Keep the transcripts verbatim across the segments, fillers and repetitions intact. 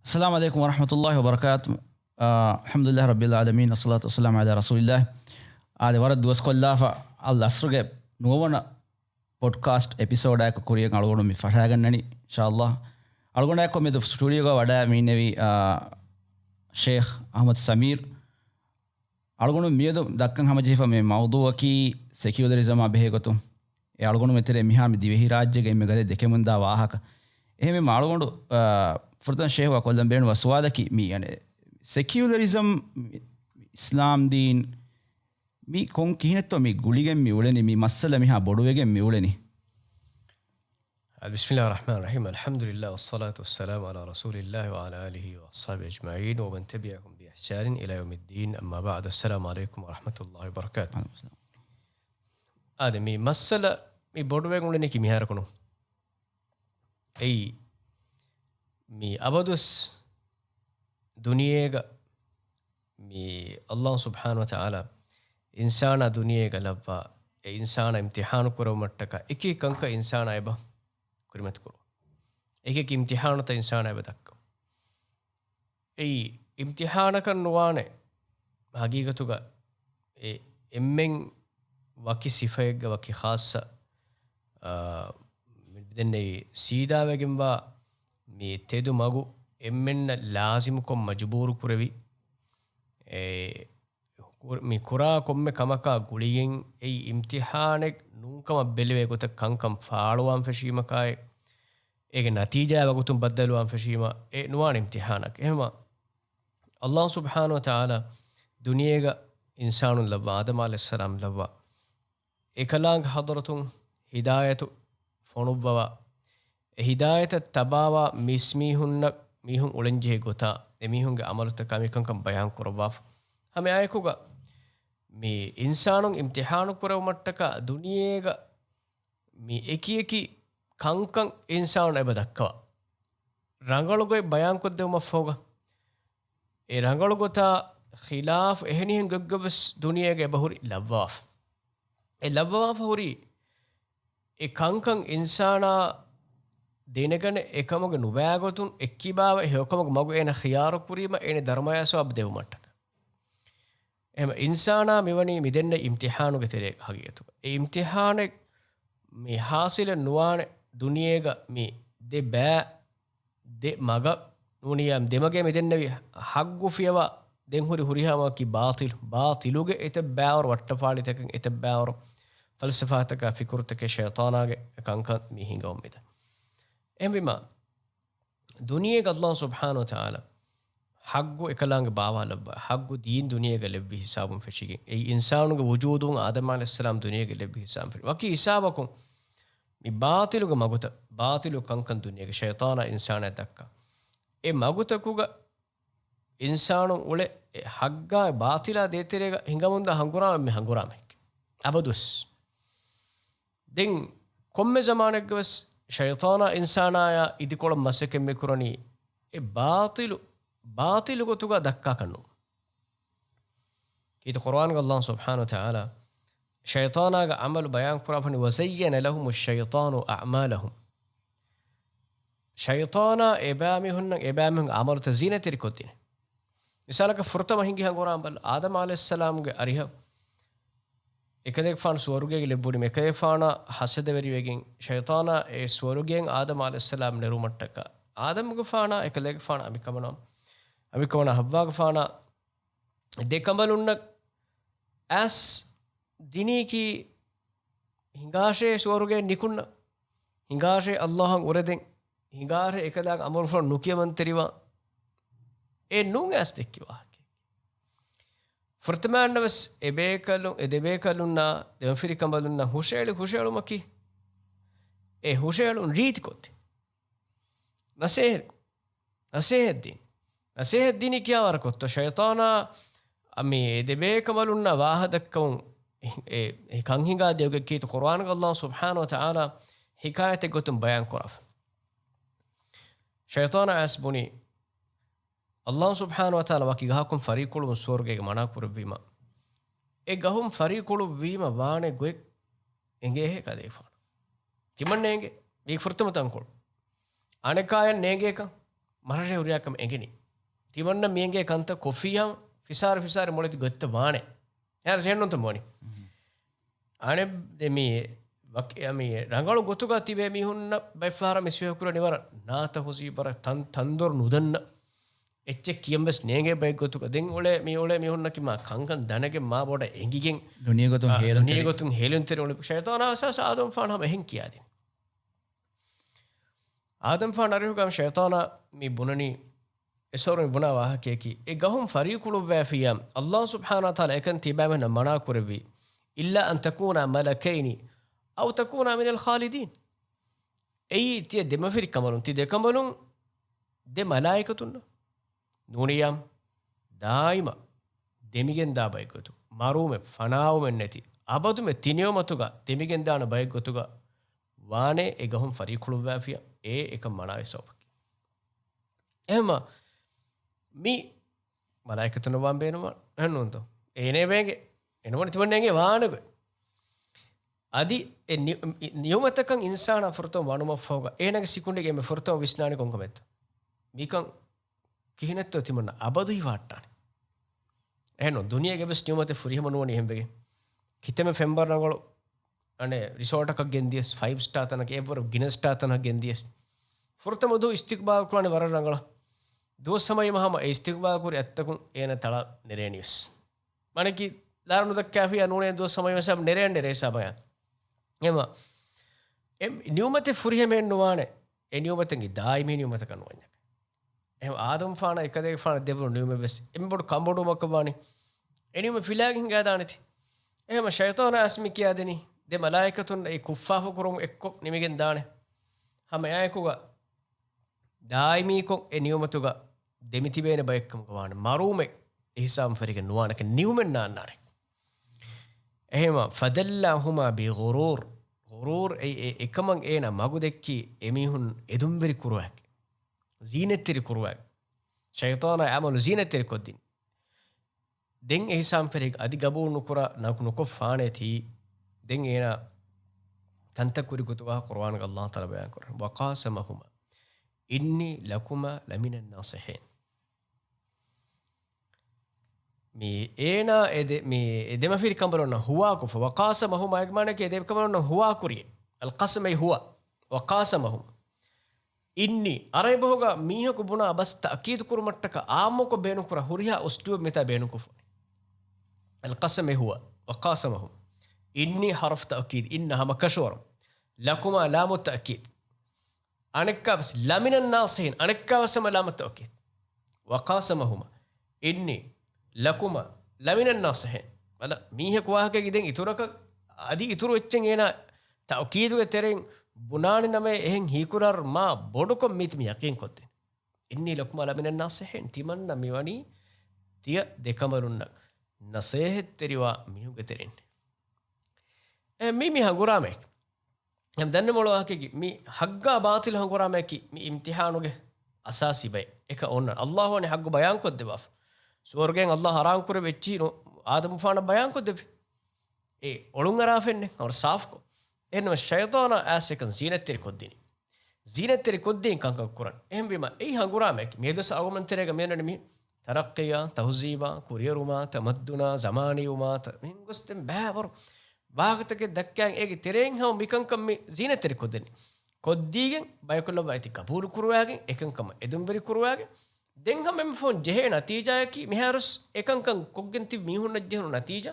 السلام عليكم ورحمة الله وبركاته. އާ، الحمد لله رب العالمين، والصلاة والسلام على رسول الله. އާދެ، ވަރަށް ދުވަސްކޮށްލާފަ، އަލް އަސްރުގެ ނުވަވަނަ ޕޮޑްކާސްޓް އެޕިސޯޑާއެކު ކުރިޔަށް އަޅުގަނޑު މި ފަށާގަންނަނީ، އިންޝާﷲ. އަޅުގަނޑާއެކު މެދު ސްޓޫޑިއޯގަ ވަޑައި މި އިންނެވީ، އާ، ޝޭޚް އަޙްމަދު ސަމީރު. އަޅުގަނޑު މިއަދު ދައްކަން ހަމަޖެހިފަ މި މައުޟޫއަކީ ސެކިއުލަރިޒަމާ ބެހޭ ގޮތުން. އެ އަޅުގަނޑުމެ ތެރޭ މިހާ މި ދިވެހިރާއްޖޭގަ އެންމެ ގަދަ ދެކެމުންދާ ވާހަކަ. އެހެންވީމަ އަޅުގަނޑު، އާ، ފުރަތަމަ ޝޭޚުއާ ކޮށްލަން ބޭނުންވާ ސުވާލަކީ މި، އަނެ، ސެކިއުލަރިޒަމް، އިސްލާމް ދީން، މި ކޮން ކިހިނެއްތޯ މި ގުޅިގެން މި އުޅެނީ، މި މައްސަލަ މިހާ ބޮޑުވެގެން މި އުޅެނީ؟ بسم الله الرحمن الرحيم. الحمد لله والصلاة والسلام على رسول الله وعلى آله وأصحابه أجمعين ومن تبعهم بإحسان إلى يوم الدين. أما بعد. السلام عليكم ورحمة الله وبركاته. އާދެ، މި މައްސަލަ މި ބޮޑުވެގެން އުޅެނީކީ މިހާރަކުނު. އެއީ، މި އަބަދުސް ދުނިޔޭގަ މި ﷲ ސުބްޙާނަހޫ ވަތަޢާލާ އިންސާނާ ދުނިޔޭގަ ލައްވާ، އެ އިންސާނާ އިމްތިޙާނު ކުރެވުމަށްޓަކާ އެކި ކަންކަން އިންސާނާ އެބަ ކުރިމަތި ކުރު. އެކި އިމްތިޙާނުތައް އިންސާނާ އެބަ ދައްކަ. އެއީ، އިމްތިޙާނަކަށް ނުވާނެ ހަގީގަތުގަ އެ އެންމެން ވަކި ސިފައެއްގަ ވަކި ޚާއްޞަ، އާ، މި ދެންނެވި ސީދާވެގެންވާ މި ތެދު މަގު އެންމެންނަށް ލާޒިމުކޮށް މަޖުބޫރު ކުރެވި، އެ، ކު-، މި ކުރާ ކޮންމެ ކަމަކާ ގުޅިގެން އެއީ އިމްތިޙާނެއް ނޫންކަމަށް ބެލެވޭ ގޮތަށް ކަންކަން ފާޅުވާން ފެށީމަކާއި، އޭގެ ނަތީޖާ ވަގުތުން ބައްދަލުވާން ފެށީމަ، އެ ނުވާނެ އިމްތިޙާނަކަށް. އެހެންވީމަ، ﷲ ސުބްޙާނަހޫ ވަތަޢާލާ ދުނިޔޭގަ އިންސާނުން ލައްވާ، އާދަމް ޢަލައިހިއްސަލާމް ލައްވާ، އެކަލާނގެ ޙަޟްރަތުން ހިދާޔަތު ފޮނުއްވަވާ، އެ ހިދާޔަތަށް ތަބާވާ މީސްމީހުންނަށް މީހުން އުޅެންޖެހޭ ގޮތާ، އެމީހުންގެ ޢަމަލުތަކާ މިކަންކަން ބަޔާން ކުރައްވާފަ. ހަމައެއާއެކުގަ މި އިންސާނުން އިމްތިޙާނު ކުރެވުމަށްޓަކާ ދުނިޔޭގަ މި އެކިއެކި ކަންކަން އިންސާނު އެބަ ދައްކަވާ. ރަނގަޅު ގޮތް ބަޔާންކޮށްދެވުމަށްފަހުގަ، އެ ރަނގަޅު ގޮތާ ޚިލާފު އެހެނިހެން ގޮތްގަވެސް ދުނިޔޭގަ އެބަ ހުރި ލައްވާފަ. އެ ލައްވާފަ ހުރީ އެ ކަންކަން އިންސާނާ ދެނެގަނެ އެކަމުގެ ނުބައިގޮތުން އެއްކިބާވެ ހެޔޮކަމުގެ މަގު އޭނަ ޚިޔާރު ކުރީމަ އޭނަ ދަރުމަޔާ ސަވާބު ދެވުމަށްޓަކަ. އެހެން އިންސާނާ މިވަނީ މިދެންނެ އިމްތިޙާނުގެ ތެރޭގަ ހަގީގަތުގަ. އެ އިމްތިޙާނެއް މި ޙާޞިލެއް ނުވާނެ ދުނިޔޭގަ މި ދެ ބައި ދެ މަގަށް ނޫނިއްޔާ ދެ މަގޭ މިދެންނެވި ޙައްގު ފިޔަވާ ދެން ހުރި ހުރިހާ މަގަކީ ބާޠިލު. ބާޠިލުގެ އެތައް ބައިވަރު ވައްޓަފާޅިތަކެއް، އެތައް ބައިވަރު ފަލްސަފާތަކާ ފިކުރުތަކެއް ޝައިޠާނާގެ ކަންކަން މި ހިނގަވަމުން މިދަނީ. އެހެންވީމަ، ދުނިޔޭގަ ﷲ ސުބްޙާނަހޫ ވަތަޢާލާ ޙައްގު އެކަލާނގެ ބާވާލައްވާ، ޙައްގު ދީން ދުނިޔޭގަ ލެއްވި ހިސާބުން ފެށިގެން، އެއީ އިންސާނުގެ ވުޖޫދުން އާދަމް ޢަލައިހިއްސަލާމް ދުނިޔޭގަ ލެއްވި ހިސާބުން ފެށި. ވަކި ހިސާބަކުން މި ބާޠިލުގެ މަގުތައް، ބާޠިލު ކަންކަން ދުނިޔޭގަ ޝައިޠާނާ އިންސާނާ ދައްކާ. އެ މަގުތަކުގަ އިންސާނުން އުޅެ އެ ޙައްޤާ ބާޠިލާ ދޭތެރޭގަ ހިނގަމުންދާ ހަނގުރާމަ މި ހަނގުރާމައެކޭ. އަބަދުސް. ދެން ކޮންމެ ޒަމާނެއްގަވެސް ޝައިޠާނާ އިންސާނާޔާ އިދިކޮޅަށް މަސައްކަތް މިކުރަނީ އެ ބާޠިލު، ބާޠިލު ގޮތުގަ ދައްކާކަށްނު. ކީރިތި ޤުރުއާންގަ ﷲ ސުބްޙާނަހޫ ވަތަޢާލާ ޝައިޠާނާގެ ޢަމަލު ބަޔާންކުރާފަނި، وزين لهم الشيطان أعمالهم. ޝައިޠާނާ އެބައިމީހުންނަށް އެބައިމީހުންގެ ޢަމަލުތައް ޒީނަތްތެރިކޮށްދިނެ. މިސާލަކަށް ފުރަތަމަ ހިނގި ހަނގުރާމަ ބަލަ، އާދަމް ޢަލައިހިއްސަލާމްގެ އަރިހަށް އެކަލޭގެފާނު ސުވަރުގޭގެ ލެއްވުނީމަ، އެކަލޭގެފާނާ ހަސަދަވެރިވެގެން ޝައިޠާނާ އެ ސުވަރުގެއިން އާދަމް ޢަލައިހިއްސަލާމް ނެރުމަށްޓަކާ، އާދަމްގެފާނާ އެކަލޭގެފާނާ އަނބިކަނބަލުން، އަނބިކަނބަލުން ޙައްވާގެފާނާ ދެ ކަނބަލުންނަށް އައިސް ދިނީކީ ހިނގާށޭ ސުވަރުގެ ނިކުންނަ، ހިނގާށޭ ﷲ އަށް އުރެދެން، ހިނގާށޭ އެކަލާނގެ އަމުރުފުޅަށް ނުކިޔަމަންތެރިވާން. އެ ނޫން އައިސް ދެއްކި ވާހަކަ. ފުރަތަމައަށްނަވެސް އެ ބޭކަލުން، އެ ދެބޭކަލުންނާ، ދެމަފިރި ކަނބަލުންނާ ހުށައެޅި ހުށައެޅުމަކީ، އެ ހުށައެޅުން ރީތިކޮށްދިން. ނަސޭހަތް، ނަސޭހަތްދީން. ނަސޭހަތްދީނީ ކިޔާވަރަކޮށްތޯ؟ ޝައިޠާނާ މި އެ ދެބޭކަނބަލުންނާ ވާހަކަދައްކަމުން އެ، އެ ކަން ހިނގާދިޔަ ގޮތް ކީރިތި ޤުރުއާންގަ ﷲ ސުބްޙާނަހޫ ވަތަޢާލާ ޙިކާޔަތެއް ގޮތުން ބަޔާން ކުރާފަ. ޝައިޠާނާ އައިސް ބުނީ، ﷲ ސުބްޙާނަހޫ ވަތަޢާލާ ވަކި ގަހަކުން ފަރީކުޅުވުން ސުވަރުގޭގެ މަނާ ކުރެއްވީމަ، އެ ގަހުން ފަރީކުޅު ވީމަ ވާނެ ގޮތް އެނގޭހޭ ކަލޭގެފާނު. ތިމަންނަ އެނގޭ މީ ފުރަތަމަ ތަންކޮޅު. އަނެކާޔަށް ނޭނގޭކަން މަށަށޭ ހުރިހާ ކަމެއް އެނގެނީ. ތިމަންނަ މި އެނގޭ ކަންތައް ކޮށްފިއްޔާ ފިސާރަ ފިސާރަ މޮޅެތި ގޮތްތައް ވާނެ. އެހާރަސް ހެންނުންތަ މޯނި؟ އަނެއް ދެ މީ ވަކި-، މީ ރަނގަޅު ގޮތުގަ ތިބޭ މީހުންނަށް ބައެއްފަހަރަށް މިސްވެހަކުރަނި ވަރަށް ނާތަހުޒީ ވަރަށް ތަން-، ތަންދޮރު ނުދަންނަ. އެއްޗެއް ކިޔަން ވެސް ނޭނގޭ ބައެއް ގޮތުގަ. ދެން އުޅޭ މި އުޅޭ މީހުންނަކީ މާ ކަންކަން ދަނެގެން މާ ބޮޑަށް އެނގިގެން، ދުނިޔެ ގޮތުން އާ، ހޭލުންތެރި. ދުނިޔެ ގޮތުން ހޭލުންތެރި އުޅޭ. ޝައިޠާނާ އަސާސް އާދަމް ފާނު ހަމަ އެހެން ކިޔާދިން. އާދަމް ފާނު އަރިހުގަ ޝައިޠާނާ މި ބުނަނީ، އެސޮރު މި ބުނާ ވާހަކަޔަކީ، އެ ގަހުން ފަރީކުޅުއްވައިފިއްޔާ، އައްލާހު ސުބްޙާނަހު ވަތަޢާލާ އެކަން ތިބާމެންނަށް މަނާ ކުރެއްވީ، إلا أن تكونا ملكين أو تكونا من الخالدين. އެއީ ތިޔަ ދެމަފިރި ކަނބަލުން، ތި ދެ ކަނބަލުން ދެ މަލާއިކަތުންނަށް ނޫނިއްޔާ ދާއިމަށް ދެމިގެންދާ ބައެއްގޮތު، މަރުވުމެއް ފަނާވުމެއް ނެތި، އަބަދުމެ ތި ނިޢުމަތުގަ ދެމިގެންދާނެ ބައެއްގޮތުގަ ވާނެ އެ ގަހުން ފަރީކުޅުއްވާފިޔާ އެ އެކަން މަނާވި ސަބަބަކީ. އެހެންމަ މި މަލާއިކަތުންނަށް ވާން ބޭނުމަށް ނޫންތޯ؟ އޭނެ ވޭނގެ، އެނަމަން ތިމަންނައިގެ ވާނެގޮތް. އަދި އެ ނި-، ނިޢުމަތަކަށް އިންސާނާ ފުރަތަމަ ވަނުމަށްފަހުގަ އޭނާގެ ސިކުނޑިގެ އެންމެ ފުރަތަމަ ވިސްނާނީ ކޮންކަމެއްތޯ؟ މިކަން ކިހިނެއްތޯ ތިމަންނަ އަބަދު ހިފަހައްޓާނެ. އެހެންނު ދުނިޔޭގެ ވެސް ނިޢުމަތެއް ފުރިހަމަ ނުވަނީ އެހެންވެގެން. ކިތަންމެ ފެންބަރު ރަނގަޅު އަނެއް ރިސޯޓަކަށް ގެންދިޔަސް، ފައިވް ސްޓާ ތަނަކަށް، އެއްވަރު ގިނަ ސްޓާ ތަނަކަށް ގެންދިޔަސް، ފުރަތަމަ ދުވަހު އިސްތިޤްބާލު ކުރާނީ ވަރަށް ރަނގަޅަށް. ދުވަސް ހަމައިމަ ހަމަ އެ އިސްތިޤްބާލު ކުރި އަތްތަކުން އޭނަ ތަޅަ ނެރޭނިވެސް. މަނަކީ ލާރު ނުދައްކާފިޔާ ނޫނޭ ދުވަސް ހަމައިމަ ހިސާބު ނެރޭން ނެރޭ ހިސާބަޔާ. އެމަ، އެ ނިޢުމަތެއް ފުރިހަމައެއް ނުވާނެ. އެ ނިޢުމަތަކީ ދާއިމީ ނިޢުމަތަކަށް ނުވަންޏާ. އެހެން އާދަމްފާނަށް އެކަލޭގެފާނަށް ދެވުނު ނިޢުމަތް ވެސް އެންމެ ބޮޑު ކަނބޮޑުވުމަކަށް ވާނީ. އެ ނިޢުމަތް ފިލާގެ ހިނގާދާނެތީ. އެހެންމަ ޝައިޠާނާ އަސް މި ކިޔާދެނީ ދެ މަލާއިކަތުން އެ ކުށްފާފަ ކުރުން އެއްކޮށް ނިމިގެން ދާނެ. ހަމަ އެއާއެކުގަ ދާއިމީކޮށް އެ ނިޢުމަތުގަ ދެމިތިބޭނެ ބައެއްކަމުގަ ވާނެ. މަރުވުމެއް އެހިސާބުން ފެށިގެން ނުވާނެ. ނިޢުމަތް ނާންނާނެ. އެހެންމަ، فدلاهما بغرور. ޣުރޫރު އެ، އެ، އެކަމަށް އޭނާ މަގު ދެއްކީ އެމީހުން އެދުންވެރި ކުރުވާގެން، ޒީނަތްތެރި ކުރުވާގެން. ޝައިޠާނާ އަމަލު ޒީނަތްތެރި ކޮށްދިން. ދެން އެހިސާބުން ފެށިގެން އަދި ގަބޫލު ނުކުރާ، ނަކު ނުކޮށްފާނޭތީ. ދެން އޭނާ ކަންތައް ކުރި ގޮތުގަ ޤުރުއާނުގަ ﷲ ތަޢާލާ ބަޔާން ކުރަން. وقاسمهما إني لكما لمن الناصحين. މި އޭނާ އެ ދެ، މި އެ ދެމަފިރި ކަނބަލުންނަށް ހުވާކޮށްފަ. وقاسمهما އޭގެ މާނައަކީ އެ ދެ ކަނބަލުންނަށް ހުވާކުރި. القسم އެ ހުވާ. وقاسمهما إني، ޢަރަބި ބަހުގަ މީހަކު ބުނާ ބަސް ތައުކީދު ކުރުމަށްޓަކާ ޢާއްމުކޮށް ބޭނުންކުރާ ހުރިހާ އުސްލޫބެއް މިތާ ބޭނުންކޮށްފަ. القسم އެ ހުވާ. وقاسمهما إني حرف تأكيد، إن ހަމަ ކަށަވަރު. لكما لام التأكيد. އަނެއްކާވެސް لمن الناصحين، އަނެއްކާވެސް ހަމަ ލާމު ތައުކީދު. وقاسمهما إني لكما لمن الناصحين. ބަލަ، މީހަކު ވާހަކައިގެ ދެން އިތުރަކަށް، އަދި އިތުރު އެއްޗެއް އޭނާ ތައުކީދުގެ ތެރެއިން ބުނާނެ ނަމަ، އެހެން ހީކުރާ މާ ބޮޑުކޮށް މީތި މި ޔަޤީން ކޮށްދޭނެ. إني لكما لمن الناصحين. ތިމަންނަ މިވަނީ ތިޔަ ދެކަނބަލުންނަށް ނަސޭހަތްތެރިވާ މީހުންގެ ތެރެއިން. އެ، މީ މި ހަނގުރާމައެއް. އެމް ދަންނަ މޮޅު ވާހަކައަކީ، މި ހައްގާ ބާޠިލް ހަނގުރާމައަކީ، މި އިމްތިޙާނުގެ އަސާސީ ބައެއް. އެކަ އޮންނަ. ﷲ ވަނީ ހައްގު ބަޔާންކޮށްދެއްވާފަ. ސުވަރުގެއިން ﷲ ޙަރާމް ކުރެއްވި އެއްޗިހި ނު-، އާދަމްފާނަށް ބަޔާންކޮށްދެއްވި. އެ އޮޅުންއަރާފެންނެއް ހަމަ ސާފުކޮށް. އެހެންނަމަ ޝައިޠާނާ އައިސް އެކަން ޒީނަތްތެރި ކޮށްދިނީ. ޒީނަތްތެރި ކޮށްދީން ކަންކަން ކުރަން. އެހެންވީމަ، އެއީ ހަނގުރާމައަކީ. މިއަދު އަޅުގަނޑުމެން ތެރޭގަ މިއޮންނަނީ މި ތަރައްޤީއާ، ތަހުޒީބާ، ކުރިއެރުމާ، ތަމައްދުނާ، ޒަމާނީވުމާ، ތަ-، މިހެން ގޮސް ދެން ބައިވަރު ވާހަކަތަކެއް ދައްކައިގެން އޭގެ ތެރެއިން ހަމަ މިކަންކަން މި ޒީނަތްތެރި ކޮށްދެނީ. ކޮށްދީގެން ބަޔަކު ލައްވާ އެތި ގަބޫލު ކުރުވާގެން، އެކަންކަމަށް އެދުންވެރި ކުރުވާގެން، ދެން ހަމަ އެންމެ ފަހުން ޖެހޭ ނަތީޖާއަކީ، މިހާރުސް އެކަންކަން ކޮށްގެން ތިބި މީހުންނަށް ޖެހުނު ނަތީޖާ،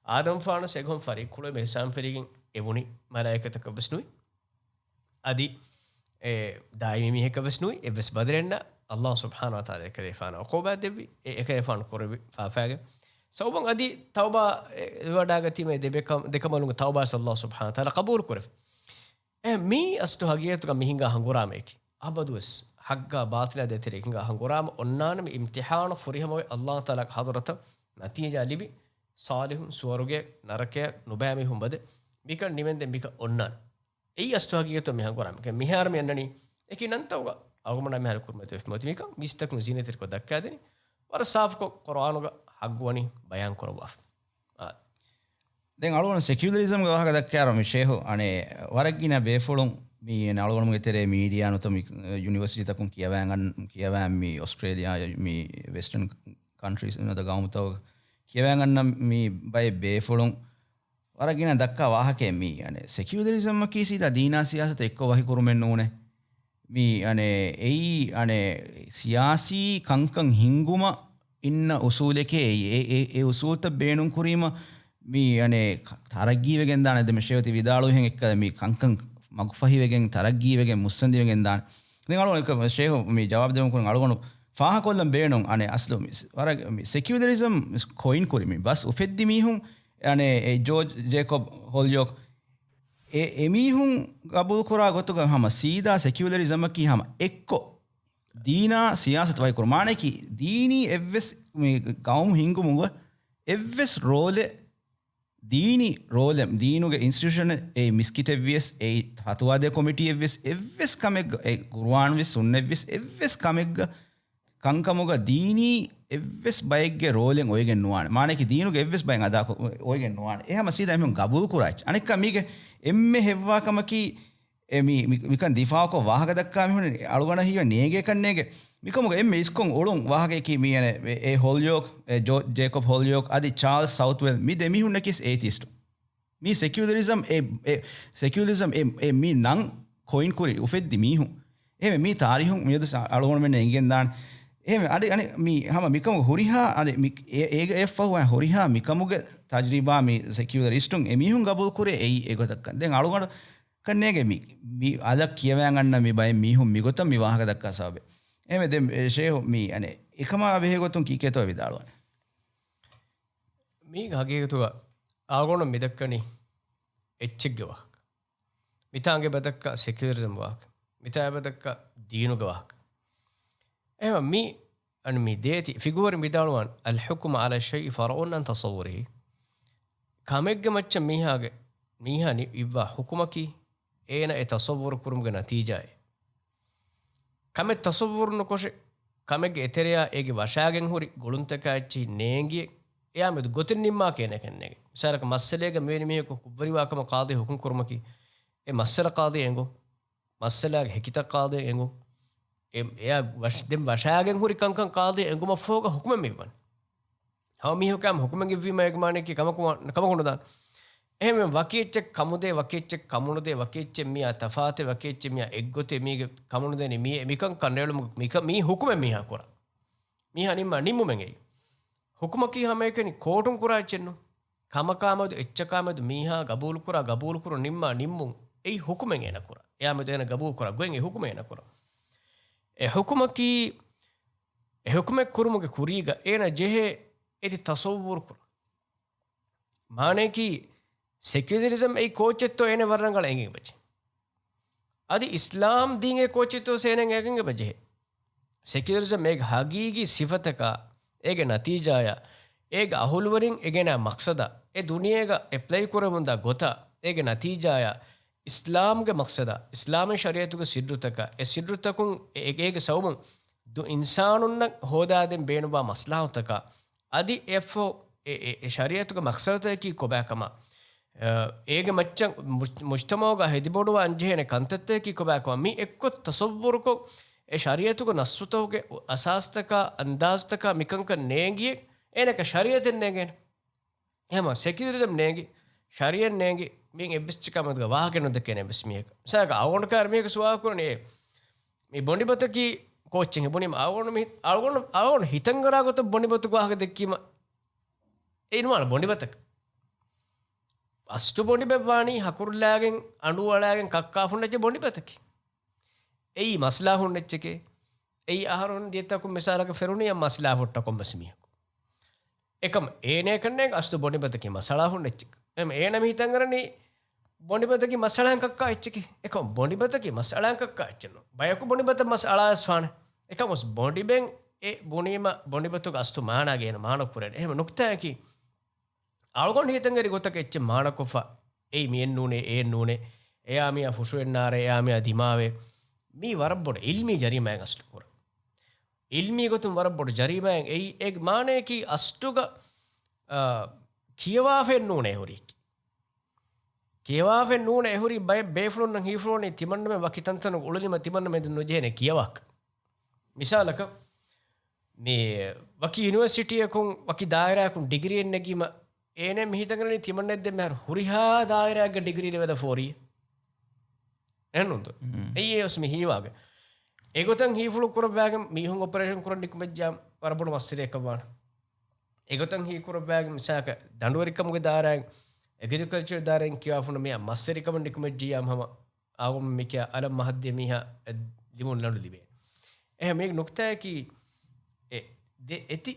އާދަމްފާނަސް އެގޮހުން ފަރީކުޅެ މިހިސާބުން ފެށިގެން އެވުނީ މަލާއިކަތަކަށް ވެސް ނުވި. އަދި އެ ދާއިމީ މީހަކަށް ވެސް ނުވި، އެއްވެސް ބަދަލެއް ނެތް. ﷲ ސުބްޙާނަހޫ ވަތަޢާލާ އެކަލޭފާނަށް ޢުޤޫބާތް ދެއްވި، އެ އެކަލޭފާނު ކުރެއްވި ފާފައިގެ ސަބަބުން އަދި ތައުބާ ވެވަޑާގަތީމަ އެ ދެބެކަ-، ދެކަނބަލުންގެ ތައުބާ ވެސް ﷲ ސުބްޙާނަހޫ ވަތަޢާލާ ޤަބޫލު ކުރެވި. އެ މީ އަސްލު ހަގީގަތުގަ މި ހިނގާ ހަނގުރާމައެކޭ. އަބަދުވެސް ޙައްޤާ ބާޠިލާ ދޭތެރޭ ހިނގާ ހަނގުރާމަ އޮންނާނަމަ އިމްތިޙާނު ފުރިހަމަވެ ﷲ ތަޢާލާގެ ޙަޟްރަތަށް ނަތީޖާ ލިބި، ޞާލިޙުން ސުވަރުގެ ނަރަކަޔަށް ނުބައި މީހުން ބަދެ މިކަން ނިމެންދެން މިކަން އޮންނާނެ. އެއީ އަސްލު ހަގީގަތު މި ހަނގުރާމަ. މިހާރު މި އަންނަނީ އެކި ނަންތައުގަ އަޅުގަނޑުމެންނާ މިހާރު ކުރިމަތިވެފަ މިކަން މީސްތަކުން ޒީނަތްތެރިކޮށް ދައްކާދެނީ. ވަރަށް ސާފުކޮށް ޤުރުއާނުގަ ޙައްޤު ވަނީ ބަޔާން ކުރައްވާފަ. އާ. ދެން އަޅުގަނޑު ސެކިއުލަރިޒަމްގެ ވާހަކަ ދައްކާއިރު މި ޝޭހު އަނެއް ވަރަށް ގިނަ ބޭފުޅުން މި އަޅުގަނޑުމެންގެ ތެރޭ މީޑިއާ ނުތަ މި ޔުނިވަރސިޓީތަކުން ކިޔަވައިގަން ކިޔަވައި މި އޮސްޓްރޭލިއާ މި ވެސްޓަން ކަންޓްރީސް ނުތަ ގައުމުތަކުގަ ކިޔަވައިގަންނަ މި ބައެއް ބޭފުޅުން ވަރަށް ގިނަ ދައްކާ ވާހަކައެއް މީ. އަނެއް ސެކިއުލަރިޒަމަކީ ސީދާ ދީނާ ސިޔާސަތަށް އެއްކޮށް ވަކިކުރުމެއް ނޫނޭ. މި އަނެއް އެއީ އަނެއް ސިޔާސީ ކަންކަން ހިންގުމަށް އިންނަ އުސޫލެކޭ. އެ، އެ، އެ އުސޫލްތައް ބޭނުން ކުރީމަ މި އަނެއް ތަރައްގީވެގެން ދާނެ. ދެން ޝޭހު ތި ވިދާޅުވިހެން އެއްކަލަ މި ކަންކަން މަގުފަހިވެގެން ތަރައްގީވެގެން މުއްސަނދިވެގެން ދާނެ. ދެން އަޅުގަނޑު ޝޭހު މި ޖަވާބު ދެމުން ކުރިން އަޅުގަނޑު ފާހަކޮށްލަން ބޭނުން އަނެއް އަސްލު މި ވަރަށް މި ސެކިއުލަރިޒަމް ކޮއިން ކުރި މި ބަސް އުފެއްދި މީހުން އަނެއް އެ ޖޯޖް ޖޭކޮބް ހޮލްޔޯކް އެ، އެމީހުން ގަބޫލުކުރާ ގޮތުގަ ހަމަ ސީދާ ސެކިއުލަރިޒަމަކީ ހަމަ އެއްކޮށް ދީނާ ސިޔާސަތު ވަކިކުރު. މާނައަކީ ދީނީ އެއްވެސް މި ގައުމު ހިންގުމުގަ އެއްވެސް ރޯލެއް، ދީނީ ރޯލެއް، ދީނުގެ އިންސްޓިޓިއުޝަނެއް، އެއީ މިސްކިތެއްވިޔަސް، އެއީ ފަތުވާދޭ ކޮމިޓީއެއްވިޔަސް، އެއްވެސް ކަމެއްގަ، އެ ގުރުއާންވިޔަސް ސުންނަތްވިޔަސް، އެއްވެސް ކަމެއްގަ ކަންކަމުގަ ދީނީ އެއްވެސް ބައެއްގެ ރޯލެއް އޮވެގެން ނުވާނެ. މާނައަކީ ދީނުގެ އެއްވެސް ބައެއް އަދާކޮށް އޮވެގެން ނުވާނެ. އެ ހަމަ ސީދާ އެމީހުން ގަބޫލު ކުރާ އެއްޗެއް. އަނެއްކާ މީގެ އެންމެ ހެއްވާ ކަމަކީ، އެ މި، މި، މިކަން ދިފާއުކޮށް ވާހަކަ ދައްކާ މީހުން އަޅުގަނޑަށް ހީވަނީ ނޭނގޭކަށް ނޭނގެ. މިކަމުގަ އެންމެ އިސްކޮށް އުޅުން ވާހަކަޔަކީ މި އަނެއް އެ، އެ ހޮލްޔޯކް، އެ ޖޯ، ޖޭކޮބް ހޮލްޔޯކް އަދި ޗާލްސް ސައުތްވެލް މި ދެމީހުންނަކީ އޭތިއިސްޓު. މީ ސެކިއުލަރިޒަމް އެ، އެ ސެކިއުލަރިޒަމް އެ، އެ މި ނަން ކޮއިން ކުރި އުފެއްދި މީހުން. އެހެންވެ، މީ ތާރީހުން މިއަދު ސ، އަޅުގަނޑުމެންނަށް އެނގިގެންދާނެ. އެހެންވެ، އަދި އަނެއް މި ހަމަ މިކަމުގެ ހުރިހާ އަނެއް މި އޭ، އޭގެ އެއަށްފަހު އައި ހުރިހާ މިކަމުގެ ތަޖްރިބާ މި ސެކިއުލަރިސްޓުން އެމީހުން ގަބޫލު ކުރޭ އެއީ އެގޮތަށް ކަން. ދެން އަޅުގަނޑަކަށް ނޭނގެ މި، މި އަލަށް ކިޔަވައިގަންނަ މި ބައެއް މީހުން މިގޮތަށް މި ވާހަކަ ދައްކާ ސަބަބެއް. އެހެންވެ، ދެން ޝޭހު މި އަނެއް އެކަމާ ބެހޭ ގޮތުން ކީކޭތޯ ވިދާޅުވަނީ. މީގެ ހަގީގަތުގަ އަޅުގަނޑު މިދައްކަނީ އެއްޗެއްގެ ވާހަކަ. މިތާނގެ ބަދައްކަ ސެކިއުލަރިޒަމް ވާހަކަ. މިތާ ބަދައްކަ ދީނުގެ ވާހަކަ. އެހެން މި، އަން މި ދޭތި ފިގުވަރި މިދާޅުވާން، الحكم على الشيء فرع عن تصوره. ކަމެއްގެ މައްޗަށް މީހާގެ، މީހާ ނި، އިއްވާ ހުކުމަކީ، އޭނަ އެ ތަޞައްވުރު ކުރުމުގެ ނަތީޖާއެއް. ކަމެއް ތަޞައްވުރު ނުކޮށެ، ކަމެއްގެ އެތެރެޔާ އޭގެ ވަށާގެން ހުރި ގުޅުންތަކާ އެއްޗިހި ނޭނގިއެ، އެޔާ މެދު ގޮތެއް ނިންމާކޭ ނެކެންނޭގެ. މިސާލަކަށް މައްސަލައިގަ މިވެނި މީހަކު ކުށްވެރިވާ ކަމަށް ޤާޟީ ހުކުމް ކުރުމަކީ، އެ މައްސަލަ ޤާޟީ އެނގުން. މައްސަލާގެ ހެކިތައް ޤާޟީ އެނގުން. އެ، އެޔާ ވަށް، ދެން ވަށާގެން ހުރި ކަންކަން ޤާޟީ އެނގުމަށްފަހުގަ ހުކުމެއް މިއްވަން. ހަމަ މީހަކާ ހުކުމެއް އިއްވީމަ އޭގެ މާނައަކީ ކަމަކު، ކަމަކު ނުދާން. އެހެންވެ ވަކި އެއްޗެއް ކަމުދޭ، ވަކި އެއްޗެއް ކަމުނުދޭ، ވަކި އެއްޗެއް މިއާ ތަފާތެއް، ވަކި އެއްޗެއް މިއާ އެއްގޮތެއް މީގެ ކަމުނުދޭނީ މި، މިކަން ކަނޑައެޅުމުގެ މިކަ، މީ ހުކުމެއް މީހާ ކުރާ. މީހާ ނިންމާ ނިންމުމެއް އެއީ. ހުކުމަކީ ހަމައެކަނި ކޯޓުން ކުރާ އެއްޗެއްނު. ކަމަކާމެދު އެއްޗަކާމެދު މީހާ ގަބޫލުކުރާ، ގަބޫލުކުރުން ނިންމާ ނިންމުން. އެއީ ހުކުމެއް އޭނަ ކުރާ. އެޔާމެދު އޭނަ ގަބޫލުކުރާ ގޮތް އެ ހުކުމެއް އޭނަ ކުރާ. އެ ހުކުމަކީ، އެ ހުކުމެއް ކުރުމުގެ ކުރީގަ އޭނަ ޖެހޭ އެދި ތަޞައްވުރު ކުރުން. މާނައަކީ، ސެކިއުލަރިޒަމް އެއީ ކޯއްޗެއްތޯ އޭނަ ވަރަށް ރަނގަޅަށް އެނގޭ ބަޖެ. އަދި އިސްލާމް ދީން އެއީ ކޯއްޗެއްތޯ އޭނަ އެނގޭ ބަޖެ. ސެކިއުލަރިޒަމް އޭގެ ހަގީގީ ސިފަތަކާ، އޭގެ ނަތީޖާޔާ، އޭގެ އަހުލުވެރިން އެ ގެނައި މަޤްޞަދާ، އެ ދުނިޔޭގަ އެޕްލައި ކުރަމުންދާ ގޮތާ، އޭގެ ނަތީޖާޔާ، އިސްލާމްގެ މަޤްޞަދާ، އިސްލާމީ ޝަރީޢަތުގެ ސިއްރުތަކާ، އެ ސިއްރުތަކުން އެ، އެ، އޭގެ ސަބަބުން ދު، އިންސާނުންނަށް ހޯދާދޭން ބޭނުންވާ މަޞްލަޙަތަކާ، އަދި އެއަށްފަހު އެ، އެ، އެ ޝަރީޢަތުގެ މަޤްޞަދުތަކަކީ ކޮބާކަމާ، އަ، އޭގެ މައްޗަށް މުޖް، މުޖްތަމަޢުގަ ހެދިބޮޑުވާން ޖެހޭނެ ކަންތައްތަކަކީ ކޮބާކަމާ، މި އެއްކޮށް ތަޞައްވުރުކޮށް، އެ ޝަރީޢަތުގެ ނައްޞުތަކުގެ އަސާސްތަކާ، އަންދާޒުތަކާ މިކަންކަން ނޭނގިއެ، އޭނަކަށް ޝަރީޢަތެއް ނޭނގޭނެ. އެހެމަ ސެކިއުލަރިޒަމް ނޭނގި، ޝަރީޢަތް ނޭނގި، މިއިން އެއްވެސް އެއްޗަކާ މެދުގަ ވާހަކަ ނުދެކޭނެ އެއްވެސް މީހަކަށް. މިސާލަކަށް އަޅުގަނޑު ކައިރި މީހަކު ސުވާލު ކުރަނީ، އޭ، މި ބޮނޑި ބަތަކީ ކޯއްޗެއް ބުނީމަ އަޅުގަނޑު މި، އަޅުގަނޑު، އަޅުގަނޑު ހިތަށްއަރާ ގޮތަށް ބޮނޑި ބަތުގެ ވާހަކަ ދެއްކީމަ، އެއީ ނުވާނެ ބޮނޑި ބަތަކަށް. އަސްލު ބޮނޑި ބަތް ވާނީ ހަކުރުލާގެން، އަނޑު އަޅާގެން ކައްކާފަ ހުންނަ އެއްޗެއް ބޮނޑި ބަތަކީ. އެއީ މަސްލާ ހުންނަ އެއްޗެކޭ. އެއީ އަހަރުން ދިޔަތަކުން މިސާލަކަށް ފެރުނީ އަށް މަސްލާ ހުއްޓަ ކޮންމެސް މީހަކު. އެކަމް އޭނައަކަށް ނޭނގެ އަސްލު ބޮނޑި ބަތަކީ މަސްއަޅާ ހުންނަ އެއްޗެކޭ. އެހެމަ އޭނަ މި ހިތަށްއަރަނީ ބޮނޑި ބަތަކީ މަސްއަޅާން ކައްކާ އެއްޗެކޭ. އެކަމް ބޮނޑި ބަތަކީ މަސްއަޅާން ކައްކާ އެއްޗެއް ނޫން. ބަޔަކު ބޮނޑި ބަތަށް މަސް އަޅާވެސް ފާނެ. އެކަމަސް ބޮނޑި ބަތް އެ ބުނީމަ ބޮނޑި ބަތުގެ އަސްލު މާނާގަ އޭނަ މާނަ ކުރޭނެ. އެހެމަ ނުކްތާއަކީ، އަޅުގަނޑު ހިތަށްއެރި ގޮތަކަށް އެއްޗެއް މާނަކޮށްފަ، އެއީ މިއެއްނޫނޭ، އެއެއްނޫނޭ، އެޔާ މިއާ ފުށުއެއްނާރޭ، އެޔާ މިއާ ދިމާވޭ. މީ ވަރަށް ބޮޑު އިލްމީ ޖަރީމާއެއް އަސްލު ކުރަން. އިލްމީ ގޮތުން ވަރަށް ބޮޑު ޖަރީމާއެއް އެއީ، އޭގެ މާނައަކީ އަސްލުގަ، އާ، ކިޔަވާފައެއްނޫނޭ ހުރީކީ. ކިޔަވާފައެއް ނޫނޭ. އެ ހުރީ ބައެއް ބޭފުޅުންނަށް ހީފުޅުވަނީ ތިމަންނަމެން ވަކި ތަންތަނުގަ އުޅުނީމަ ތިމަންނަމެން ނުޖެހޭނެ ކިޔަވާކަށް. މިސާލަކަށް، މި ވަކި ޔުނިވަރސިޓީއަކުން ވަކި ދާއިރާއަކުން ޑިގްރީއެއް ނެގީމަ، އޭނަ މި ހިތަށް އަރަނީ ތިމަންނައަށް ދެންމެ ހުރިހާ ދާއިރާއެއްގަ ޑިގްރީ ލެވޭތޯ ފޯރި. އެހެންނުންތޯ؟ އެއީ އެ މި ހީވާގެ. އެގޮތަށް ހީފުޅު ކުރައްވާގެން މީހުން އޮޕަރޭޝަން ކުރަން ނިކުމެއްޖާ ވަރަށް ބޮޑު މައްސަލައަކަށް ވާނެ. އެގޮތަށް ހީކުރައްވާގެން މިސާލަކަށް ދަނޑުވެރިކަމުގެ ދާއިރާއިން، އެގްރިކަލްޗަރ ދާއިރާއިން ކިޔާފުނަ މިއާ މައްސަރިކަމަށް ނިކުމެއްޖިޔާ ހަމަ އާގޮމް މިކިޔާ އަލަށް މަހަށްދިޔަ މީހާ ލިބުން ލަނޑު ލިބޭ. އެހެން މި ނުކްތާއަކީ އެ ދެ އެތި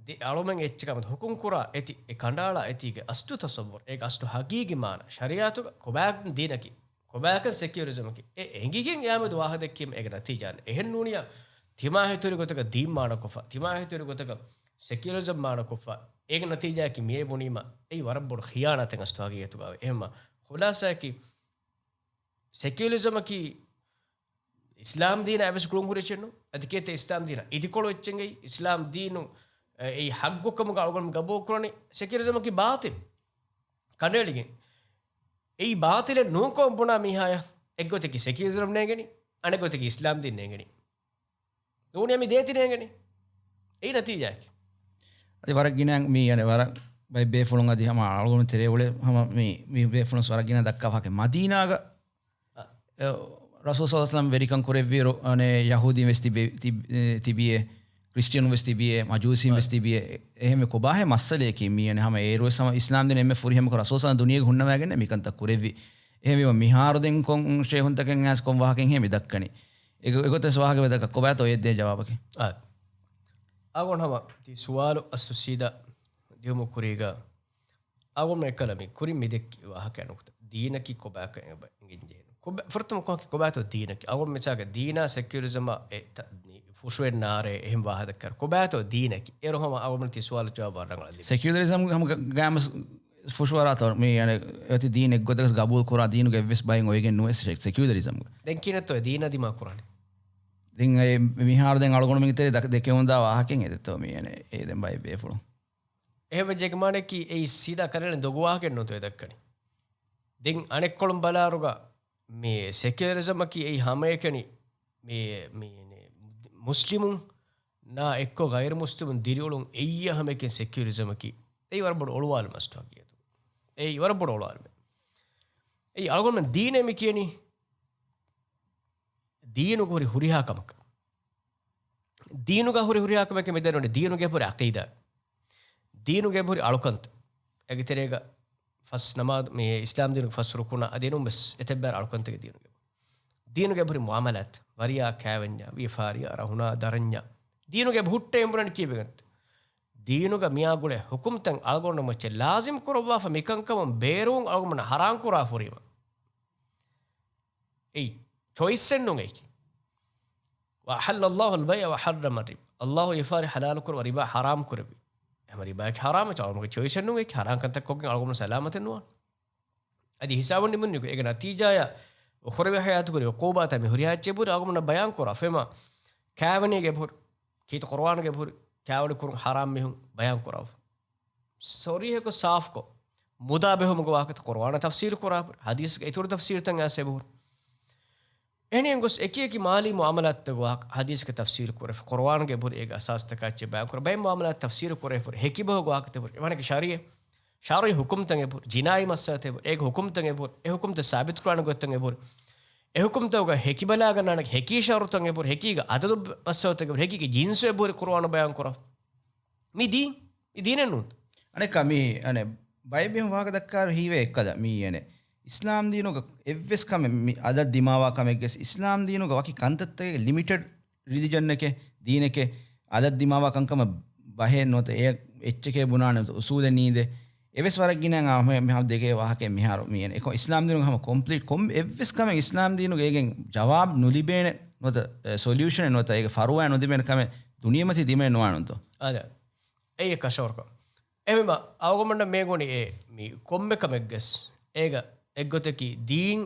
ދެ އަޅުމެން އެއްޗަކާ ހުކުމް ކުރާ އެތި އެ ކަނޑައަޅާ އެތީގެ އަސްލު ތަސައްވުރު، އޭގެ އަސްލު ހަގީގީ މާނަ، ޝަރީއަތުގަ ކޮބާކަން ދީނަކީ، ކޮބާކަން ސެކިއުލަރިޒަމަކީ، އެ އެނގިގެން އެއާމެދު ވާހަކަ ދެއްކީމަ އޭގެ ނަތީޖާ އެހެން ނޫނިޔާ. ތިމާހިތުރި ގޮތަކަށް ދީން މާނަކޮށްފަ، ތިމާހިތުރި ގޮތަކަށް ސެކިއުލަރިޒަމް މާނަކޮށްފަ، އޭގެ ނަތީޖާއަކީ މިއެ ބުނީމަ އެއީ ވަރަށް ބޮޑު ޚިޔާނާތެއް އަސްލު ހަގީގަތުގަ. އެހެންމަ ޚުލާސާއަކީ ސެކިއުލަރިޒަމަކީ އިސްލާމް ދީނާ އެއްވެސް ގުޅުން ހުރި އެއްޗެއް ނޫން. އަދި ކޭތެ އިސްލާމް ދީނާ އިދިކޮޅު އެއްޗެއް އެއީ. އިސްލާމް ދީނު، އެ، އެއީ ޙައްގު ކަމުގަ އަޅުގަނޑު ގަބޫލު ކުރަނީ. ސެކިއުލަރިޒަމަކީ ބާޠިލް. ކަނޑައެޅިގެން. އެއީ ބާޠިލެއް ނޫންކަމަށް ބުނާ މީހާޔަށް އެއްގޮތަކީ ސެކިއުލަރިޒަމް ނޭނގެނީ، އަނެއްގޮތަކީ އިސްލާމް ދީން ނޭނގެނީ. ނޫނީ މި ދޭތި ނޭނގެނީ. އެއީ ނަތީޖާއަކީ. އަދި ވަރަށް ގިނަ މީ، އަނެއް ވަރަށް ބައެއް ބޭފުޅުން އަދި ހަމަ އަޅުގަނޑު ތެރޭ އުޅޭ ހަމަ މި، މި ބޭފުޅުން ވަރަށް ގިނަ ދައްކާ ފަހަކެ މަދީނާގަ، އަ، އެ، ރަސޫލު ޞައްލަﷲު ޢަލައިހި ވަސައްލަމް ވެރިކަން ކުރެއްވިއިރު، އަނެއް ޔަހޫދީން ވެސް ތިބި، ތި، އެ، ތިބިއޭ، ކްރިސްޓިއަނުން ވެސް ތިބިއޭ، މަޖޫސީން ވެސް ތިބިއޭ. އެ، އެހެންވެ ކޮބާހޭ މައްސަލަޔަކީ މީ، އަނެއް ހަމަ އޭރުވެސް ހަމަ އިސްލާމް ދީން އެންމެ ފުރިހަމަކޮށް ރަސޫލު ޞައްލަﷲު ޢަލައިހި ވަސައްލަމް ދުނިޔޭގަ ހުންނަވައިގެން މިކަންތައް ކުރެއްވި. އެހެންވީމަ މިހާރު ދެން ކޮން ޝޭހުންތަކެއް އައިސް ކޮން ވާހަކައެއް ހޭ މި ދައްކަނީ. އެގޮ-، އެގޮތަސް ވާހަކަ ވެދަކަށް ކޮބާތޯ އެ ދޭ ޖަވާބަކީ؟ އާ. އަޅުގަނޑު ހަމަ ތި ސުވާލު އަސްލު ސީދާ ދިޔުމު ކުރީގަ، އަޅުގަނޑު އެކަލަ މި ކުރިން މި ދެއްކި ވާހަކަ ނުކުތަ. ދީނަކީ ކޮބާކަން އެބަ އެނގިން ޖެހޭނެ. ކޮބާ-، ފުރަތަމަ ކޮންކި ކޮބާތޯ ދީނަކީ؟ އަޅުގަނޑު މިސާލަކަށް ދީނާ ސެކިއުލަރިޒަމާ އެ ތަ-، މި ފުށުއެއް ނާރޭ އެހެން ވާހަކަ ދައްކާ. ކޮބާތޯ ދީނަކީ؟ އޭރު ހަމަ އަޅުގަނޑު ތި ސުވާލު ޖަވާބު ވަރަށް ރަނގަޅަށް ލިބޭ. ސެކިއުލަރިޒަމް ހަމަ ގަ-، ގާމަސް ފުށުއަރާތޯ މި، އަނެއް، އޮތީ ދީން އެއްގޮތަކަސް ގަބޫލު ކުރާ ދީނުގެ އެއްވެސް ބައެއް އޮވެގެން ނުވެސް ސެ-، ސެކިއުލަރިޒަމްގަ. ދެން ކިހިނެއްތޯ އެ ދީނާ ދިމާ ކުރާނީ؟ ދެން އެ މިހާރު ދެން އަޅުގަނޑުމެންގެ ތެރެ ދަ-، ދެކެވުނުދާ ވާހަކައެއް އެދެއްތޯ މި، އަނެއް، އެ ދެން ބައެއް ބޭފުޅުން. އެހެން ވެއްޖެ މާނައަކީ އެއީ ސީދާ ކަނޑައެޅި ދޮގު ވާހަކައެއް ނޫންތޯ އެ ދައްކަނީ. ދެން އަނެއްކޮޅުން ބަލާއިރުގަ މި ސެކިއުލަރިޒަމަކީ އެއީ ހަމައެކަނި މި، މި، މި މުސްލިމުން ނާ އެއްކޮށް ޣައިރު މުސްލިމުން ދިރިއުޅުން އެއްޔާ ހަމައެކަނި ސެކިއުލަރިޒަމަކީ. އެއީ ވަރަށް ބޮޑު އޮޅުވާލުމެއް އަސްލު ހަގީގަތު. އެއީ ވަރަށް ބޮޑު އޮޅުވާލުމެއް. އެއީ އަޅުގަނޑުމެން ދީނޭ މި ކިޔަނީ ދީނުގެ ހުރި ހުރިހާ ކަމަކަށް. ދީނުގަ ހުރި ހުރިހާ ކަމެކޭ މި ދެންނެވުނީ ދީނުގެ ހުރި ޢަޤީދާ. ދީނުގެ ހުރި އަޅުކަންތައް. އޭގެ ތެރޭގަ ފަސް ނަމާދު، މި އިސްލާމް ދީނުގެ ފަސް ރުކުނާ އަދި އެނޫން ވެސް އެތައް ބައި އަޅުކަންތަކެއް ދީނުގެ. ދީނުގެ ހުރި މުޢާމަލާތު. ވަރިޔާ ކާވެންޏާ، ވިޔަފާރިޔާ، ރަހުނާ، ދަރަންޏާ. ދީނުގެ ހުއްޓައިން ބުނަން ކީއްވެގެންތަ؟ ދީނުގަ މިއާ ގުޅޭ ހުކުމްތައް އަޅުގަނޑު މައްޗަށް ލާޒިމް ކުރައްވާފަ މިކަންކަމުން ބޭރުވުން އަޅުގަނޑު ހަރާން ކުރާފަ ހުރީމަ. އެއީ ޗޮއިސްއެއް ނޫން އެއީކީ. وأحل الله البيع وحرم الربا. ﷲ ވިޔަފާރި ޙަލާލު ކުރައްވާ ރިބާ ޙަރާމް ކުރެއްވި. އެހެން ރިބާއަކީ ޙަރާމް އެއްޗެއް އަޅުގަނޑުގެ ޗޮއިސްއެއް ނޫން އެއީކީ. ހަރާން ކަންތައް ކޮށްގެން އަޅުގަނޑު ސަލާމަތެއް ނުވާނެ. އަދި ހިސާބުން ނިމުން ނިކު އޭގެ ނަތީޖާޔާ އުޚްރަވީ ޙަޔާތުގެ ހުރި ޢުޤޫބާތާ މި ހުރިހާ އެއްޗެއް ހުރި އަޅުގަނޑު ބަޔާން ކުރާ. ފެމާ ކާވެނީގެ ހުރި، ކީރިތި ޤުރުއާންގެ ހުރި، ކާވެނި ކުރުން ޙަރާމް މީހުން ބަޔާން ކުރާ. ޞަރީޙަކޮށް ސާފުކޮށް، މުދާ ބެހުމުގެ ވާހަކަތައް ޤުރުއާނަށް ތަފްސީލު ކުރާ ހުރި، ޙަދީޘްގެ އިތުރު ތަފްސީލުތައް އައިސް އެބަހުރި. އެހެނިހެން ގޮސް އެކި އެކި މާލީ މުޢާމަލާތުތައް ވާހަކަ ޙަދީޘްގެ ތަފްސީލު ކުރެފަ، ޤުރުއާންގެ އެބަހުރި އޭގެ އަސާސްތަކާ އެއްޗެއް ބަޔާން ކުރެ، ބައެއް މުޢާމަލާތު ތަފްސީލު ކުރެފަ، ހެކިބަހުގެ ވާހަކަތައް އެބަހުރި، އެވަނަކީ ޝަރީޢަ، ޝަރުޢީ ޙުކުމްތައް އެބަހުރި، ޖިނާއީ މައްސަލަތައް އެބަހުރި، އޭގެ ޙުކުމްތައް އެބަހުރި، އެ ޙުކުމްތައް ސާބިތު ކުރާނެ ގޮތްތައް އެބަހުރި، އެ ޙުކުމްތަކުގަ ހެކި ބަލާގަންނާނެ ހެކީ ޝަރުޠުތައް އެބަހުރި، ހެކީގެ އަދަދު މައްސަލަތައް އެބަހުރި، ހެކީގެ ޖިންސު އެބަހުރި ޤުރުއާނު ބަޔާން ކުރާ. މި ދީން، މި ދީނެއް ނޫން. އަނެއްކާ މި، އަނެއް، ބައެއް ބޭފުޅުން ވާހަކަ ދައްކާއިރު ހީވޭ އެއްކަލަ މި، އަނެއް، އިސްލާމް ދީނުގަ އެއްވެސް ކަމެއް މި އަދަށް ދިމާވާ ކަމެއްގެ އިސްލާމް ދީނުގަ ވަކި ކަންތައްތަކެއް ލިމިޓެޑް ރިލިޖަންއެކޭ، ދީނެކޭ، އަދަށް ދިމާވާ ކަންކަމަށް ބަހެއް ނުވަތަ އެ އެއްޗެކޭ ބުނާނެ އުސޫލެއް ނީނދޭ. އެވެސް ވަރަށް ގިނަ އާ މި، މިހާރު ދެގޭ ވާހަކައެއް މިހާރު މި، އަނެއް، އެކޮ އިސްލާމް ދީނުގަ ހަމަ ކޮމްޕްލީޓް ކޮން އެއްވެސް ކަމެއް އިސްލާމް ދީނުގަ އޭގެން ޖަވާބު ނުލިބޭނެ ނުވަތަ، އެ، ސޮލިއުޝަނެއް ނުވަތަ އޭގެ ފަރުވާ ނުލިބޭނެ ކަމެއް ދުނިޔެމަތީ ދިމައެއް ނުވާނެ ދޯ. އާދެ. އެއީ އެއްކަށަވަރުކަން. އެހެންވީމަ، އަޅުގަނޑަށް މި ގުޅި އެ މި ކޮންމެ ކަމެއްގެސް އޭގަ އެއްގޮތަކީ ދީން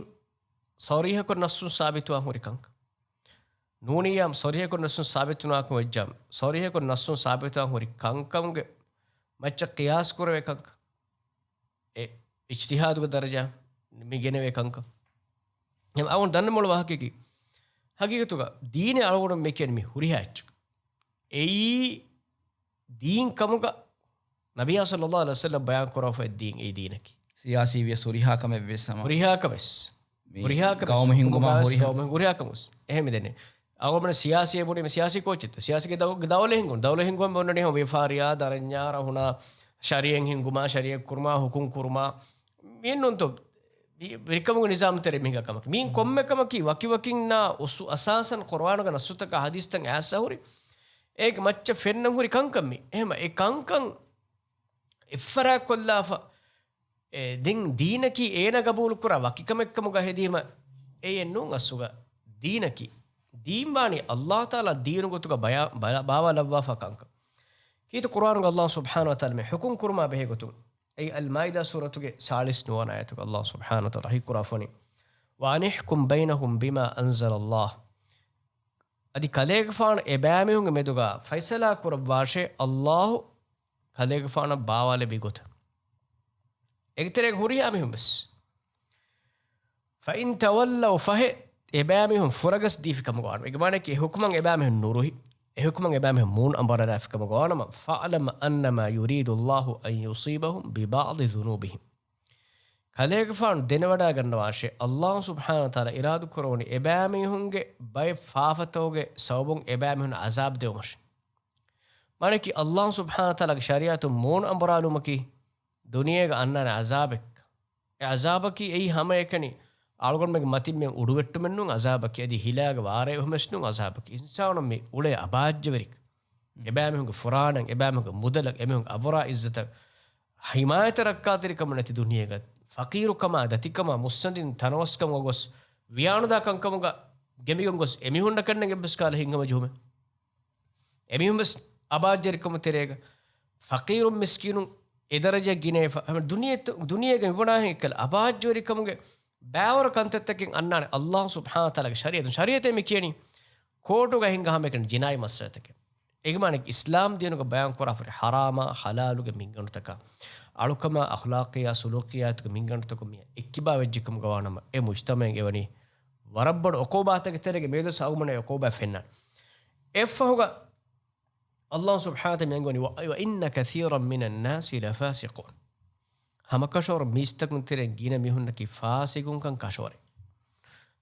ޞަރީޙަކޮށް ނައްޞުން ސާބިތުވާން ހުރި ކަންކަން. ނޫނިއްޔާ ޞަރީޙަކޮށް ނައްޞުން ސާބިތުވާކަމަށް ވެއްޖާ، ޞަރީޙަކޮށް ނައްޞުން ސާބިތުވާން ހުރި ކަންކަމުގެ މައްޗަށް ޤިޔާސް ކުރެވޭ ކަންކަން. އެ އިޖްތިހާދުގެ ދަރަޖާ، މި ގެނެވޭ ކަންކަން. އެހެން އަޅުގަނޑު ދަންނަ މޮޅު ވާހަކައަކީ، ހަގީގަތުގަ ދީނެއް އަޅުގަނޑު މި ކިޔަނީ މި ހުރިހާ އެއްޗަކަށް. އެއީ ދީން ކަމުގަ ނަބިއްޔާ ޞައްލައްލާހު ޢަލައިހި ވަސައްލަމް ބަޔާން ކުރާފައި ދީން އެއީ ދީނަކީ. ސިޔާސީ ވިޔަސް ހުރިހާ ކަމެއް ވެސް ހަމަ. ހުރިހާ ކަމެސް. މި ހުރިހާ ކަމެސް. ގައުމު ހިންގުމާ ހުރިހާ. ގައުމު ހިންގުމާ ހުރިހާ ކަމެސް. އެހެން މިދެންނެ. އަޅުގަނޑު ސިޔާސީ ބުނީމަ ސިޔާސީ ކޯޗެއްތޯ؟ ސިޔާސީގެ ދައު-، ދައުލަ ހިންގުން. ދައުލަ ހިންގުމަށް އޮންނަނީ ހަމަ ވިޔަފާރިއާ، ދަރަންޏާ، ރަހުނާ، ޝަރީޢަތް ހިންގުމާ، ޝަރީޢަތް ކުރުމާ، ހުކުމް ކުރުމާ. މިއެއްނޫންތޯ؟ ވި-، ވެރިކަމުގެ ނިޒާމް ތެރެ މިހިނގާ ކަމަކީ. މީން ކޮންމެ ކަމަކީ ވަކިވަކިންނާ އުސު-، އަސާސަން ޤުރުއާނުގެ ނައްސުތަކާ ހަދީސްތައް އައިސް ހުރި އޭގެ މައްޗަށް ފެންނަން ހުރި ކަންކަން މީ. އެހެމަ އެ ކަންކަން އެއްފަރާތްކޮށްލާފަ، އެ، ދެން ދީނަކީ އޭނަ ގަބޫލުކުރާ ވަކިކަމެއްކަމުގަ ހެދީމަ އެއެއްނޫން އަސްލުގަ ދީނަކީ. ދީން ވާނީ އައްލާހު ތަޢާލާ ދީނު ގޮތުގަ ބަޔާ-، ބަޔާ-، ބާވާލައްވާފަ ކަންކަން. ކީރިތި ޤުރުއާނުގަ އައްލާހު ސުބްޙާނަހު ވަތަޢާލާ މި ޙުކުމް ކުރުމާ ބެހޭ ގޮތުން އެއީ އަލްމާއިދާ ސޫރަތުގެ ސާޅީސް ނުވަވަނަ އާޔަތުގަ އައްލާހު ސުބްޙާނަހު ވަތަޢާލާ ވަޙީ ކުރާފަނީ، "وأن احكم بينهم بما أنزل الله." އަދި ކަލޭގެފާނު އެބައިމީހުންގެ މެދުގަ ފައިސަލާ ކުރައްވާށޭ، އައްލާހު ކަލޭގެފާނަށް ބާވާލެއްވި ގޮތަށް. އޭގެ ތެރޭގަ ހުރިހާ މީހުން ވެސް. فإن تولوا، ފަހެ އެބައިމީހުން ފުރަގަސް ދީފި ކަމުގަ ވާނަމަ، އޭގެ މާނައަކީ އެ ޙުކުމަށް އެބައިމީހުން ނުރުހި، އެ ޙުކުމަށް އެބައިމީހުން މޫނު އަނބުރާލާފި ކަމުގަ ވާނަމަ، فاعلم أنما يريد الله أن يصيبهم ببعض ذنوبهم. ކަލޭގެފާނު ދެނެވަޑައިގަންނަވާށޭ، އައްލާހު ސުބްޙާނަހު ވަތަޢާލާ އިރާދަކުރެވުނީ އެބައިމީހުންގެ ބައެއް ފާފަތަކުގެ ސަބަބުން އެބައިމީހުން ޢަޒާބު ދެވުމަށް. މާނައަކީ އައްލާހު ސުބްޙާނަހު ވަތަޢާލާގެ ޝަރީޢަތުން މޫނު އަނބުރާލުމަކީ ދުނިޔޭގަ އަންނާނެ ޢަޒާބެއް. އެ ޢަޒާބަކީ އެއީ ހަމައެކަނި އަޅުގަނޑުމެންގެ މަތިން މި އުޑުވެއްޓުމެއް ނޫން ޢަޒާބަކީ، އަދި ހިލާގެ ވާރޭ އެހުމެސް ނޫން ޢަޒާބަކީ. އިންސާނުން މި އުޅޭ އަބާއްޖަވެރިކަން. އެބައިމީހުންގެ ފުރާނަ، އެބައިމީހުންގެ މުދަލަށް، އެމީހުންގެ އަބުރާ ޢިއްޒަތަށް ޙިމާޔަތަށް ރައްކާތެރިކަމެއް ނެތި ދުނިޔޭގަ، ފަޤީރުކަމާ، ދަތިކަމާ، މުއްސަނދިން ތަނަވަސްކަމުގަ ގޮސް، ވިޔާނުދާ ކަންކަމުގަ ގެނބިގެން ގޮސް، އެމީހުންނަކަށް ނެތް އެއްވެސް ކަހަލަ ހިތްހަމަޖެހުމެއް. އެމީހުން ވެސް އަބާއްޖަވެރިކަމުގެ ތެރޭގަ، ފަޤީރުން މިސްކީނުން އެ ދަރަޖައަށް ގިނައިފަ، ހަމަ ދުނިޔެ-، ދުނިޔޭގަ މިބުނާހެން އެއްކަލަ އަބާއްޖަވެރިކަމުގެ ބައިވަރު ކަންތައްތަކެއް އަންނާނެ އައްލާހު ސުބްޙާނަހު ވަތަޢާލާގެ ޝަރީޢަތުން. ޝަރީޢަތޭ މި ކިޔަނީ ކޯޓުގަ ހިނގާ ހަމައެކަނި ޖިނާއީ މައްސަލަތަކެއް. އޭގެ މާނައަކީ އިސްލާމް ދީނުގަ ބަޔާން ކުރާފައި ހަރާމާ ހަލާލުގެ މިންގަނޑުތަކާ، އަޅުކަމާ އަޚްލާޤިއްޔާ ސުލޫކިއްޔާތުގެ މިންގަނޑުތަކުން މި އެއްކިބާ ވެއްޖެކަމުގަ ވާނަމަ، އެ މުޖްތަމަޢެއް އެވަނީ ވަރަށް ބޮޑު ޢުޤޫބާތެއްގެ ތެރޭގަ. މިއަދު ސައުމުން އެ ޢުޤޫބާތް ފެންނާނެ. އެއަށްފަހުގަ އައްލާހު ސުބްޙާނަހު ވަތަޢާލާ މި އަންގަވަނީ، "و-، وإن كثيرا من الناس لفاسقون." ހަމަކަށަވަރު މީސްތަކުން ތެރެއިން ގިނަ މީހުންނަކީ ފާސިޤުންކަން ކަށަވަރެއް.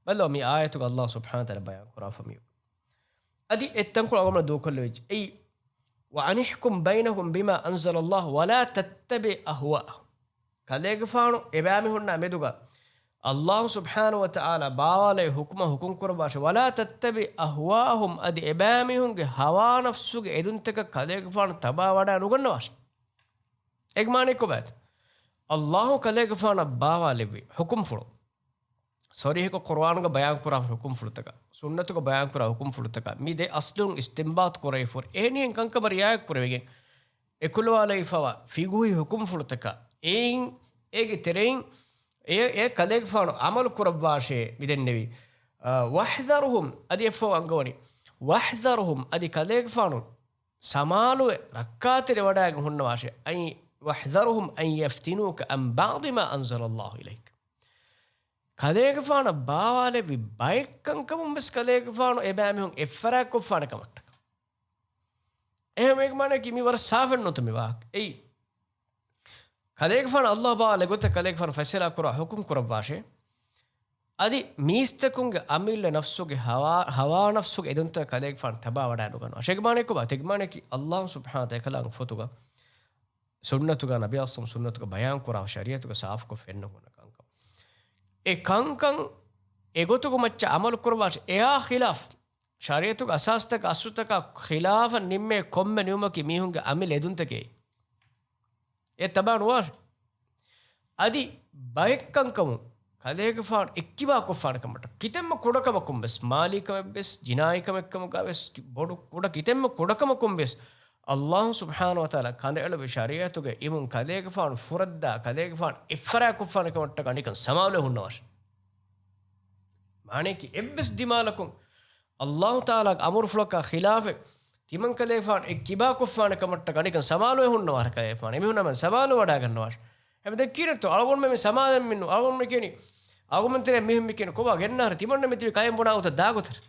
ބައްލަވާ މި އާޔަތުގަ އައްލާހު ސުބްޙާނަހު ވަތަޢާލާ ބަޔާން ކުރާފަ މި. އަދި އެއްތަންކޮޅު އަޅުގަނޑު ދޫކޮށްލެވިއްޖެ. އެއީ، "وأن احكم بينهم بما أنزل الله ولا تتبع أهواءهم." ކަލޭގެފާނު އެބައިމީހުންނާ މެދުގަ އައްލާހު ސުބްޙާނަހު ވަތަޢާލާ ބާވާލެއްވި ޙުކުމަށް ޙުކުމް ކުރައްވާށޭ. "ولا تتبع أهواءهم." އަދި އެބައިމީހުންގެ ހަވާ ނަފްސުގެ އެދުންތަކަށް ކަލޭގެފާނު ތަބާވަޑައި ނުގަންނަވާށޭ. އޭގެ މާނައީ ކޮބާތަ؟ އައްލާހު ކަލޭގެފާނަށް ބާވާލެއްވި ޙުކުމްފުޅު، ޞަރީޙަކޮށް ޤުރުއާނުގަ ބަޔާންކުރާ ޙުކުމްފުޅުތަކާ، ސުންނަތުގަ ބަޔާންކުރާ ޙުކުމްފުޅުތަކާ، މި ދެ އަސްލުން އިސްތިންބާޠު ކުރެވިފަ ހުރި އެހެނިހެން ކަންކަމަށް ރިޢާޔަތް ކުރެވިގެން، އެކުލަވާލައިފަވާ ފިޤުހީ ޙުކުމްފުޅުތަކާ، އެއިން އޭގެ ތެރެއިން އެ، އެ ކަލޭގެފާނު ޢަމަލު ކުރައްވާށޭ މިދެންނެވީ. އާ، "واحذرهم" އަދި އެއަށްފަހު އަންގަވަނީ، "واحذرهم" އަދި ކަލޭގެފާނު ސަމާލުވެ ރައްކާތެރި ވަޑައިގެން ހުންނަވާށޭ. އައި، "واحذرهم أن يفتنوك عن بعض ما أنزل الله إليك." ކަލޭގެފާނަށް ބާވާލެއްވި ބައެއް ކަންކަމުން ވެސް ކަލޭގެފާނު އެބައިމީހުން އެއްފަރާތްކޮށްފާނެ ކަމަށްޓަކާ. އެހެން އޭގެ މާނައަކީ މި ވަރަށް ސާފެއް ނޫންތަ މި ވާހަކަ؟ އެއީ، ކަލޭގެފާނު އައްލާހު ބާވާލެއްވި ގޮތަށް ކަލޭގެފާނު ފައިސަލާ ކުރާ ޙުކުމް ކުރައްވާށޭ. އަދި މީސްތަކުންގެ އަމިއްލަ ނަފްސުގެ ހަވާ، ހަވާ ނަފްސުގެ އެދުންތައް ކަލޭގެފާނު ތަބާވަޑައި ނުގަންނަވާށޭ. އޭގެ މާނައަކީ ކޮބާ؟ އޭގެ މާނައަކީ އައްލާހު ސުބްޙާނަހު ވަތަޢާލާގެ ފޮތުގަ، ސުންނަތުގަ، ނަބީ އައްސަމް ސުންނަތުގަ ބަޔާން ކުރާ ޝަރީޢަތުގަ ސާފުކޮށް ފެންނަ ހުންނަ ކަންކަން. އެ ކަންކަން އެގޮތުގެ މައްޗަށް ޢަމަލު ކުރައްވާށޭ. އެއާ ޚިލާފް، ޝަރީޢަތުގެ އަސާސްތަކާ އަސްލުތަކާ ޚިލާފަށް ނިންމޭ ކޮންމެ ނިންމުމަކީ މީހުންގެ އަމިއްލަ އެދުންތަކެއް. އެ ތަބާ ނުވާށޭ. އަދި ބައެއް ކަންކަމުން ކަލޭގެފާނު އެއްކިބާ ކޮށްފާނެ ކަމަށްޓަކާ، ކިތަންމެ ކުޑަކަމަކުން ވެސް، މާލީ ކަމެއް ވެސް، ޖިނާއީ ކަމެއް ކަމުގަ ވެސް، ކި-، ބޮޑު ކުޑަ ކިތަންމެ ކުޑަކަމަކުން ވެސް، އައްލާހު ސުބްޙާނަހު ވަތަޢާލާ ކަނޑައެޅުއްވި ޝަރީޢަތުގެ އިމުން ކަލޭގެފާނު ފުރައްދާ، ކަލޭގެފާނު އެއްފަރާތް ކޮށްފާނެ ކަމަށްޓަކާ ނިކަން ސަމާލުވެ ހުންނަވާށޭ. މާނައަކީ އެއްވެސް ދިމާލަކުން އައްލާހު ތަޢާލާގެ އަމުރުފުޅަކާ ޚިލާފެއް ތިމަން ކަލޭގެފާނު އެއްކިބާ ކޮށްފާނެ ކަމަށްޓަކާ ނިކަން ސަމާލުވެ ހުންނަވާށޭ ކަލޭގެފާނު. އެމީހުންނަށް ސަމާލު ވަޑައިގަންނަވާށޭ. ހަމަ ދެން ކީރެތޯ އަޅުގަނޑުމެން ސަމާލެން މިންނު އަޅުގަނޑުމެން ކިޔަނީ އަޅުގަނޑުމެން ތެރޭ މީހުން މި ކިޔަނީ ކޮބާ ގެންނާރ ތިމަންނަ މިތިބި ކައިން ބުނާ ގޮތަށް ދާ ގޮތަށް.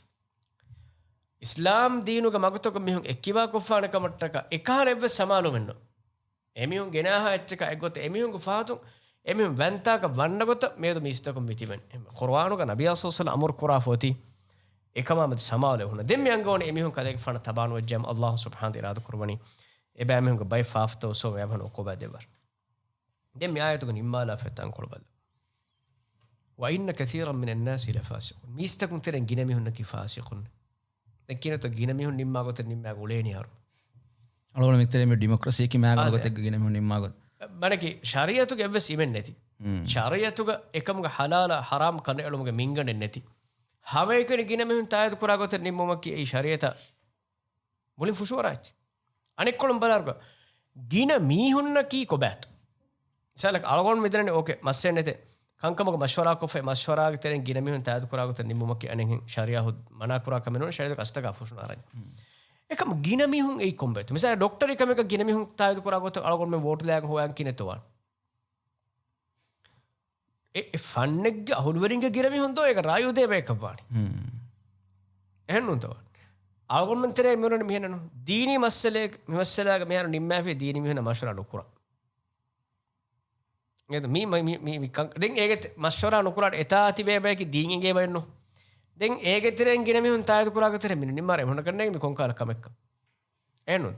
އިސްލާމް ދީނުގެ މަގުތަކުން މީހުން އެއްކިބާ ކޮށްފާނެ ކަމަށްޓަކާ އެކަހަލަ އެއްވެސް ސަމާލުމެއްނު. އެމީހުން ގެނާހާ އެއްޗަކާ އެއްގޮތަށް އެމީހުންގެ ފަހަތުން އެމީހުން ވަންތާކަށް ވަންނަ ގޮތަށް މިއަދު މީސްތަކުން މިތިބެން. އެހެން ޤުރުއާނުގަ ނަބިއްޔާ ޞައްލަﷲ ޢަލައިހި ވަސައްލަމަ އަމުރު ކުރާފަ އޮތީ އެކަމާމެދު ސަމާލު އެހުންނަ. ދެން މި އަންގަވަނީ އެމީހުން ކަލޭގެފާނަށް ތަބާނުވެއްޖެ ހަމަ ﷲ ސުބްޙާނަހޫ ވަތަޢާލާ އިރާދަ ކުރުވަނީ އެބައިމީހުންގެ ބައެއް ފާފަތައް އުސްވަމުން އެބައިމީހުން ޢުޤޫބާ ދެއްވާށި. ދެން މި އާޔަތުގަ ނިންމާލާފަ ތަންކޮޅު ބަލަ. وَإِنَّ كَثِيرًا مِنَ النَّاسِ لَفَاسِقُونَ. މީސްތަކުން ތެރެއިން ގިނަ މީހުންނަކީ ފާސިޤުން. ދެން ކިޔަންތޯ ގިނަ މީހުން ނިންމާ ގޮތަށް ނިންމާ އުޅޭނީ އަހަރު. އަޅުގަނޑު މި ތެރޭ މި ޑިމޮކްރަސީއަކީ މާގަނޑު އާދެ. ގޮތެއްގަ ގިނަ މީހުން ނިންމާ ގޮތް. މަނަކީ ޝަރީޢަތުގެ އެއްވެސް އިމެއް ނެތި. މް. ޝަރީޢަތުގަ އެކަމުގެ ޙަލާލާ ޙަރާމް ކަނޑައެޅުމުގެ މިންގަނޑެއް ނެތި. ހަމައެކަނި ގިނަ މީހުން ތާއީދު ކުރާ ގޮތެއް ނިންމުމަކީ އެއީ ޝަރީޢަތަށް މުޅިން ފުށުއަރާ އެއްޗެއް. އަނެއްކޮޅުން ބަލާއިރު، ގިނަ މީހުންނަކީ ކޮބާތޯ؟ މިސާލަކަށް އަޅުގަނޑު މިދަނީ އޯކޭ، މައްސަލައެއް ނެތޭ. ކަންކަމަކު މަޝްވަރާ ކޮށްފައި، މަޝްވަރާގެ ތެރެއިން ގިނަ މީހުން ތާއީދު ކުރާ ގޮތަށް ނިންމުމަކީ އަނެއްހެން ޝަރީޢަތު މަނާ ކުރާ ކަމެއް ނޫން، ޝަރީޢަތުގެ އަސްލަކާ ފުށުނާރަން. މް. އެކަމު ގިނަ މީހުން އެއީ ކޮންބައިތޯ؟ މިސާލަށް ޑޮކްޓަރީ ކަމެއްގަ ގިނަ މީހުން ތާއީދު ކުރާ ގޮތަށް އަޅުގަނޑުމެން ވޯޓު ލާގެން ހޮވާން ކިހިނެއްތޯ ވާން؟ އެ، އެ ފަންނެއްގެ އަހުލުވެރިންގެ ގިނަ މީހުން ދޯ އޭގަ ރާއި އުދޭ ބަޔަކަށް ވާނީ. މް. އެހެން ނޫންތޯ؟ އަޅުގަނޑުމެން ތެރޭ މިއުޅެނީ މިހެންނު. ދީނީ މައްސަލައެއް، މި މައްސަލާގަ މިހާރު ނިންމާފި ދީނީ މީހުންނަށް މަޝްވަރާ ނުކުރާ. އެ މީ، މީ، މީ، މީ، މީ ކަން، ދެން އޭގެ ތެ-، މަޝްވަރާ ނުކުރާ އެތާ ތިބޭ ބަޔަކީ ދީން އެނގޭ ބައެއްނު. ދެން އޭގެ ތެރެއިން ގިނަ މީހުން ތާއީދު ކުރާ ގޮތަށް މި ނިންމާރޭ އެމީހުންނަށް ކަންނޭނގެ މި ކޮންކަހަލަ ކަމެއްކަން. އެހެންނު.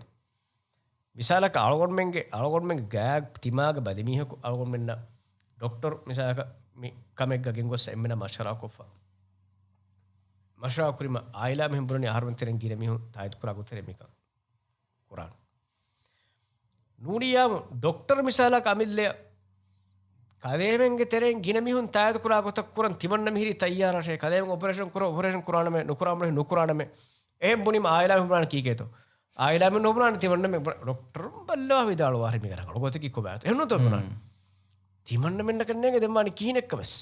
މިސާލަކަށް އަޅުގަނޑުމެންގެ، އަޅުގަނޑުމެންގެ ގާތް ތިމާގެ ބަލިމީހަކު އަޅުގަނޑުމެންނަށް ޑޮކްޓަރު މިސާލަކަށް މި ކަމެއްގަ ގެންގޮސް އެންމެނަށް މަޝްވަރާ ކޮށްފަ. މަޝްވަރާ ކުރީމަ އާއިލާ މީހުން ބުނަނީ އަހަރުމެން ތެރެއިން ގިނަ މީހުން ތާއީދު ކުރާ ގޮތެއް މިކަން ކުރާން. ނޫނިއްޔާމު ޑޮކްޓަރު މިސާލަކަށް އަމިއްލައަށް ކަލޭމެންގެ ތެރެއިން ގިނަ މީހުން ތާއީދު ކުރާ ގޮތަށް ކުރަން ތިމަންނަ މިހިރީ ތައްޔާރަށޭ. ކަލޭމެން އޮޕަރޭޝަން ކުރަ، އޮޕަރޭޝަން ކުރާނަމޭ، ނުކުރާނަމޭ، ނުކުރާނަމޭ. އެހެން ބުނީމަ އާއިލާ މީހުން ބުނާނީ ކީކޭތޯ؟ އާއިލާ މީހުން ނުބުނާނީ ތިމަންނަމެން ބުނާ، ޑޮކްޓަރު ބައްލަވާ ވިދާޅުވާށޭ މީގެ ރަނގަޅު ގޮތަކީ ކޮބާތޯ؟ އެހެންނޫންތޯ ބުނާނީ؟ މް. ތިމަންނަމެންނަކަށް ނޭނގެ ދެން ވާނީ ކިހިނެއްކަމެސް.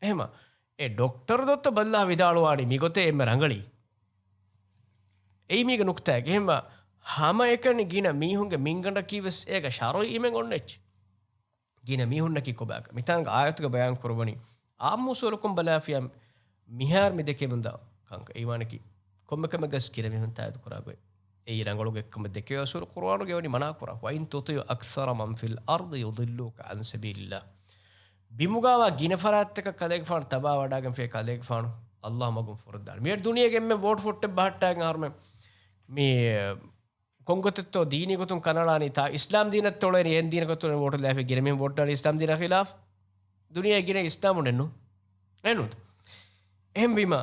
އެހެމަ، އެ ޑޮކްޓަރު ދޮއްތަ ބައްލަވާ ވިދާޅުވާނީ މިގޮތޭ އެންމެ ރަނގަޅީ. އެއީ މީގެ ނުކްތާއެއް. އެހެންވާ، ހަމައެކަނި ގިނަ މީހުންގެ މިންގަނޑަކީވެސް އޭގަ ޝަރުޢީ އިމެން އޮންނަ އެއްޗެއް. ގިނަ މީހުންނަކީ ކޮބާކަށް؟ މިތާނގަ އާޔަތުގަ ބަޔާން ކުރައްވަނީ އާއްމު އުސޫލަކުން ބަލާފިޔާ މިހާރު މި ދެކެމުންދާ ކަންކަން. އެއީވާނަކީ ކޮންމެ ކަމެއްގަސް ގިނަ މީހުން ތާއީދު ކުރާ ގޮތް. އެއީ ރަނގަޅު ގޮތްކަމަށް ދެކެވޭ އުސޫލު ޤުރުއާނުގައި ވަނީ މަނާ ކުރާ. وَإِن تُطِعْ أَكْثَرَ مَنْ فِي الْأَرْضِ يُضِلُّوكَ عَنْ سَبِيلِ اللَّهِ. ބިމުގައިވާ ގިނަ ފަރާތްތަކަށް ކަލޭގެފާނު ތަބާ ވަޑާގެންފިޔޭ ކަލޭގެފާނު ﷲ މަގުން ފުރައްދާނެ. މިއަދު ދުނިޔޭގެ އެންމެ ވޯޓް ފޮއްޓެއް ބަހައްޓާގެން އަހަރުމެން މި ކޮންގޮތެއްތޯ ދީނީ ގޮތުން ކަނަޅާނީތާ؟ އިސްލާމް ދީނަށް ތޮޅޭނީ އެހެން ދީނެއް ގޮތުން ވޯޓު ލާފި ގިނަ މީހުން ވޯޓު ދާނީ އިސްލާމް ދީނާ ޚިލާފް. ދުނިޔޭ ގިނަ އިސްލާމުންނެއްނު. އެނު. އެހެންވީމަ،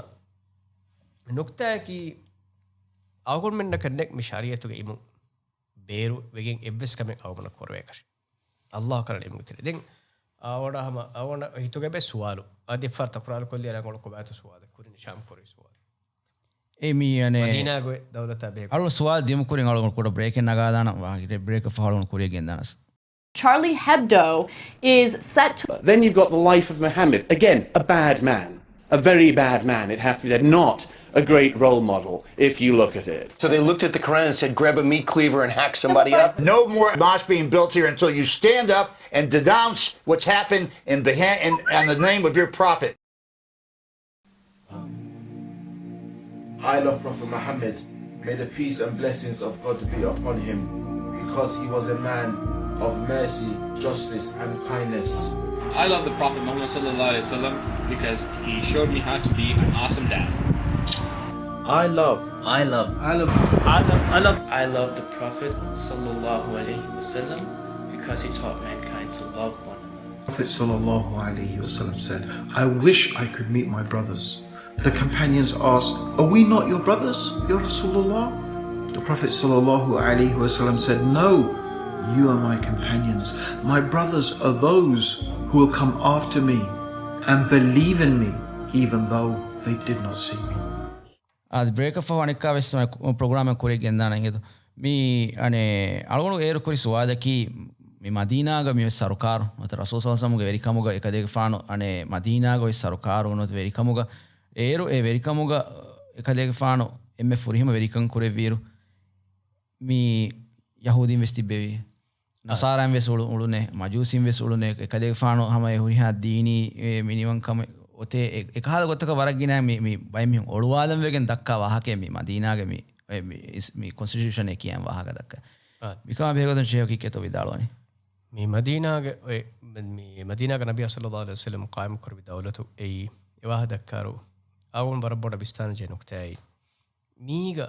ނުކްތާއަކީ އަޅުގަނޑުމެންނަކަށް ނެތް މި ޝަރީޢަތުގެ އިމު ބޭރު ވެގެން އެއްވެސް ކަމެއް އަޅުގަނޑަށް ކުރެވޭކަށެއް. ﷲ ކަންނަ އިމުގެ ތެރޭ. ދެން އަވަނަ ހަމަ، އަވަނަ ހިތުގަ އެބަ ސުވާލު. އަދި އެއްފަހަރު ތަކުރާރު ކޮށްލި ރަނގަޅު ކޮބާތޯ ސުވާލެއް ކުރިން ޝާމް ކުރި ސުވާލު. އެ މީ އަނެ މަދީނާގަ ދައުލަތާ ބޭ. އަޅު ސުވާލު ދިމު ކުރިން އަޅު ކުޑަ ބްރޭކެއް ނަގާދާނަ ވާ. ބްރޭކަށް ފަހު އަޅު ކުރިއަށް ގެންދާނަސް. Charlie Hebdo is set to Then you've got the life of Muhammad. Again, a bad man. A very bad man, it has to be said. Not a great role model, if you look at it. So they looked at the Quran and said, "Grab a meat cleaver and hack somebody up"? No more mosque being built here until you stand up and denounce what's happened in Beha-, in, in the name of your prophet. I love Prophet Muhammad. May the peace and blessings of God be upon him, because he was a man of mercy, justice, and kindness. I love the Prophet Muhammad sallallahu alaihi wasallam because he showed me how to be an awesome dad. I love, I love, I love, I love, I love, I love the Prophet sallallahu alaihi wasallam because he taught mankind to love one another. Prophet sallallahu alaihi wasallam said, "I wish I could meet my brothers." The companions asked, "Are we not your brothers, Ya Rasulullah?" The Prophet sallallahu alaihi wasallam said, "No, you are my companions. My brothers are those who will come after me and believe in me, even though they did not see me." އަދި ބްރޭކަށް ފަހު އަނެއްކާވެސް ޕްރޮގްރާމެއް ކުރިއަށް ގެންދާނަން އިނގޭތޯ. މި އަނެ އަޅުގަނޑު އޭރު ކުރި ސުވާލަކީ، މި މަދީނާގަ މި ސަރުކާރު ނުވަތަ ރަސޫލު ޞައްލަﷲ ޢަލައިހި ވަސައްލަމްގެ ވެރިކަމުގަ އެކަލޭގެފާނު އަނެ މަދީނާގަ އޮތް ސަރުކާރު ނުވަތަ ވެރިކަމުގަ އޭރު އެ ވެރިކަމުގަ އެކަލޭގެފާނު އެންމެ ފުރިހަމަ ވެރިކަން ކުރެއްވިއިރު މި ޔަހޫދީން ވެސް ތިއްބެވި. ނަސާރާއިން ވެސް އުޅު-، އުޅުނޭ، މަޖޫސީން ވެސް އުޅުނޭ، އެކަލޭގެފާނު ހަމަ އެ ހުރިހާ ދީނީ، އެ، މިނިވަންކަމެއް އޮތޭ، އެ، އެކަހަލަ ގޮތަކަށް ވަރަށް ގިނަ މި، މި ބައެއް މީހުން އޮޅުވާލަން ވެގެން ދައްކާ ވާހަކައެއް މި މަދީނާގެ މި، އެ، މި އިސް-، މި ކޮންސްޓިޓިއުޝަނޭ ކިޔާ ވާހަކަ ދައްކާ. އާ. މިކަމާ ބެހޭގޮތުން ޝޭޚް ކީކޭތޯ ވިދާޅުވަނީ؟ މި މަދީނާގެ އޮތް، މި މަދީނާގެ ނަބިއްޔާ ޞައްލައްލާހު ޢަލައިހި ވަސައްލަމް ޤާއިމުކުރެއްވި ދައުލަތު އެއީ، އެ ވާހަކަ ދައްކާއިރު، އަޅުގަނޑު ވަރަށް ބޮޑަށް ވިސްނާންޖެހޭ ނުކުތާއެއް. މީގަ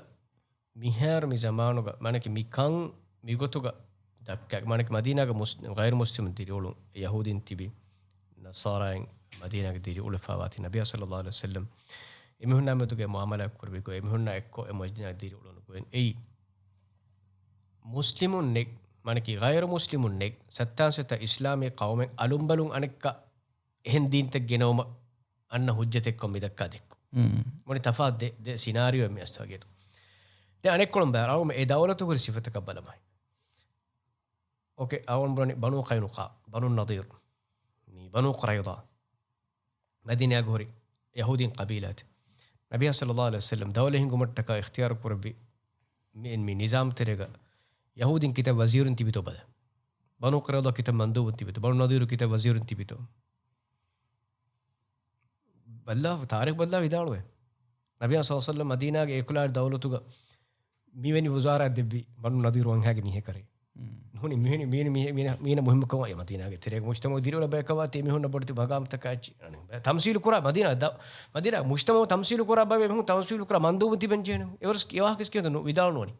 މިހާރު މި ޒަމާނުގަ، މާނަކީ މިކަން މިގޮތުގަ ދައްކާ، މާނަކީ މަދީނާގަ މުސް-، ޣައިރު މުސްލިމުން ދިރިއުޅުން، ޔަހޫދީން ތިބި، ނަޞާރާއިން މަދީނާގަ ދިރިއުޅެފަ ވާތީ، ނަބިއްޔާ ޞައްލައްލާހު ޢަލައިހި ވަސައްލަމް އެމީހުންނާ މެދުގަ މުޢާމަލާތް ކުރެއްވި ގޮތް، އެމީހުންނާ އެއްކޮށް އެ މަދީނާގަ ދިރިއުޅުނު ގޮތް އެއީ. މުސްލިމުންނެއް، މާނަކީ ޣައިރު މުސްލިމުންނެއް، ސައްތާން ސަތަ އިސްލާމީ ޤައުމެއް އަލުންބަލުން އަނެއްކާ އެހެން ދީންތައް ގެނައުމަށް އަންނަ ހުއްޖަތެއްކޮށް މިދައްކާ ދެއްކު. މުޅި ތަފާތު ދެ، ދެ ސިނާރިއޯ މި އަސްތު ހަގީގަތު. ދެ އަނެއްކޮޅުން ބައި އަޅުގަނޑު އެ ދައުލަތު ހުރި ސިފަތަކަށް ބަލަމާ. އޯކޭ، އަޅުގަނޑު ބުނަނީ ބަނޫ ޤައިނުޤާ، ބަނޫ ނަޟީރު، މި ބަނޫ ޤުރައިޟާ. މަދީނާގަ ހުރި ޔަހޫދީން ޤަބީލާތެއް. ނަބިއްޔާ ޞައްލައްލާހު ޢަލައިހި ވަސައްލަމް ދައުލަ ހިންގުމަށްޓަކާ އިޚްތިޔާރު ކުރެއްވި މި، މި ނިޒާމް ތެރޭގަ ޔަހޫދީން ކިތައް ވަޒީރުން ތިބިތޯ ބަލަ. ބަނޫ ޤުރައިޟާ ކިތައް މަންދޫބުން ތިބިތޯ. ބަނޫ ނަޟީރު ކިތައް ވަޒީރުން ތިބިތޯ. ބައްލާ، ތާރީޚް ބައްލާ ވިދާޅުވޭ. ނަބިއްޔާ ޞައްލައްލާހު ޢަލައިހި ވަސައްލަމް މަދީނާގެ އެކުލާ ދައުލަތުގަ މިވެނި ވުޒާރާ ދެއްވި ބަނޫ ނަޟީރު ވަންހާގެ މީހެއް ކަރޭ. ނޫނީ މިވެނި، މިވެނި، މީ-، މީނަ، މީނަ މުހިއްމުކަމާ އެ މަދީނާގެ ތެރޭގަ މުޖްތަމަޢު ދިރިއުޅޭ ބަޔަކަށް ވާތީ އެމީހުންނަށް ބޮޑެތި މަގާމްތަކާ އެއްޗި. ތަމްސީލު ކުރާ މަދީނާ ދަ-، މަދީނާ މުޖްތަމަޢު ތަމްސީލު ކުރާ ބައެއް މީހުން ތަމްސީލު ކުރާ މަންދޫބުން ތިބެން ޖެހޭނެ. އެވަރުސް ކިޔަވާ ކިސް ކިޔަން ވިދާޅުނުވަނީ.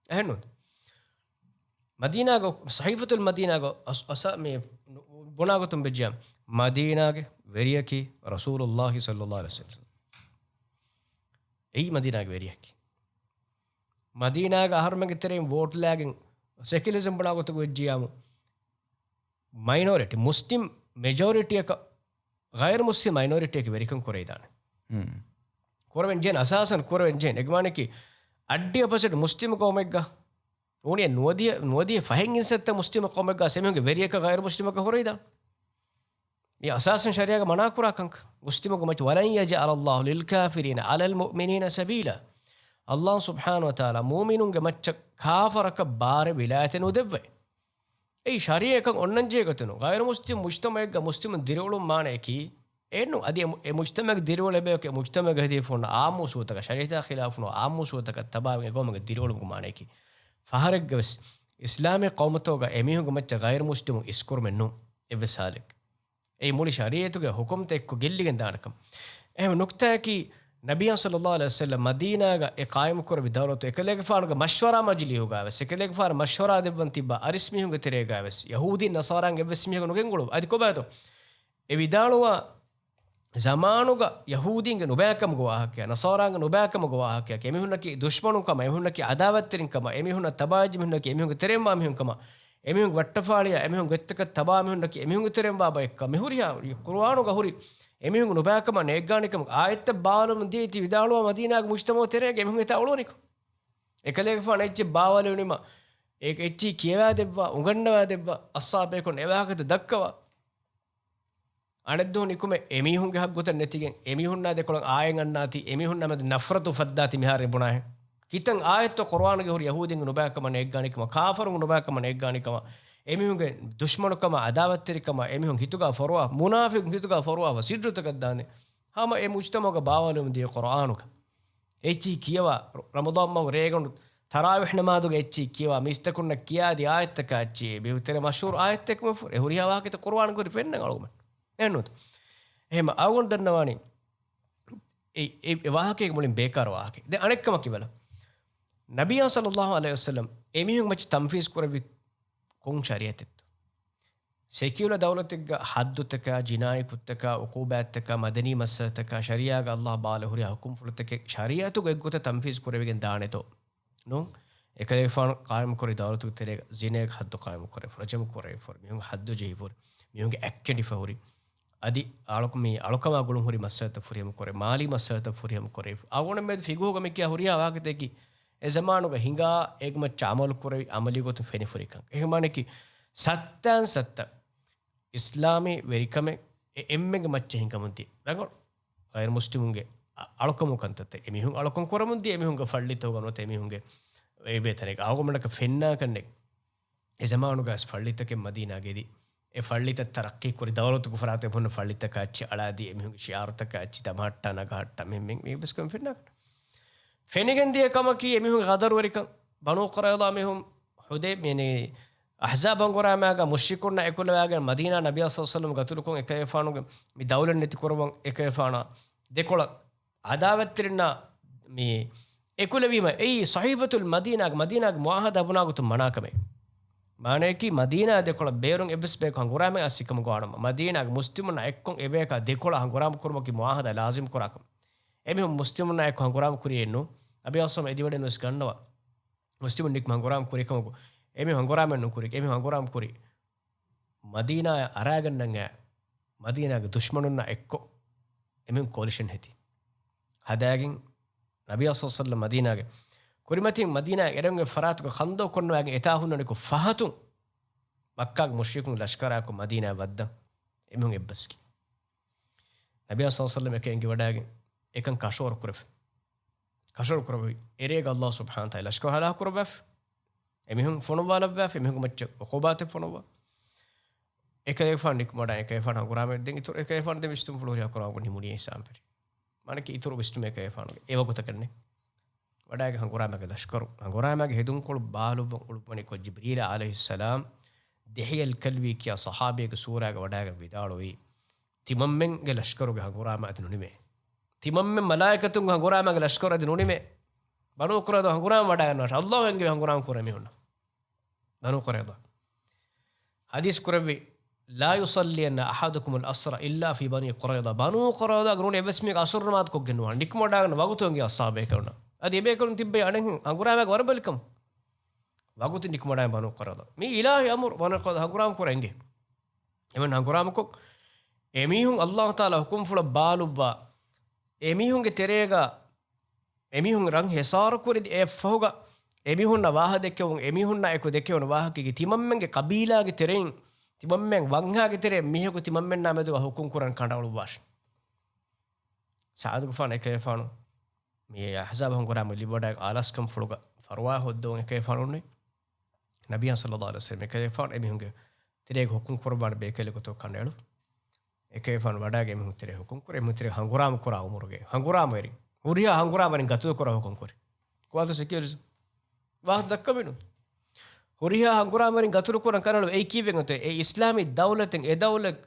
އެހެންނު. މަދީނާގަ، ޞަޙީފަތުލް މަދީނާގަ އަސް-، އަސަ-، މި ބުނާގޮތުން ބެއްޖެއްޔާ، މަދީނާގެ ވެރިޔަކީ ރަސޫލުﷲ ޞައްލައްލާހު ޢަލައިހި ވަސައްލަމް. އެއީ މަދީނާގެ ވެރިޔަކީ. މަދީނާގަ އަހަރުމެންގެ ތެރެއިން ވޯޓްލާގެން ސެކިއުލަރިޒަމް ބުނާގޮތުގަ ވެއްޖިއްޔާމު، މައިނޯރިޓީ، މުސްލިމް މެޖޯރިޓީއަކަށް ޣައިރު މުސްލިމް މައިނޯރިޓީއަކީ ވެރިކަން ކުރެވިދާނެ. ކުރެވެން ޖެހޭނެ، އަސާސަން ކުރެވެން ޖެހޭނެ. އެގެ މާނައަކީ އައްޑި އަޕޮޒިޓް މުސްލިމް ޤައުމެއްގަ ނޫނީ ނުވަދިހަ، ނުވަދިހަ ފަހެއް އިންސައްތަ މުސްލިމް ޤައުމެއްގަ އެމީހުންގެ ވެރިޔަކަށް ޣައިރު މުސްލިމަކަށް ހުރެވިދާނެ. މި އަސާސަން ޝަރީޢާގަ މަނާކުރާ ކަންކަން. މުސްލިމުންގެ މައްޗަށް، "ވަލަން ޔަޖްޢަލަ ﷲ ލިލް ކާފިރީނަ ޢަލަލް މުއުމިނީނަ ސަބީލާ." ﷲ ސުބްޙާނަހޫ ވަތަޢާލާ މުއުމިނުންގެ މައްޗަށް ކާފަރަކަށް ބާރެއް ވިލާޔަތެއް ނުދެއްވޭ. އެއީ ޝަރީޢަތްކަން އޮންނަންޖެހޭ ގޮތެއް ނޫން. ޣައިރު މުސްލިމް މުޖްތަމަޢެއްގަ މުސްލިމުން ދިރިއުޅުން މާނައަކީ، އެއްނު، އަދި އެ މު-، އެ މުޖްތަމަޢަށް ދިރިއުޅޭ ބަޔަކު އެ މުޖްތަމަޢުގަ ހެދިފަ ހުންނަ އާއްމު އުސޫލުތަކަށް، ޝަރީޢަތާ ޚިލާފު ނުވާ އާއްމު އުސޫލުތަކަށް ތަބާވެގެން އެގައުމުގަ ދިރިއުޅުމުގެ މާނައަކީ، ފަހަރެއްގަވެސް އިސްލާމީ ޤައުމުތަކުގަ އެމީހުންގެ މައްޗަށް ޣައިރު މުސްލިމުން އިސްކުރުމެއް ނޫން އެއްވެސް ޙާލެއްގަ. އެއީ މުޅި ޝަރީޢަތުގެ ޙުކުމްތައް އެއްކޮށް ގެއްލިގެން ދާނެ ކަމަށް. އެހެން ނުކްތާއަކީ، ނަބިއްޔާ ޞައްލައްލާހު ޢަލައިހި ވަސައްލަމް މަދީނާގަ އެ ޤާއިމު ކުރެއްވި ދައުލަތު އެކަލޭގެފާނުގެ މަޝްވަރާ މަޖިލީހުގަވެސް، އެކަލޭގެފާނު މަޝްވަރާ ދެއްވަން ތިއްބާ އަރިސް މީހުންގެ ތެރޭގަވެސް، ޔަހޫދީން ނަޞާރާން އެއްވެސް މީހަކު ނުގެންގުޅު. އަދި ކޮބާތޯ؟ އެ ވިދާޅުވާ ޒަމާނުގަ ޔަހޫދީންގެ ނުބައިކަމުގެ ވާހަކަ، ނަޞާރާންގެ ނުބައިކަމުގެ ވާހަކަ، އެމީހުންނަކީ ދުޝްމަނުން ކަމަށް، އެމީހުންނަކީ ޢަދާވަތްތެރިން ކަމަށް، އެމީހުންނަށް ތަބާވެއްޖެ މީހުންނަކީ އެމީހުންގެ ތެރެއިން ވާ މީހުން ކަމަށް، އެމީހުންގެ ވައްޓަފާޅިއާ އެމީހުން ގޮތްތަކަށް ތަބާ މީހުންނަކީ އެމީހުންގެ ތެރެއިން ވާ ބައެއްކަން. މި ހުރިހާ ޤުރުއާނުގަ ހުރި އެމީހުންގެ ނުބައިކަމަށް ނޭއްގާނެ ކަމަށް އާޔަތްތައް ބާވަލުން ދިޔައީ ތި ވިދާޅުވާ މަދީނާގެ މުޖްތަމަޢު ތެރޭގަ އެމީހުން އެތާ އުޅުވަނިކޮށް. އެކަލޭގެފާނު އެއްޗެއް ބާވަލުނީމަ، އޭގެ އެއްޗެއް ކިޔަވާ ދެއްވާ، އުނގަންނަވާ ދެއްވާ، އައްސާބޭކޮން އެވާހަކަތައް ދައްކަވާ. އަނެއްދުވަހު ނިކުމެ އެމީހުންގެ ހައްގުތައް ނެތިގެން، އެމީހުންނާ ދެކޮޅަށް އާޔަތް އަންނާތީ، އެމީހުންނާ މެދު ނަފްރަތު ފައްދާތީ މިހާރު ބުނާހެން. ކިތަން އާޔަތްތޯ ޤުރުއާނުގަ ހުރި ޔަހޫދީންގެ ނުބައިކަމަށް ނޭއްގާނެ ކަމަށް، ކާފަރުންގެ ނުބައިކަމަށް ނޭއްގާނެ ކަމަށް، އެމީހުންގެ ދުޝްމަނުކަމާ، ޢަދާވަތްތެރިކަމާ، އެމީހުން ހިތުގަ ފޮރުވާ، މުނާފިޤުން ހިތުގަ ފޮރުވާފަ ސިއްރުތަކަށް ދާނެ. ހަމަ އެ މުޖްތަމަޢުގަ ބާވަލުން ދިޔަ ޤުރުއާނުގަ. އެއްޗިހި ކިޔަވާ، ރަމަޟާން މަހު ރޭގަނޑު ތަރާވީޙް ނަމާދުގަ އެއްޗިހި ކިޔަވާ، މީސްތަކުންނަށް ކިޔާދި އާޔަތްތަކާ އެއްޗިހި ބިހުތެރެ މަޝްހޫރު އާޔަތްތަކުމެ ފުރެ ހުރިހާ ވާހަކަތައް ޤުރުއާން ކުރި ފެންނަން އަޅުގަނޑު. އެހެންނޫންތަ؟ އެހެމަ އަޅުގަނޑު ދަންނަވާނީ އެ، އެ، އެ ވާހަކައިގެ މުޅިން ބޭކާރު ވާހަކައެއް. ދެ އަނެއްކަމަކީ ބަލަ. ނަބިއްޔާ ޞައްލައްލާހު ޢަލައިހި ވަސައްލަމް އެމީހުން މައްޗަށް ތަންފީޒް ކުރެއްވި ކޮން ޝަރީޢަތެއްތޯ؟ ސެކިއުލަ ދައުލަތެއްގަ ޙައްދުތަކާ، ޖިނާއީ ކުށްތަކާ، ޢުޤޫބާތްތަކާ، މަދަނީ މައްސަލަތަކާ، ޝަރީޢާގަ ﷲ ބާލަ ހުރި ޙުކުމްފުޅުތަކެއް ޝަރީޢަތުގަ އެއްގޮތަށް ތަންފީޒް ކުރެވިގެން ދާނެތޯ؟ ނޫން. އެކަލޭގެފާނު ޤާއިމުކުރި ދައުލަތުގެ ތެރޭގަ ޒިނޭގެ ޙައްދު ޤާއިމުކުރެވިފަ، ރަޖަމު ކުރެވިފަ، މީހުން ޙައްދު ޖެހިފަ، މީހުންގެ އަތް ކެނޑިފަ ހުރި. އަދި އަޅުކަ-، މި އަޅުކަމާ ގުޅުން ހުރި މައްސަލަތައް ފުރިހަމަ ކުރެ، މާލީ މައްސަލަތައް ފުރިހަމަ ކުރެ. އަޅުގަނޑުމެދު ފިޤުހުގަ މި ކިޔާ ހުރިހާ ވާހަކަތަކީ އެ ޒަމާނުގަ ހިނގާ އޭގެ މައްޗަށް ޢަމަލު ކުރެވި ޢަމަލީ ގޮތުން ފެނިފަ ހުރި ކަން. އެހެން މާނައަކީ ސައްތާން ސައްތަ އިސްލާމީ ވެރިކަމެއް އެ އެންމެންގެ މައްޗަށް ހިނގަމުން ދިޔަ ރަނގަޅު ޣައިރު މުސްލިމުންގެ އަ-، އަޅުކަމު ކަންތައްތައް އެމީހުން އަޅުކަން ކުރަމުން ދިޔަ އެމީހުންގެ ފައްޅިތަކުގަ ނުވަތަ އެމީހުންގެ އެ ބޭތަނެއްގަ އަޅުގަނޑަކަށް ފެންނާކަށް ނެތް. އެ ޒަމާނުގައި ފައްޅިތަކެއް މަދީނާގައި ދި. އެ ފައްޅިތައް ތަރައްޤީ ކުރި، ދައުލަތުގެ ފަރާތު އެބަހުންނަ ފައްޅިތަކަށް އައްޗި އަޅާދީ، އެމީހުންގެ ޝިޢާރުތަކަށް އައްޗި ދަމަހައްޓާ ނަގަހައްޓާ މެ-، މެ-، މި ބަސްކަން ފެންނާކަށް. ފެނިގެން ދިޔަ ކަމަކީ އެމީހުންގެ ގަދަރުވެރިކަން. ބަނޫ ޤުރައިޟާ މީހުން ހުދޭ-، މި-، އަޙްޒާބް ހަނގުރާމާގަ މުޝްރިކުންނާ އެކުލަވާގެން މަދީނާ ނަބިއްޔާ ޞައްލަﷲު ޢަލައިހި ވަސައްލަމް ގަތުލުކޮށް އެކަލޭގެފާނުގެ މި ދައުލަތް ނެތި ކުރައްވަން އެކަލޭގެފާނާ ދެކޮޅަށް ޢަދާވަތްތެރިންނާ މި އެކުލެވީމަ، އެއީ ޞަޙީފަތުލް މަދީނާގެ މަދީނާގެ މުޢާހަދާ ބުނާ ގޮތުން މަނާކަމެއް. މާނަޔަކީ މަދީނާ ދެކޮޅަށް ބޭރުން އެއްވެސް ބަޔަކު ހަނގުރާމައަށް އައްސިކަމުގަ ވާނަމަ، މަދީނާގެ މުސްލިމުންނާ އެއްކޮށް އެބަޔަކާ ދެކޮޅަށް ހަނގުރާމަ ކުރުމަކީ މުޢާހަދާ ލާޒިމް ކުރާކަމެއް. އެމީހުން މުސްލިމުންނާ އެއްކޮށް ހަނގުރާމަ ކުރިއެއްނު. ނަބިއްޔާ ޞައްލަﷲު ޢަލައިހި ވަސައްލަމް އެދިވަޑައިނުވެސް ގަންނަވާ. މުސްލިމުން ނިކުމެ ހަނގުރާމަ ކުރި ކަމަކު، އެމީހުން ހަނގުރާމައެއް ނުކުރި، އެމީހުން ހަނގުރާމަ ކުރި. މަދީނާއަށް އަރާގަންނަން އައި، މަދީނާގެ ދުޝްމަނުންނާ އެއްކޮށް، އެމީހުން ކޯލިޝަން ހެދި. ހަދާގެން ނަބިއްޔާ ޞައްލަﷲު ޢަލައިހި ވަސައްލަމް މަދީނާގެ ކުރިމަތިން މަދީނާ އެރެންގެ ފަރާތުގަ ޚަންދަޤު ކޮންނަވާގެން އެތާ ހުންނަނިކު ފަހަތުން މައްކާގެ މުޝްރިކުން ލަޝްކަރާއެކު މަދީނާއަށް ވައްދަން އެމީހުން އެއްބަސްކި. ނަބިއްޔާ ޞައްލަﷲު ޢަލައިހި ވަސައްލަމް އެކަ އެނގިވަޑާގެން އެކަން ކަށަވަރު ކުރެފަ. ކަށަވަރު ކުރެވި އެރޭގަ ﷲ ސުބްޙާނަހޫ ވަތަޢާލާ ލަޝްކަރު ހަލާކު ކުރައްވާފަ. އެމީހުން ފޮނުއްވާލައްވާފަ، އެމީހުންގެ މައްޗަށް ޢުޤޫބާތެއް ފޮނުއްވާ. އެކަލޭގެފާނު ނިކުމެވަޑައި އެކަލޭގެފާނު ހަނގުރާމައަށް ދެން އިތުރު އެކަލޭގެފާނު ދެން ވިސްނުންފުޅު ހުރިހާ ކުރަމުން ނިމުނީ އިސާން ފެށި. މާނަކީ އިތުރު ވިސްނުމެއް އެކަލޭގެފާނުގެ އެ ވަގުތަކަށް ނެތް. ވަޑާގެ ހަނގުރާމަގެ ލަޝްކަރު، ހަނގުރާމަގެ ހެދުންކޮޅު ބާލުއްވަން އުޅުއްވަނިކޮށް ޖިބްރީލާ ޢަލައިހިއްސަލާމް ދިޙްޔަތް ކަލްބީ ކިޔާ ޞަޙާބީގެ ސޫރާގަ ވަޑާގެން ވިދާޅުވީ، ތިމަންމެންގެ ލަޝްކަރުގެ ހަނގުރާމަ އަދި ނުނިމޭ. ތިމަންމެން މަލާއިކަތުންގެ ހަނގުރާމަގެ ލަޝްކަރު އަދި ނުނިމޭ. ބަނޫ ޤުރައިޟާ ހަނގުރާމަ ވަޑާގަންނަވާށޭ. ﷲ އެންގެވި ހަނގުރާމަ ކުރަން މީހުންނަށް. ބަނޫ ޤުރައިޟާ ޙަދީޘް ކުރެއްވި، "لا يصلين أحدكم العصر إلا في بني قريظة." ބަނޫ ޤުރައިޟާގެ ނޫނީ އެއްވެސް މީހަކު ޢަޞްރު ނަމާދު ކޮށްގެން ނުވާނެ. ނިކުމެވަޑާގަންނަ ވަގުތު އެނގި އަޞްޙާބު ބޭކަލުންނަށް. އަދި އެބޭކަލުން ތިއްބައި އަނެއްހެން ހަނގުރާމައިގެ ވަރުބަލިކަމުން. ވަގުތު ނިކުމެވަޑާގެން ބަނޫ ޤުރައިޟާ. މީ އިލާހީ އަމުރު، ބަނޫ ޤުރައިޟާ ހަނގުރާމަ ކުރަން އެނގޭ. އެމެން ހަނގުރާމަކޮށް، އެމީހުން ﷲ ތަޢާލާ ޙުކުމްފުޅަށް ބާލުއްވާ، އެމީހުންގެ ތެރޭގަ، އެމީހުން ރަން ހެސާރަކުރި އެއަށްފަހުގަ، އެމީހުންނަށް ވާހަ ދެއްކެވުން، އެމީހުންނާ އެކު ދެކެވުނު ވާހަކައިގެ ތިމަންމެންގެ ޤަބީލާގެ ތެރެއިން، ތިމަންމެން ވަންހާގެ ތެރެއިން މީހަކު ތިމަންމެންނާ މެދުގަ ޙުކުމް ކުރަން ކަނޑައަޅުއްވާށި. ސަޢަދުގެފާނު އެކަލޭގެފާނު މި އަޙްޒާބު ހަނގުރާމަ ލިބިވަޑައި އާލާސްކަންފުޅުގަ ފަރުވާ ހޯއްދަވަން އެކަލޭގެފާނު އޮންނަ ނަބިއްޔާ ޞައްލަﷲު ޢަލައިހި ވަސައްލަމް އެކަލޭގެފާނު އެމީހުންގެ ތެރޭގަ ޙުކުމް ކުރައްވާނެ ބޭކަލެއް ގޮތަށް ކަނޑައެޅު. އެކަލޭގެފާނު ވަޑާގެ އެމީހުން ތެރޭ ޙުކުމް ކުރޭ. އެމީހުން ތެރޭ ހަނގުރާމަ ކުރާ އުމުރުގެ ހަނގުރާމަވެރިން، ހުރިހާ ހަނގުރާމަވެރިން ގަތުލު ކުރާ ޙުކުމް ކުރި. ކުވާތަ ސެކިއުރިސް ވާހަކަ ދައްކަމިނު. ހުރިހާ ހަނގުރާމަވެރިން ގަތުލު ކުރަން ކަނޑައެޅު. އެއީ ކީއްވެގެންތޯ؟ އެ އިސްލާމީ ދައުލަތެއް، އެ ދައުލަތް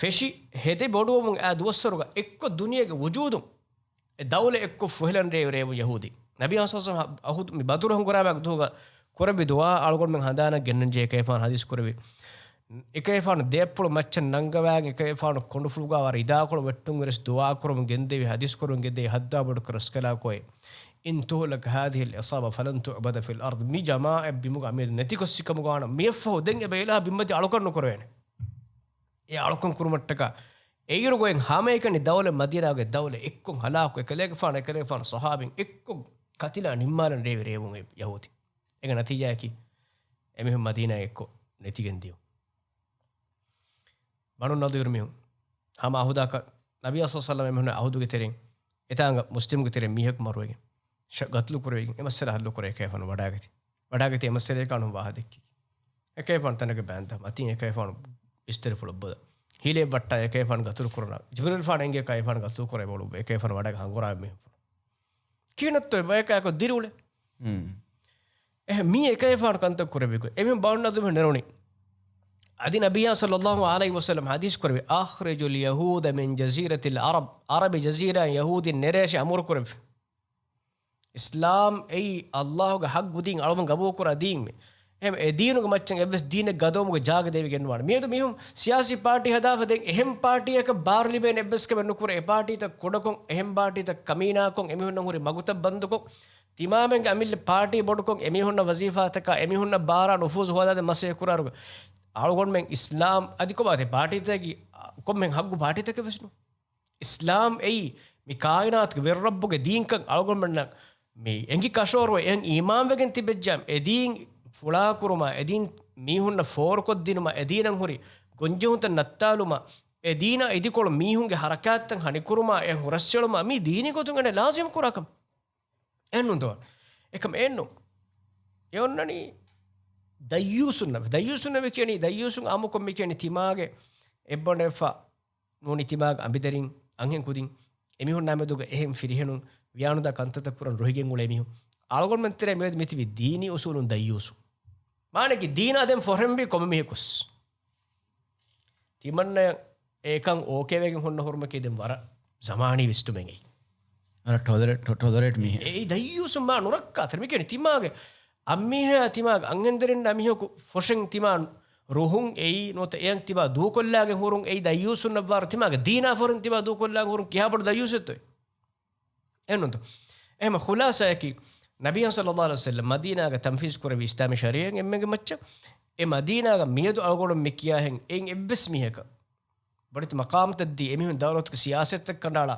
ފެށި ހެދި ބޮޑުވަމުން އާ ދުވަސްވަރުގަ އެއްކޮށް ދުނިޔޭގެ ވުޖޫދުން އެ ދައުލަތް އެއްކޮށް ފުހެލަން ރޭވި ރޭވުން ޔަހޫދީ. ނަބިއްޔާ ޞައްލަﷲު ޢަލައިހި ވަސައްލަމް އަހުދު މި ބަދުރު ހަނގުރާމައިގެ ދުވަހުގަ ކުރެއްވި ދުޢާ އަޅުގަނޑުމެން ހަނދާނަށް ގެންނަންޖެހޭ. އެކަލޭގެފާނު ޙަދީޘް ކުރެއްވި، އެކަލޭގެފާނު ދެއަތްޕުޅު މައްޗަށް ނަންގަވާގެން އެކަލޭގެފާނު ކޮނޑުފުޅުގަ ވަރަށް ރިދާކޮޅު ވެއްޓުން އިރުވެސް ދުޢާ ކުރަމުން ގެންދެވި ޙަދީޘް ކުރަމުން ގެންދެވި ހައްދާ ބޮޑު ރަސްކަލާކޮއެ، "إن تهلك هذه العصابة فلن تعبد في الأرض." މި ޖަމާޢަތް ބިމުގަ އަމިއްލަ ނެތިކޮށްސިކަމުގަ ވާނަމަ، މިއަށްފަހު ދެން އެބަ އިލާހު ބިންމަތީ އަޅުކަން ނުކުރެވޭނެ. އެ އަޅުކަން ކުރުމަށްޓަކާ އެއިރު ގޮތް ހަމައެކަނި ދައުލަތް މަދީނާގެ ދައުލަތް އެއްކޮށް ހަލާކު، އެކަލޭގެފާނު، އެކަލޭގެފާނު ޞަޙާބީން އެއްކޮށް ކަތިލާ ނިންމާލަން ރޭވި ރޭވުން އެ ޔަހޫދީ. އޭގެ ނަތީޖާއަކީ އެމީހުން މަދީނާއަށް އެއްކޮށް ނެތިގެން ދިޔުން. ބަނޫ ނަޟީރު މީހުން ހަމަ އަހުދަކަށް ނަބިއްޔާ ޞައްލަﷲު ޢަލައިހި ވަސައްލަމް އެމީހުން އަހުދުގެ ތެރެއިން އެތާނގަ މުސްލިމުގެ ތެރެއިން މީހަކު މަރުވެގެން ޝަ-، ގަތުލު ކުރެވިގެން އެ މައްސަލަ ޙައްލު ކުރޭ އެކަލޭގެފާނު ވަޑާގަތީ. ވަޑާގަތީ އެ މައްސަލައަކާ ނުހުން ވާހަކަ ދެއްކި. އެކަލޭގެފާނު ތަނަކަށް ބައިންދާ މަތީން އެކަލޭގެފާނު ބިސްތަރެއް ފުޅަށް ބޮލަ. ހިލޭއް ވައްޓާ އެކަލޭގެފާނު ގަތުލު ކުރަން. ޖިބްރީލް ފާނު އެނގޭ އެކަލޭގެފާނު ގަތުލު ކުރޭ ބޮލު. އެކަލޭގެފާނު ވަޑާގެ ހަނގުރާމަ މީހުން. ކިހިނެއްތޯ ބަޔަކާ އެކޮށް ދިރިއުޅޭ. އެހެން މީ އެކަލޭގެފާނު ކަންތައް ކުރެއްވި ގޮތް. އެމީހުން ބަނޫ ނަޟީރު ނެރުނީ. އަދި ނަބިއްޔާ ޞައްލަﷲު ޢަލައިހި ވަސައްލަމް ޙަދީޘް ކުރެއްވި، "أخرجوا اليهود من جزيرة العرب." ޢަރަބި ޖަޒީރާއިން ޔަހޫދީން ނެރޭށޭ އަމުރު ކުރެއްވި. އިސްލާމް އެއީ ﷲގެ ޙައްޤު ދީން، އަޅުގަނޑު ޤަބޫލު ކުރާ ދީން މި. އެހެން އެ ދީނުގެ މައްޗަށް އެއްވެސް ދީނެއް ގަދަވުމުގެ ޖާގަ ދެވިގެން ނުވާނެ. މިއަދު މީހުން ސިޔާސީ ޕާޓީ ހަދާފަ ދެން އެހެން ޕާޓީއަކަށް ބާރު ލިބޭނެ އެއްވެސް ކަމެއް ނުކުރޭ. އެ ޕާޓީތައް ކުޑަކޮށް، އެހެން ޕާޓީތައް ކަމީނާކޮށް، އެމީހުންނަށް ހުރި މަގުތައް ބަންދުކޮށް، ތިމާމެންގެ އަމިއްލަ ޕާޓީ ބޮޑުކޮށް، އެމީހުންނަށް ވަޒީފާތަކާ، އެމީހުންނަށް ބާރާ ނުފޫޒު ހޯދާދޭން މަސައްކަތް ކުރާއިރު، އަޅުގަނޑުމެން އިސްލާމް އަދި ކޮބާތެ ޕާޓީތަކަކީ، ކޮންމެހެން ޙައްޤު ޕާޓީތަކެއް ވެސް ނޫން. އިސްލާމް އެއީ މި ކާއިނާތުގެ ވެރި ރައްބުގެ ދީންކަން އަޅުގަނޑުމެންނަށް މި އެނގި ކަށަވަރު އެހެން އީމާންވެގެން ތިބެއްޖާ، އެ ދީން ފުޅާކުރުމާ، އެ ދީން މީހުންނަށް ފޯރުކޮށްދިނުމާ، އެ ދީނަށް ހުރި ގޮންޖެހުންތައް ނައްތާލުމާ، އެ ދީނާ އިދިކޮޅު މީހުންގެ ހަރަކާތްތައް ހަނިކުރުމާ، އެ ހުރަސްއެޅުމާ، މީ ދީނީ ގޮތުން އޭނަ ލާޒިމް ކުރާ ކަމެއް. އެހެންނޫންތޯ؟ އެކަމަށް އެއްނު. އެ އޮންނަނީ ދައްޔޫސުންނަށް، ދައްޔޫސުންނަށް ވެ ކިޔަނީ، ދައްޔޫސުން އާއްމުކޮށް މި ކިޔަނީ ތިމާގެ އެއްބަނޑެފަ ނޫނީ ތިމާގެ އަނބިދަރިން، އަންހެން ކުދިން، އެމީހުންނާ މެދުގަ އެހެން ފިރިހެނުން، ވިޔާނުދާ ކަންތައްތައް ކުރަން ރުހިގެން އުޅޭ މީހުން. އަޅުގަނޑުމެން ތެރޭ މިއަދު މިތިބީ ދީނީ އުސޫލުން ދައްޔޫސުން. މާނައަކީ ދީނާ ދެން ފޮށެންވީ ކޮންމެ މީހަކުސް. ތިމަންނަޔަށް އެކަން އޯކޭވެގެން ހުންނަ ހުރުމަކީ ދެން ވަރަށް ޒަމާނީ ވިސްނުމެއް އެއީ. އަރަ ޓޮލަރޭޓް، ޓޮ-، ޓޮލަރޭޓް މީހެއް. އެއީ ދައްޔޫސުން މާ ނުރައްކާތެރި. މި ކިޔަނީ ތިމާގެ އަންމީހާ ތިމާގެ އަންހެންދެރިންނާ މީހަކު ފޮށެން ތިމާ ރުހުން އެއީ ނުވަތަ އެޔަން ތިބާ ދޫކޮށްލާގެން ހުރުން އެއީ ދައްޔޫސުންނަށްވާރު ތިމާގެ ދީނާ ފޮށެން ތިބާ ދޫކޮށްލާގެން ހުރުން ކިހާ ބޮޑު ދައްޔޫސެއްތޯ؟ އެހެންނުންތޯ؟ އެހެމަ ޚުލާސާއަކީ، ނަބިއްޔާ ޞައްލައްލާހު ޢަލައިހި ވަސައްލަމް މަދީނާގަ ތަންފީޒު ކުރެއްވި އިސްލާމީ ޝަރީޢަތް އެންމެންގެ މައްޗަށް، އެ މަދީނާގަ މިއަދު އަޅުގަނޑު މި ކިޔާހެން އެއިން އެއްވެސް މީހަކަށް، ބޮޑެތި މަޤާމްތައް ދީ، އެމީހުން ދައުލަތުގެ ސިޔާސަތްތައް ކަނޑައަޅާ،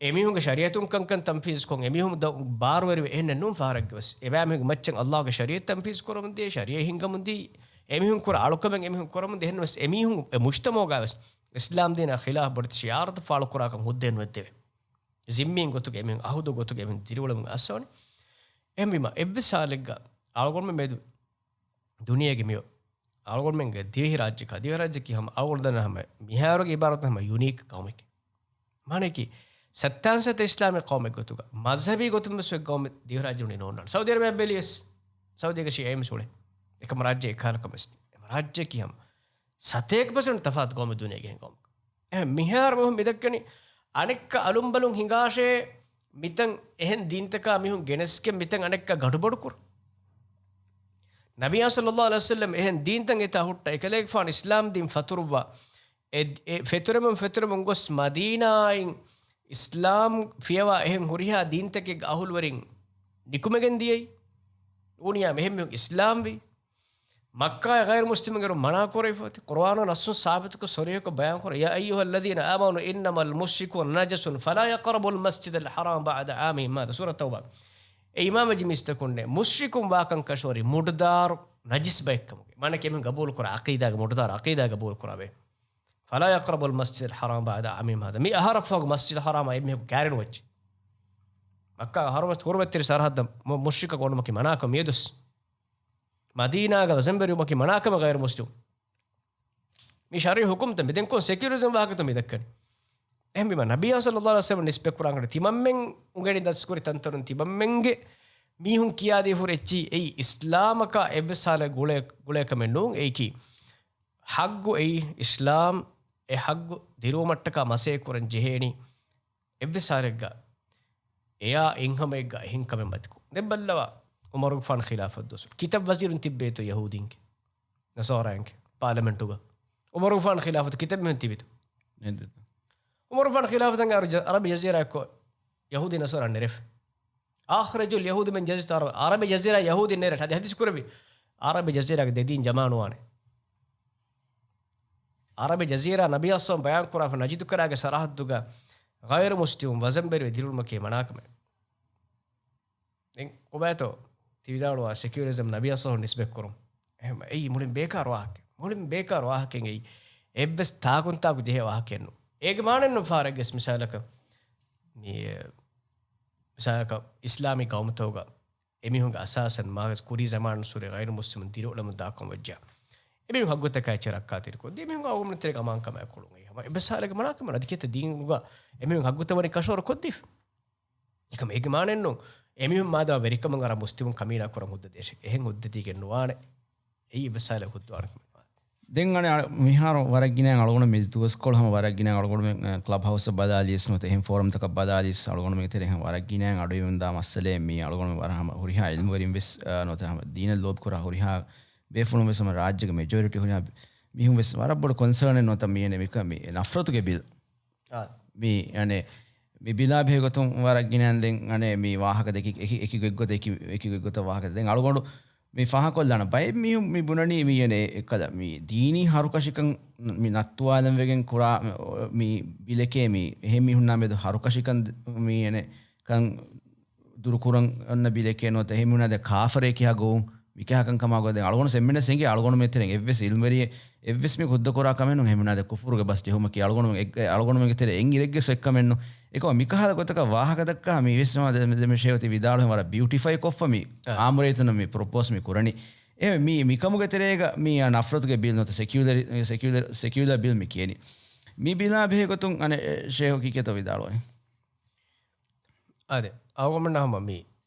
އެމީހުންގެ ޝަރީޢަތުން ކަންކަން ތަންފީޒުކޮށް، އެމީހުން ދަ-، ބާރުވެރިވެ އެހެންނެއް ނޫން ފަހަރެއްގަވެސް. އެބައިމީހުންގެ މައްޗަށް އައްލާހުގެ ޝަރީޢަތް ތަންފީޒު ކުރަމުން ދިޔަ، ޝަރީޢަތް ހިންގަމުން ދިޔަ، އެމީހުން ކުރާ އަޅުކަމެއް އެމީހުން ކުރަމުން ދިޔަ، އެހެންނަމަވެސް އެމީހުން އެ މުޖްތަމަޢުގަވެސް އިސްލާމް ދީނާ ޚިލާފް ބޮޑެތި ޝިޢާރުތައް ފާޅުކުރާކަން ހުއްދައެއް ނުވެއްދެވޭ. ޒިންމީން ގޮތުގަ އެމީހުން އަހުދު ގޮތުގަ އެމީހުން ދިރިއުޅެމުން އައްސަވަނީ. އެހެންވީމަ، އެއްވެސް ހާލެއްގަ އަޅުގަނޑުމެން މެދު ދުނިޔޭގެ މިއޮ-، އަޅުގަނޑުމެންގެ ދިވެހިރާއްޖެކާ، ދިވެހިރާއްޖެ ކީ ހަމަ އަޅުގަނޑު ދަންނަ ހަމަ މިހާރުގެ އިބާރާތުން ހަމަ ޔުނީކް ޤައުމެކޭ. މާނައަކީ، ސައްތާން ސަތޭކަ އިސްލާމީ ޤައުމެއް ގޮތުގަ، މަޒްހަބީ ގޮތުން ވެސް އޮތް ޤައުމެއް ދިވެހިރާއްޖެ ނޫނީ ނޯންނާނެ. ސައުދީ އަރަބިއާ ބެލިޔަސް، ސައުދީގަ ޝިޢައިން ވެސް އުޅޭ. އެކަމަ ރާއްޖެ އެކަހަލަ ކަމެއް ވެސް. އެމަ ރާއްޖެ ކީ ހަމަ ސަތޭކަ ޕަސެންޓް ތަފާތު ޤައުމެއް ދުނިޔޭގެ އެހެން ޤައުމެއް. އެހެން މިހާރު މީހުން މިދައްކަނީ އަނެއްކާ އަލުންބަލުން ހިނގާށޭ، މިތަން އެހެން ދީންތަކާ މީހުން ގެނެސްގެން މިތަން އަނެއްކާ ގަޑުބަޑުކުރުން. ނަބިއްޔާ ޞައްލައްލާހު ޢަލައިހި ވަސައްލަމް އެހެން ދީންތައް އެތާ ހުއްޓާ އެކަލޭގެފާނު އިސްލާމް ދީން ފަތުރުއްވާ، އެ، އެ ފެތުރެމުން ފެތުރެމުން ގޮސް މަދީނާއިން އިސްލާމް ފިޔަވާ އެހެން ހުރިހާ ދީންތަކެއްގެ އަހުލުވެރިން ނިކުމެގެން ދިޔައީ. ނޫނިޔާ އެހެން މީހުން އިސްލާމްވީ. މައްކާއި ޣައިރު މުސްލިމުން އޭރު މަނާ ކުރެވިފައި އޮތީ. ޤުރުއާނުން ނައްޞުން ސާބިތުކޮށް ޞަރީޙަކޮށް ބަޔާން ކުރޭ، يا أيها الذين آمنوا إنما المشركون نجس فلا يقربوا المسجد الحرام بعد عامهم هذا. ސޫރަ ތައުބާ. އޭ އީމާންވެއްޖެ މީސްތަކުންނޭ، މުޝްރިކުން ވާކަން ކަށަވަރީ މުޑުދާރު ނަޖިސް ބައެއްކަމުގެ. މާނައަކީ އެމީހުން ގަބޫލުކުރާ ޢަޤީދާގެ މުޑުދާރު ޢަޤީދާ ގަބޫލުކުރާ ބައެއް. فلا يقربوا المسجد الحرام بعد عامهم هذا. މި އަހަރަށްފަހު މަސްޖިދުލް ޙަރާމާ އެމީހަކު ކައިރިނުވެއްޖެ. މައްކާ ޙުރުމަތް، ޙުރުމަތްތެރި ސަރަޙައްދަށް މު-، މުޝްރިކަކު އޮނުމަކީ މަނާކަން މިއަދުސް. މަދީނާގަ ވަޒަންވެރިވުމަކީ މަނާކަމެއް ޣައިރު މުސްލިމު. މި ޝަރުޢީ ޙުކުމްތައް މި ދެން ކޮން ސެކިއުލަރިޒަމް ވާހަކަތޯ މި ދައްކަނީ. އެހެންވީމަ، ނަބިއްޔާ ޞައްލައްލާހު ޢަލައިހި ވަސައްލަމަށް ނިސްބަތްކުރާން ކަނޑަ ތިމަންމެން އުނގެނި ދަސްކުރި ތަންތަނުން ތިމަންމެންގެ މީހުން ކިޔާދީފުރި އެއްޗިހި އެއީ އިސްލާމަކާ އެއްވެސް ހާލެއް ގުޅޭ-، ގުޅޭ ކަމެއް ނޫން. އެއީކީ ޙައްޤު އެއީ އިސްލާމް، އެ ޙައްޤު ދިރުވުމަށްޓަކާ މަސައްކަތް ކުރަން ޖެހޭނީ އެއްވެސް ހާލެއްގަ އެޔާ އެއްހަމައެއްގަ އެހެން ކަމެއް މަތިކޮށް. ދެން ބައްލަވާ، ޢުމަރުގެފާނު ޚިލާފަތު ދުވަސް ކިތައް ވަޒީރުން ތިއްބެވިތޯ ޔަހޫދީންގެ؟ ނަޞާރާއިންގެ ޕާލަމެންޓުގަ ޢުމަރުގެފާނު ޚިލާފަތު ކިތައް މީހުން ތިބިތޯ؟ ނެތް. ޢުމަރުގެފާނު ޚިލާފަތުގަ އަރަބި ޖަ-، އަރަބި ޖަޒީރާއެއްކޮށް ޔަހޫދީ ނަޞާރާ ނެރެފަ. أخرجوا اليهود من جزيرة العرب. އަރަބި ޖަޒީރާ ޔަހޫދީން ނެރެ. އަދި ޙަދީޘް ކުރެއްވި. އަރަބި ޖަޒީރާގެ ދެ ދީން ޖަމާ ނުވާނެ. އަރަބި ޖަޒީރާ ނަބިއްޔާ ޞައްލައްލާހު ޢަލައިހި ވަސައްލަމް ބަޔާން ކުރާފަ ނަޖިދު ކަރާގެ ސަރަޙައްދުގަ ޣައިރު މުސްލިމުން ވަޒަންވެރިވެ ދިރިއުޅުމަކީ މަނާކަމެއް. ދެން ކޮބާތޯ ތި ވިދާޅުވާ ސެކިއުލަރިޒަމް ނަބިއްޔާ ޞައްލައްލާހު ޢަލައިހި ވަސައްލަމަށް ނިސްބަތްކުރުން؟ އެހެން އެއީ މުޅިން ބޭކާރު ވާހަކަ. މުޅިން ބޭކާރު ވާހަކައެއް އެއީ. އެއްވެސް ތާކުންތާކު ޖެހޭ ވާހަކައެއް ނޫން. އޭގެ މާނައެއް ނޫން ފާރެއްގެސް މިސާލަކަށް މި، މިސާލަކަށް އިސްލާމީ ޤައުމުތަކުގަ އެމީހުންގެ އަސާސަށް މާގަސް ކުރީ ޒަމާނުންސުރެ ޣައިރު މުސްލިމުން ދިރިއުޅެމުން ދާކަން ވެއްޖެ. އެމީހުން ހައްގުތަކާ އެއްޗެއް ރައްކާތެރިކޮށްދީ، އެމީހުން އަޅުގަނޑުމެން ތެރޭގަ އަމާންކަމާއެކު އުޅުން. އެއީ ހަމަ އެއްވެސް ހާލެއްގެ މަނާކަމެއް ނެތް. އަދި ކިތައް ދީނުގަ އެމީހުން ހައްގުތައް ވަނީ ކަށަވަރު ކޮށްދީފަ. އެކަމަ އޭގެ މާނައެއް ނޫން އެމީހުން މާދަމާ ވެރިކަމުން އަރާ މުސްލިމުން ކަމީނާ ކުރަން ހުއްދަ ދޭށޭ. އެހެން ހުއްދަ ދީގެން ނުވާނެ. އެއީ އެއްވެސް ހާލެއް ހުއްދަވާނެ ކަމެއް ނުވާނެ. ދެން އަނެއް އަޅު-، މިހާރު ވަރަށް ގިނައިން އަޅުގަނޑު މި ދުވަސްކޮޅު ހަމަ ވަރަށް ގިނައިން އަޅުގަނޑުމެން، އަ، ކްލަބް ހައުސްއަށް ބަލާލިޔަސް ނުވަތަ އެހެން ފޯރަމްތަކަށް ބަލާލިޔަސް އަޅުގަނޑުމެންގެ ތެރެއިން ވަރަށް ގިނައިން އަޑުއިވުންދާ މައްސަލައެއް މީ. އަޅުގަނޑުމެން ވަރަށް ހަމަ ހުރިހާ ޢިލްމުވެރިން ވެސް، އަ، ނުވަތަ ހަމަ ދީނަށް ލޯބިކުރާ ހުރިހާ ބޭފުޅުން ވެސް ހަމަ ރާއްޖޭގެ މެޖޯރިޓީ ހުރިހާ މީހުން ވެސް ވަރަށް ބޮޑު ކޮންސާނެއް ނުވަތަ މީ އެނެ މިކަ-، މި ނަފްރަތުގެ ބިލް. އާ. މި، އަނެ، މި ބިލާ ބެހޭގޮތުން ވަރަށް ގިނައިން ދެން، އަނެ، މި ވާހަކަ ދެކި، އެކި، އެކި ގޮތްގޮތަށް، އެކި، އެކި ގޮތްގޮތަށް ވާހަކަ ދެން އަޅުގަނޑު މި ފާހަކޮށްލާނަ ބައެއް މީހުން މި ބުނަނީ މި އެނެ އެކަލަ މި ދީނީ ހަރުކަށިކަން މި ނައްތުވާލަން ވެގެން ކުރާ މި ބިލެކޭ މި އެހެން މީހުންނާ މެދު ހަރުކަށިކަން މި އެނެ ކަން ދުރުކުރަން އޮންނަ ބިލެކޭ ނުވަތަ އެހެން މީހުންނާ ދެ ކާފަރޭ ކިހާ ގޮވުން މިކަހަކަން ކަމާ ގޮތް ދެން އަޅުގަނޑު އެންމެންނަށް އެނގޭ އަޅުގަނޑުމެން ތެރެއިން އެއްވެސް އިލްމުވެރިއެއް އެއްވެސް މި ހުއްދަކުރާ ކަމެއް ނޫން. އެހެންމީހުންނާ ދެ ކުފުރުގެ ބަސް ޖެހުމަކީ އަޅުގަނޑުމެން އެއް-، އަޅުގަނޑުމެންގެ ތެރޭ އެއް އިރެއްގެ ސޮއެއްކަމެއް ނޫން. އެކަމަ މިކަހަލަ ގޮތަކަށް ވާހަކަ ދައްކާ މި ވެސް ހަމަ ދެ-، ދެ-، ދެމެށޭ އޮތީ ވިދާޅުވެ ވަރަށް ބިއުޓިފައި ކޮށްފަ މި އާ. އާ. އާމުރޭތުނަށް މި ޕްރޮޕޯސް މި ކުރަނީ. އެ މި މިކަމުގެ ތެރޭގަ މި ނަފްރަތުގެ ބިލް ނުވަތަ ސެކިއުލަރ، ސެކިއުލަރ، ސެކިއުލަރ ބިލް މި ކިޔަނީ. މި ބިލާ ބެހޭ ގޮތުން އަނެއް ޝޭހު ކީކޭތޯ ވިދާޅުވަނީ؟ އާދެ، އަޅުގަނޑަށް ހަމަ މި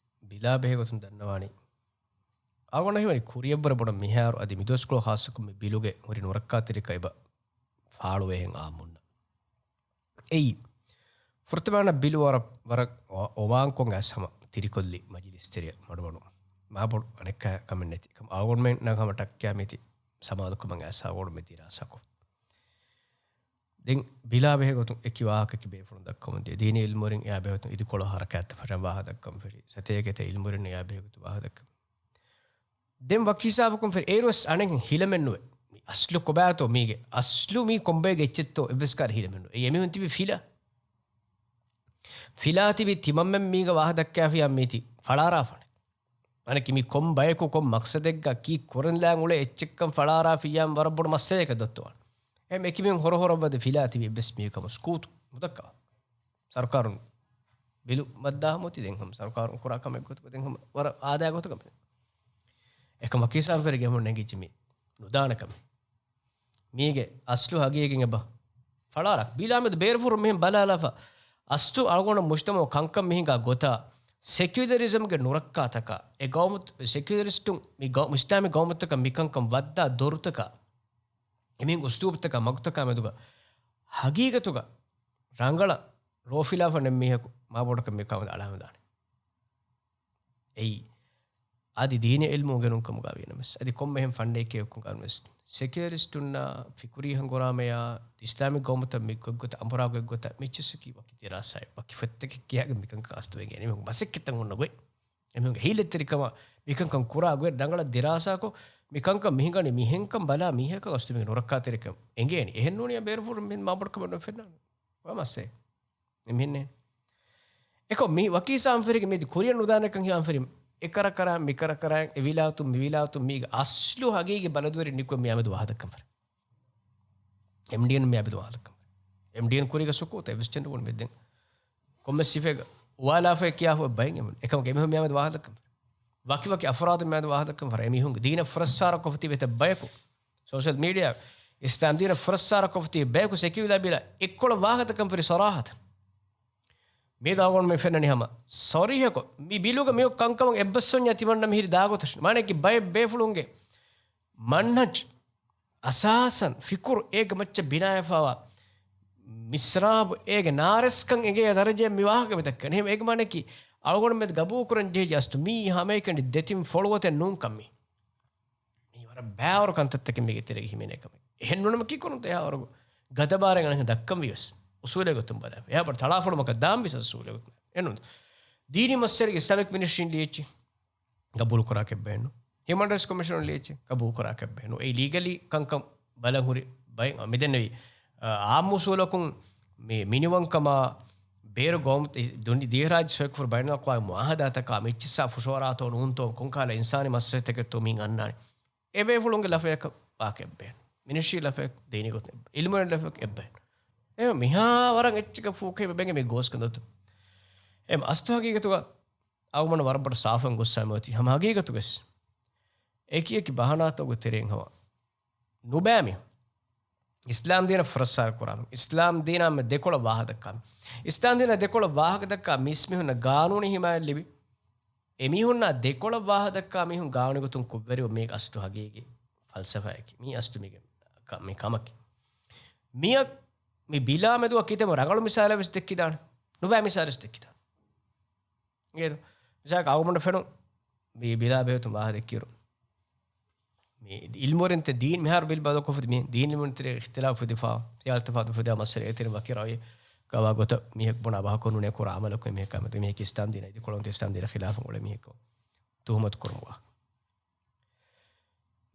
ބިލާ ބެހޭ ގޮތުން ދަންނަވާނީ، އަޅުގަނޑަށް ހީވަނީ ކުރިއަށްވުރެ ބޮޑަށް މިހާރު އަދި މިދުވަސްކޮޅު ޚާއްޞަކޮށް މި ބިލުގެ ހުރި ނުރައްކާތެރިކަން އެބަ ފާޅުވޭހެން އާއްމުންނަށް. އެއީ، ފުރަތަމަ ބިލު ވަރަށް، ވަރަށް އޮ-، އޮވާންކޮށް އައިސް ހަމަ ތިރިކޮށްލި މަޖިލިސް ތެރެއަށް މަޑުމަޑުން. މާބޮޑު އަނެއްކާ ކަމެއް ނެތި. އެކަމް އަޅުގަނޑުމެންނަށް ހަމަ ޓައްކާ މީތި ސަމާލުކަމަށް އައިސް އަޅުގަނޑުމެން ދިރާސާކޮށް. ދެން ބިލާ ބެހޭ ގޮތުން އެކި ވާހަކަ އެކި ބޭފުޅުން ދައްކަމުން ދިޔަ. ދީނީ އިލްމުވެރިން އެއާ ބެހޭ ގޮތުން އިދިކޮޅު ހަރަކާތްތައް ފަށަން ވާހަކަ ދައްކަމުން ފެށި. ސަތޭކަ އެތައް އިލްމުވެރިން އެއާ ބެހޭ ގޮތުން ވާހަކަ ދައްކަމުން. ދެން ވަކި ހިސާބަކުން ފެށި އޭރުވެސް އަނެއް ހިލަމެއްނުވޭ. މި އަސްލު ކޮބާތޯ މީގެ؟ އަސްލު މީ ކޮންބައެއްގެ އެއްޗެއްތޯ އެއްވެސް ކާރި ހިލަމެއްނުވޭ. އެ އެމީހުން ތިބި ފިލާ. ފިލާ ތިބި ތިމަންމެން މީގަ ވާހަކަ ދައްކާފިޔާ މީތި ފަޅާރާފަނެ. އަނެކި މި ކޮން ބަޔަކު ކޮން މަޤްޞަދެއްގަ ކީ ކުރަން ލާން އުޅޭ އެއްޗެއްކަން ފަޅާރާފިޔާ ވަރަށް ބޮޑު މައްސަލައެއް ދޮއްތޯ. އެމް އެކިމިން ހޮރަ ހޮރަ ވަދެ ފިލާ ތިބި އެއްވެސް މީހަކަމު ސްކޫތު މުދައްކަވާ. ސަރުކާރުން ބިލު މައްދާ ހަމަ އޮތީ ދެން ހަމަ ސަރުކާރުން ކުރާ ކަމެއް ގޮތުގަ ދެން ހަމަ ވަރަށް އާދައިގެ ގޮތުގަ މި އެކަމަކީ ސާންފެރިގެ ހަމަ ނެގިއްޖެ މި ނުދާނެ ކަމެއް. މީގެ އަސްލު ހަގީގީން އެބަ ފަޅާރާ. ބިލާމެދު ބޭރުފުރުން މިހެން ބަލާލާފަ. އަސްލު އަޅުގަނޑު މުޖްތަމައު ކަންކަން މިހިނގާ ގޮތާ ސެކިއުލަރިޒަމްގެ ނުރައްކާތަކާ އެ ގައުމު، ސެކިއުލަރިސްޓުން މި ގައު-، އިސްލާމީ ގައުމުތަކަށް މިކަންކަން ވައްދާ ދޮރުތަކާ އެމީހުން އުސްލޫބުތަކާ މަގުތަކާ މެދުގަ ހަގީގަތުގަ ރަނގަޅަށް ރޯފިލާފަ ނެއް މީހަކު މާބޮޑަކަށް މިކަމަށް އަޅާމެދާނެ. އެއީ، އަދި ދީނީ އިލްމު އުނގެނުން ކަމުގަ ވީނަމަވެސް، އަދި ކޮންމެހެން ފަންނެއް ކިޔެވިކަމުގަ ވެސް، ސެކިއުލަރިސްޓުންނާ ފިކުރީ ހަނގުރާމަޔާ އިސްލާމީ ގައުމުތައް މި ގޮތްގޮތަށް އަނބުރާ ގޮތްގޮތަށް މިއްޗިސުކީ ވަކި ދިރާސާއެއް، ވަކި ފޮތްތަކެއް ކިޔާގެން މިކަންކަން އަސްތުވެގެން އެމީހުން މަސައްކަތްތައް ހުންނަ ގޮތް، އެމީހުންގެ ހީލަތްތެރިކަމާ މިކަންކަން ކުރާ ގޮތް ރަނގަޅަށް ދިރާސާކޮށް، މިކަންކަން މިހިނގަނީ މިހެންކަން ބަލާ މީހަކަށް އަސްތު މީގެ ނުރައްކާތެރިކަން އެނގޭނީ. އެހެންނޫނީ ބޭރުފުރުން މި މާބޮޑުކަމެއް ނުފެންނާނެ. މައްސައެއް. އެމީހެންނޭ. އެކޮށް މި ވަކީ ސާންފެރިގެ މީތި ކުރިއަށް ނުދާނެކަން ހިޔާންފެރި އެކަރަކަރާ، މިކަރަކަރާ، އެވިލާތު، މިވިލާތު، މީގެ އަސްލު ހަގީގީ ބަލަދުވެރިން ނިކުމެ މިއާމެދު ވާހަކަ ދައްކަންފަރި. އެމްޑީއެން މިއާމެދު ވާހަކަ ދައްކަންފަރި. އެމްޑީއެން ކުރީގަ ސުކޫތަށް އެވެސް ޗެންޑު ބޮޑު މެދެން. ކޮންމެސް ސިފައެއްގަ އުވާލާފައި ކިޔާފަ ބައެއް އެމުން. އެކަމަކު އެމީހުން މިއާމެދު ވާހަކަ ދައްކަންފަރި. ވަކި ވަކި އަފްރާދު މިއާމެދު ވާހަކަ ދައްކަންފަރި. އެމީހުން ދީނަށް ފުރައްސާރަ ކޮށްފަ ތިބި އެތައް ބަޔަކު. ސޯޝަލް މީޑިއާ އިސްލާމް ދީނަށް ފުރައްސާރަ ކޮށްފަ ތިބި ބަޔަކު ސެކިއުލާ ބިލާ އެއްކޮޅަށް ވާހަކަ ދައްކަން ފެރި ސަރާހަތަށް. މި ދާގޮން މި ފެންނަނީ ހަމަ ސަރީހަކޮށް މި ބިލުގަ މިއޮތް ކަންކަމަށް އެއްބަސްވަންޏާ ތިމަންނަ މިހިރި ދާގޮތަށް. މާނައަކީ ބައެއް ބޭފުޅުންގެ މަންހަޖް އަސާސަން ފިކުރު އޭގެ މައްޗަށް ބިނާވެފަވާ މިސްރާބު އޭގެ ނާރެސްކަން އެނގޭ ދަރަޖައެއް މި ވާހަކަ މި ދައްކަނީ. އެހެން އޭގެ މާނައަކީ އަޅުގަނޑު މެދު ގަބޫލުކުރަން ޖެހިއްޖެ އަސްތު މީ ހަމައެކަނި ދެތިން ފޮޅުވަތެއް ނޫން ކަން މީ. މީ ވަރަށް ބައިވަރު ކަންތައްތަކެއް މީގެ ތެރޭގަ ހިމެނޭ ކަމެއް. އެހެން ނޫނަމަކީ ކުރުންތަ އެހާވަރު ގަދަބާރެއް އަނެއްހެން ދައްކަން ވިޔަސް އުސޫލެއް ގޮތުން ބަލާ. އެހާ ބޮޑު ތަޅާފޮޅުމަކަށް ދާން ވިޔަސް އުސޫލެއް ގޮތުން. އެނޫން. ދީނީ މައްސަލަގެ އިސްލާމިކް މިނިސްޓްރީން ލިޔެއްޗި ގަބޫލު ކުރާކަށް ބޭނު. ހިއުމަން ރައިޓްސް ކޮމިޝަނުން ލިޔެއްޗި ގަބޫލު ކުރާކަށް ބޭނު. އެ ލީގަލީ ކަންކަން ބަލަން ހުރި ބައެއް މިދެންނެވި، އާ، އާއްމު އުސޫލަކުން މި މިނިވަންކަމާ ބޭރު ގައުމު ދި-، ދިވެހިރާއްޖެ ސޮއިކުފުރި ބައިނަލްއަޤްވާމީ މުއާހަދާތަކާ މިއްޗިއްސާ ފުށުއަރާތޯ ނޫންތޯ ކޮންކަހަލަ އިންސާނީ މައްސަލަތަކެއްތޯ މިއިން އަންނާނެ. އެބޭފުޅުންގެ ލަފަޔަކަށް ވާކަށް އެއްބައެއް. މިނިސްޓްރީ ލަފަޔަކަށް ދީނީ ގޮތުން އެއްބައެއް. އިލްމުވެރިން ލަފަޔަކަށް އެއްބައެއް. އެ މިހާ ވަރަށް އެއްޗެއްގެ ފޫކައި ބެނގެ މި ގޯސް ކަންތައްތައް. އެ އަސްތު ހަގީގަތުގަ އަޅުގަނޑު ވަރަށް ބޮޑަށް ސާފަށް ގޮއްސަ މިއޮތީ ހަމަ ހަގީގަތުގަސް އެކި އެކި ބަހާނާތަކުގެ ތެރެއިން ހަމަ ނުބައި މީހުން އިސްލާމް ދީނަށް ފުރައްސާރަ ކުރާ މީހުން، އިސްލާމް ދީނާ މެ ދެކޮޅަށް ވާހަކަ ދައްކާ މީހުން، އިސްލާމް ދީނާ ދެކޮޅަށް ވާހަކަ ދައްކާ މީސްމީހުންނަށް ގާނޫނީ ހިމާޔަތް ލިބި، އެމީހުންނާ ދެކޮޅަށް ވާހަކަ ދައްކާ މީހުން ގާނޫނީ ގޮތުން ކުށްވެރިވުން މީ އަސްލު ހަގީގީ ފަލްސަފާއަކީ. މީ އަސްލު މީގެ ކަ-، މި ކަމަކީ. މިއަށް މި ބިލާ މެދުވަ ކިތަންމެ ރަނގަޅު މިސާލެއް ވެސް ދެއްކިދާނެ. ނުބައި މިސާލެއް ވެސް ދެއްކިދާނެ. އޭރު މިސާލަކަށް އަޅުގަނޑަށް ފެނުން މި ބިލާ ބެހޭ ގޮތުން ވާހަކަ ދެއްކިއިރު، މި އިލްމުވެރިންތެ ދީން މިހާރު ބިލް ބަދަލުކޮށްފަ މި ދީން އިލްމުވެރިން ތެރޭ އިޚްތިލާފު ވެދިފާ، ޚިޔާލު ތަފާތު ފެދޭ މައްސަލަ އޭތެރެ ވަކި ރައުޔެއް ކަވާ ގޮތަށް މީހެއް ބުނާ ބަހަކު ނޫނޭ ކުރާ އަމަލަކު މީހެއް ކަމެއް މީހެއް އިސްލާމް ދީނާ އިދިކޮޅުން އިސްލާމް ދީނާ ޚިލާފަށް އުޅޭ މީހެއް ތުހުމަތު ކުރުމުގަ.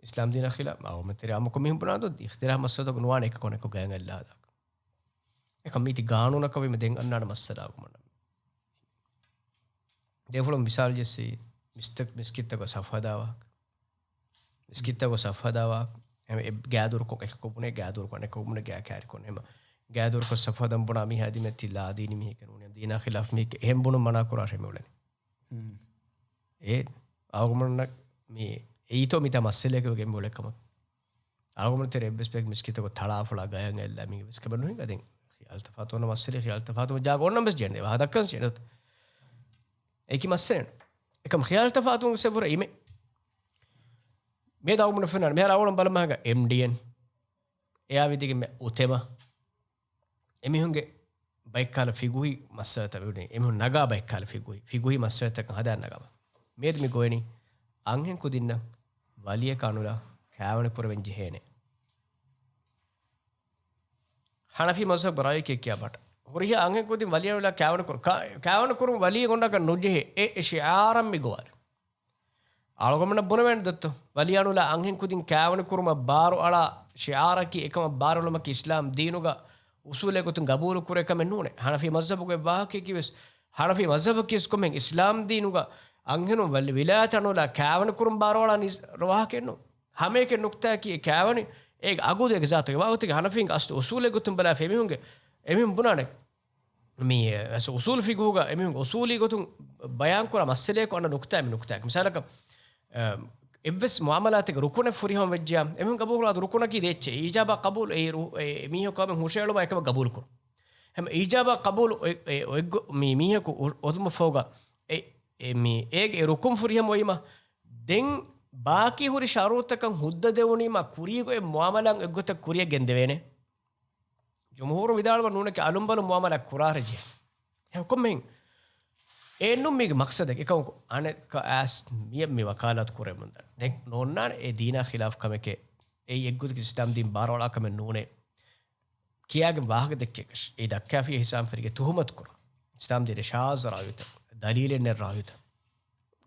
އިސްލާމް ދީނާ ޚިލާފް އަޅުގަނޑު ތެރެ އާއްމުކޮށް މީހުން ބުނާ ދޯ އިޚްތިލާފް މައްސަލަތަކު ނުވާނެ އެކަކު އަނެކަކު ގާތް އައްލާ ހަދާކަށް. އެކަމް މީތި ގާނޫނަކަށް ވީމަ ދެން އަންނާނެ މައްސަލަ އަޅުގަނޑަށް. ދެފުޅު މިސާލު ޖެއްސީ މިސްތަ-، މިސްކިތްތަކު ސަފް ހަދާ ވާހަކަ. މިސްކިތްތަކު ސަފް ހަދާ ވާހަކަ. އެ ގާދޫރުކޮށް އެކަކު ބުނޭ، ގާދޫރުކޮށް އަނެކަކު ބުނޭ، ގާ ކާރިކޮށް އެމަ. ގާދޫރުކޮށް ސަފް ހަދަން ބުނާ މީހާ ދިމެއް ތި ލާދީނީ މީހެކޭ ނޫނޭ. ދީނާ ޚިލާފް މީހެކޭ އެހެން ބުނުން މަނާ ކުރާށޭ މި އުޅެނީ. އެ އަޅުގަނޑަށް މި އެއީތޯ މިތާ މައްސަލައަކަށް ގެންގުޅޭ ކަމަށް. އަޅުގަނޑު ތެރޭ އެއްވެސް ބަޔަކު މިސްކިތަކު ތަޅާފޮޅާ ގަޔަށް އެއްލާ މީގެ ވެސް ކަމެއް ނުހިނގާ. ދެން ޚިޔާލު ތަފާތު ވަންނަ މައްސަލަ ޚިޔާލު ތަފާތު ޖާގަ އޮންނަން ވެސް ޖެހޭނެ. ވާހަކަ ދައްކަން ޖެހޭނެ. އެކި މައްސަލައެއް. އެކަމް ޚިޔާލު ތަފާތު ސެބުރ އިމެ. މޭ ދައުމުން ފެނާން. މިހާރު އަޅުގަނޑު ބަލަމާގަ އެމްޑީއެން. އެއާ ވިދިގެ މެ އުތެމަ. އެމީހުންގެ ބައެއްކާލަ ފިގުހީ މައްސަލަތައް ވެވުނީ. އެމީހުން ނަގާ ބައެއްކާލަ ފިގުހީ. ފިގުހީ މައްސަލަތަކަށް ހަދާ ނަގާމަ. މިއަދު މި ގޮވެނީ އަންހެން ކުދިންނަށް ވަލިއަކަށް އަނުލާ ކާވެނި ކުރެވެން ޖެހޭނެ. ހަނަފީ މަޒްހަބު ރާއި ކިޔާ ބަޓަ. ހުރިހާ އަންހެން ކުދިން ވަލިއަނުލާ ކާވެނި ކުރު-، ކާ-، ކާވެނި ކުރުން ވަލިއެއް އޮންނަކަށް ނުޖެހޭ. އެ، އެ ޝިޢާރަށް މި ގޮވާލި. އަޅުގަނޑުމެންނަށް ބުނެވޭނެ ދޮއްތޯ؟ ވަލިއަނުލާ އަންހެން ކުދިން ކާވެނި ކުރުމަށް ބާރު އަޅާ ޝިޢާރަކީ އެކަމަށް ބާރުއަޅުމަކީ އިސްލާމް ދީނުގަ އުސޫލެއް ގޮތުން ގަބޫލު ކުރޭ ކަމެއް ނޫނޭ. ހަނަފީ މަޒްހަބުގެ ވާހަކައަކީ ވެސް، ހަނަފީ މަޒްހަބަކީ ވެސް ކޮންމެހެން އިސްލާމް ދީނުގަ އަންހެނުން ވަލި-، ވިލާޔަތަށް އަނުލާ ކާވެނި ކުރުން ބާރުއަޅާ ނިސް-، ވާހަކައެއް ނޫން. ހަމައެކަނި ނުކްތާއަކީ އެ ކާވެނި އޭގެ އަގުދު އޭގެ ޒާތުގެ ވާހަކަތަކެއް. ހަނަފީންގެ އަސްލު އުސޫލެއް ގޮތުން ބަލާފަ އެމީހުންގެ، އެމީހުން ބުނާނެ. މި، އެ، އަސް އުސޫލު ފިގުހުގަ އެމީހުން އުސޫލީ ގޮތުން ބަޔާންކުރާ މައްސަލައަކު އަންނަ ނުކްތާ މި ނުކްތާއަކީ. މިސާލަކަށް، އެ، އެއްވެސް މުއާމަލާތެއްގެ ރުކުނެއް ފުރިހަމަ ވެއްޖެޔާ، އެމީހުން ގަބޫލު ކުރާ ރުކުނަކީ ދޭއްޗެއް. އީޖާބާ ޤަބޫލު އެ ރު-، އެ މީހަކު އަމެން ހުށައެޅުމާ އެކަމަށް ގަބޫލު ކުރުން. ހަމަ އީޖާބާ ޤަބޫލު އޮތް-، އެ-، އޮތްގޮ-، މި މީހަކު އޮ-، އޮތުމަށްފަހުގަ އެ، އެ މި އޭގެ އެ ރުކުން ފުރިހަމަ އޮތީމަ، ދެން ބާކީ ހުރި ޝަރުތަކަށް ހުއްދަ ދެވުނީމަ ކުރީގޮތް މުއާމަލާތް އެއްގޮތަށް ކުރިއަށް ގެންދެވޭނެ. ޖުމްހޫރު ވިދާޅުވަން ނޫނެކެ އަލުންބަލުން މުއާމަލާތް ކުރާށޭ. ކޮންމެހެން އެއްނު މީގެ މަޤްޞަދެއް އެކަމަކު އަނެއްކާ އައިސް މިޔަށް މި ވަކާލާތު ކުރެވެމުންދާނެ. ދެން ނޯންނާނެ އެ ދީނާ ޚިލާފު ކަމެކޭ. އެއީ އެއްގޮތަކީ އިސްލާމް ދީން ބާރުއަޅާ ކަމެއް ނޫނޭ. ކިޔާގެން ވާހަކަ ދެއްކޭކަށް އެ ދައްކާފިޔާ ހިސާބުން ފެށިގެން ތުހުމަތު ކުރާ. އިސްލާމް ދީން ޝާޒް ރާވިތައް، ދަލީލެއް ނެތް ރާވިތައް.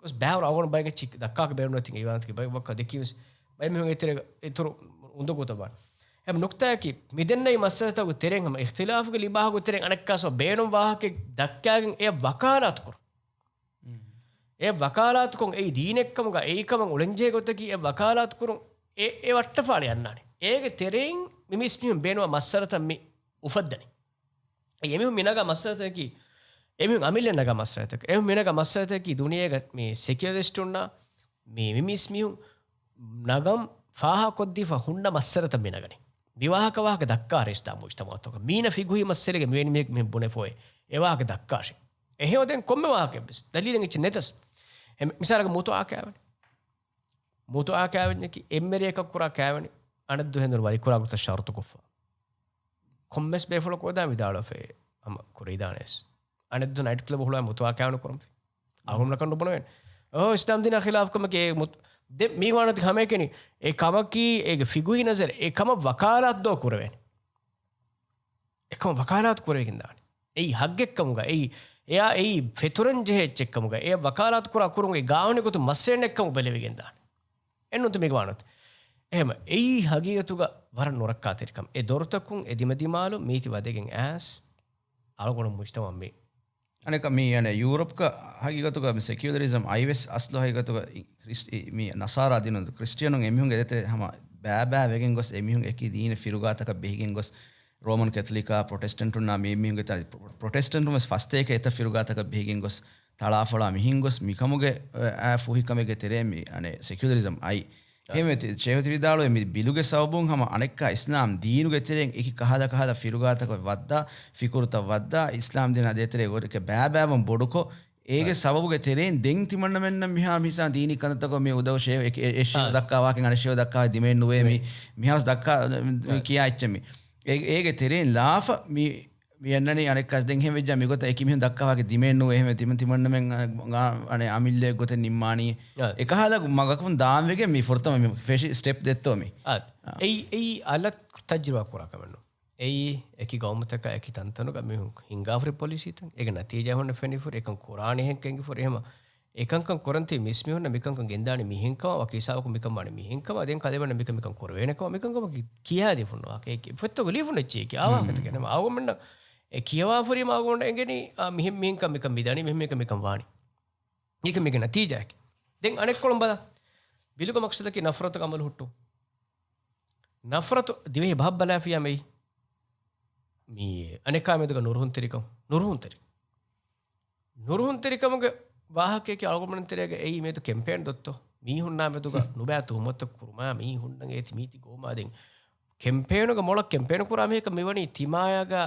ގޮސް ބައިވަރު އަޅުގަނޑު ބައެއް އެއްޗެއް ދައްކާކަށް ބޭނުން ނެތި އިވާންތަކެ ބައެއް ވައްކަ ދެކީވެސް ބައެއް މީހުން އެތެރޭގަ އިތުރު އުނދަގޫތައް ވާނެ. އެހެން ނުކްތާއަކީ މި ދެންނެވި މައްސަލަތަކުގެ ތެރެއިން ހަމަ އިޚްތިލާފުގެ ލިބާހުގެ ތެރެއިން އަނެއްކާސް ބޭނުން ވާހަކައެއް ދައްކާގެން އެއަށް ވަކާލާތު ކުރުން. އެ ވަކާލާތުކޮށް އެއީ ދީނެއްކަމުގަ އެއީ ކަމަށް އުޅެންޖެހޭ ގޮތަކީ އެ ވަކާލާތު ކުރުން އެ، އެ ވައްޓަފާޅި އަންނާނެ. އޭގެ ތެރެއިން މި މީސްމީހުން ބޭނުވާ މައްސަލަތައް މި އުފައްދަނީ. އެ އެމީހުން މި ނަގާ މައްސަލަތަކީ، އެމީހުން އަމިއްލަ ނަގާ މައްސަލަތަކީ، އެމީހުން މި ނަގާ މައްސަލަތަކީ ދުނިޔޭގަ މި ސެކިއުލަރިސްޓުންނާ މި، މި މީސްމީހުން ނަގަން ފާހަގަކޮށްދީފަ ހުންނަ މައްސަލަތައް މި ނަގަނީ. މި ވާހަކަ ވާހަކަ ދައްކާށޭ އިސްލާމް މުޖްތަމަޢުތަކަށް. މީނަ ފިގުހީ މައްސަލައިގެ މިވެނި މީހަކު މި ބުނެފޯއޭ. އެ ވާހަކަ ދައްކާށޭ. އެހެންވެ ދެން ކޮންމެ ވާހަކައެއްވެސް ދަލީލެއް އެއްޗެއް ނެތަސް. އެ މި-، މިސާލަކަށް މުތުޢާ ކާވެނި. މުތުޢާ ކާވެންޏަކީ އެއްމެރޭކަށް ކުރާ ކާވެނި އަނެއްދު ހެނދުނު ވަރިކުރާ ގޮތަށް ޝަރުތުކޮށްފަ. ކޮންމެސް ބޭފުޅަކު ވެދާން ވިދާޅުވެފައި ހަމަ ކުރެވިދާނެ އަނެއްދު ނައިޓް ކްލަބު ހުޅުވާ މުތުޢާ ކާވެނި ކުރަންފި. އަޅުގަނޑަކަށް ނުބުނެވޭނެ. އޯ، އިސްލާމް ދީނާ ޚިލާފު ކަމެކޭ މު-، ދެ-، މީ ވާނަތި ހަމައެކަނި އެ ކަމަކީ އޭގެ ފިގުހީ ނަޒަރެއް އެ ކަމަށް ވަކާލާތު ދޯ ކުރެވޭނެ. އެކަމަށް ވަކާލާތު ކުރެވިގެން ދާނެ. އެއީ ޙައްޤެއްކަމުގަ، އެއީ، އެއާ އެއީ ފެތުރެން ޖެހޭ އެއްޗެއްކަމުގަ، އެއަށް ވަކާލާތު ކުރާ ކުރުން އެ ގާވަނި ގޮތުން މައްސަލައެއްކަމު ބެލެވިގެން ދާނެ. އެންނުތަ މިގަ ވާނަތު. އެހެމަ، އެއީ ހަގީގަތުގަ ވަރަށް ނުރައްކާތެރިކަމެއް. އެ ދޮރުތަކުން އެ ދިމަދިމާލު މީތި ވަދެގެން އައިސް، އަޅުގަނޑު މުޖްތަމަޢަށް މި އަނެކަ މި އަނެ ޔޫރަޕްގަ ހަގީގަތުގަ މި ސެކިއުލަރިޒަމް އައިވެސް އަސްލު ހަގީގަތުގަ އި-، ކްރިސް-، އި-، މި ނަޞާރާ ދީނު ކްރިސްޓިއަނުން އެމީހުންގެ ދެތެރެ ހަމަ ބައިބައި ވެގެން ގޮސް އެމީހުން އެކި ދީނެއް ފިރުގާތަކަށް ބެހިގެން ގޮސް ރޯމަން ކެތަލިކާ ޕްރޮޓެސްޓެންޓުންނާ މި އެމީހުންގެ ތަ-، ޕްރޮ-، ޕްރޮޓެސްޓެންޓުން ވެސް ފަސްތޭކަ އެތައް ފިރުގާތަކަށް ބެހިގެން ގޮސް ތަޅާފޮޅާ މިހިން ގޮސް މިކަމުގެ އައި ފޫހިކަމެއްގެ ތެރޭ މި އަނެ ސެކިއުލަރިޒަމް އައި. އެހެންވެ ތި-، ޝޭޚް ތި ވިދާޅުވޭ މި ބިލުގެ ސަބަބުން ހަމަ އަނެއްކާ އިސްލާމް ދީނުގެ ތެރެއިން އެކި ކަހަލަ ކަހަލަ ފިރުގާތަކަށް ވައްދާ، ފިކުރުތައް ވައްދާ، އިސްލާމް ދީނާ ދޭތެރޭ ވަރަކަށް ބައިބައިވަން ބޮޑުކޮށް، އޭގެ ސަބަބުގެ ތެރެއިން ދެން ތިމަންނަމެންނަށް މިހާ މިސާ ދީނީ ކަންތައްތަކަށް މި އުދަހު ޝޭ-، އެ-، އެ ޝޭޚް ދައްކާ ވާހަކަ އަނެއް ޝޭޚް ދައްކާ ދިމައެއް ނުވޭ މި، މިހާރު ދައްކާ މި ކިޔާ އެއްޗެއް މި. އޭ-، އޭގެ ތެރެއިން ލާފަ މި މި އަންނަނީ އަނެއްކާސް ދެން ހެން ވެއްޖާ މިގޮތަށް އެކި މީހުން ދައްކާ ވާހަކަ ދިމައެއް ނުވޭ ހެމެ ތިމަންނަމެން އަނެ އަމިއްލައެއް ގޮތެއް ނިންމާނީ. އެކަހަލަ މަގަކުން ދާން ވެގެން މި ފުރަތަމަ މި ފެށި ސްޓެޕް ދެއްތޯ މި. އާ. އެއީ، އެއީ އަލަށް ތަޖުރިބާ ކުރާ ކަމެއް ނޫން. އެއީ އެކި ގައުމުތަކާ އެކި ތަންތަނުގަ މީހުން ހިންގާފުރި ޕޮލިސީތައް. އޭގެ ނަތީޖާ ހުންނަ ފެނިފުރި އެކަން ކުރާނީ ހެން ކެނގިފުރި އެހެމަ އެކަންކަން ކުރަންތީ މިސްމީހުންނަށް މިކަންކަން ގެންދާނީ މިހެންކަމަށް ވަކި ހިސާބަކުން މިކަން ވާނީ މިހެންކަމަށް. ދެން ކަލޭމެންނަށް މިކަން މިކަން ކުރެވޭނެކަމަށް މިކަންކަމަކީ ކިޔާދީފުން ވާހަކަ. އެކި ފޮތްތަކު ލީފުން އެއްޗެއް ކިޔާ ވާހަކަތަކެއް ނަމަ އަޅުގަނޑުމެންނަށް އެ ކިޔަވާފަ ހުރީމަ އަޅުގަނޑު އެނގެނީ، އާ، މިހެން މިހެންކަން މިކަން މިދަނީ، މިހެން މިހެންކަން މިކަން ވާނީ. މީކަ މީގެ ނަތީޖާއަކީ. ދެން އަނެއްކޮޅުން ބަލަ. ބިލުގެ މަޤްޞަދަކީ ނަފްރަތުގެ އަމަލު ހުއްޓުން. ނަފްރަތު ދިވެހި ބަހަށް ބަލާފިޔާ މެއި. މީ އަނެކާ މެދުގަ ނުރުހުންތެރިކަން، ނުރުހުންތެރި. ނުރުހުންތެރިކަމުގެ ވާހަކައަކީ އަޅުގަނޑުމެން ތެރޭގަ އެއީ މިއަދު ކެމްޕޭން ދޮއްތޯ؟ މީހުންނާ މެދުގަ ނުބައި ތުހުމަތު ކުރުމާ، މީހުންނަށް އޭތި މީތި ގޮވުމާ. ދެން ކެމްޕޭނުގެ މޮޅަށް ކެމްޕޭނު ކުރާ މީހަކަށް މިވަނީ ތިމާޔާގަ،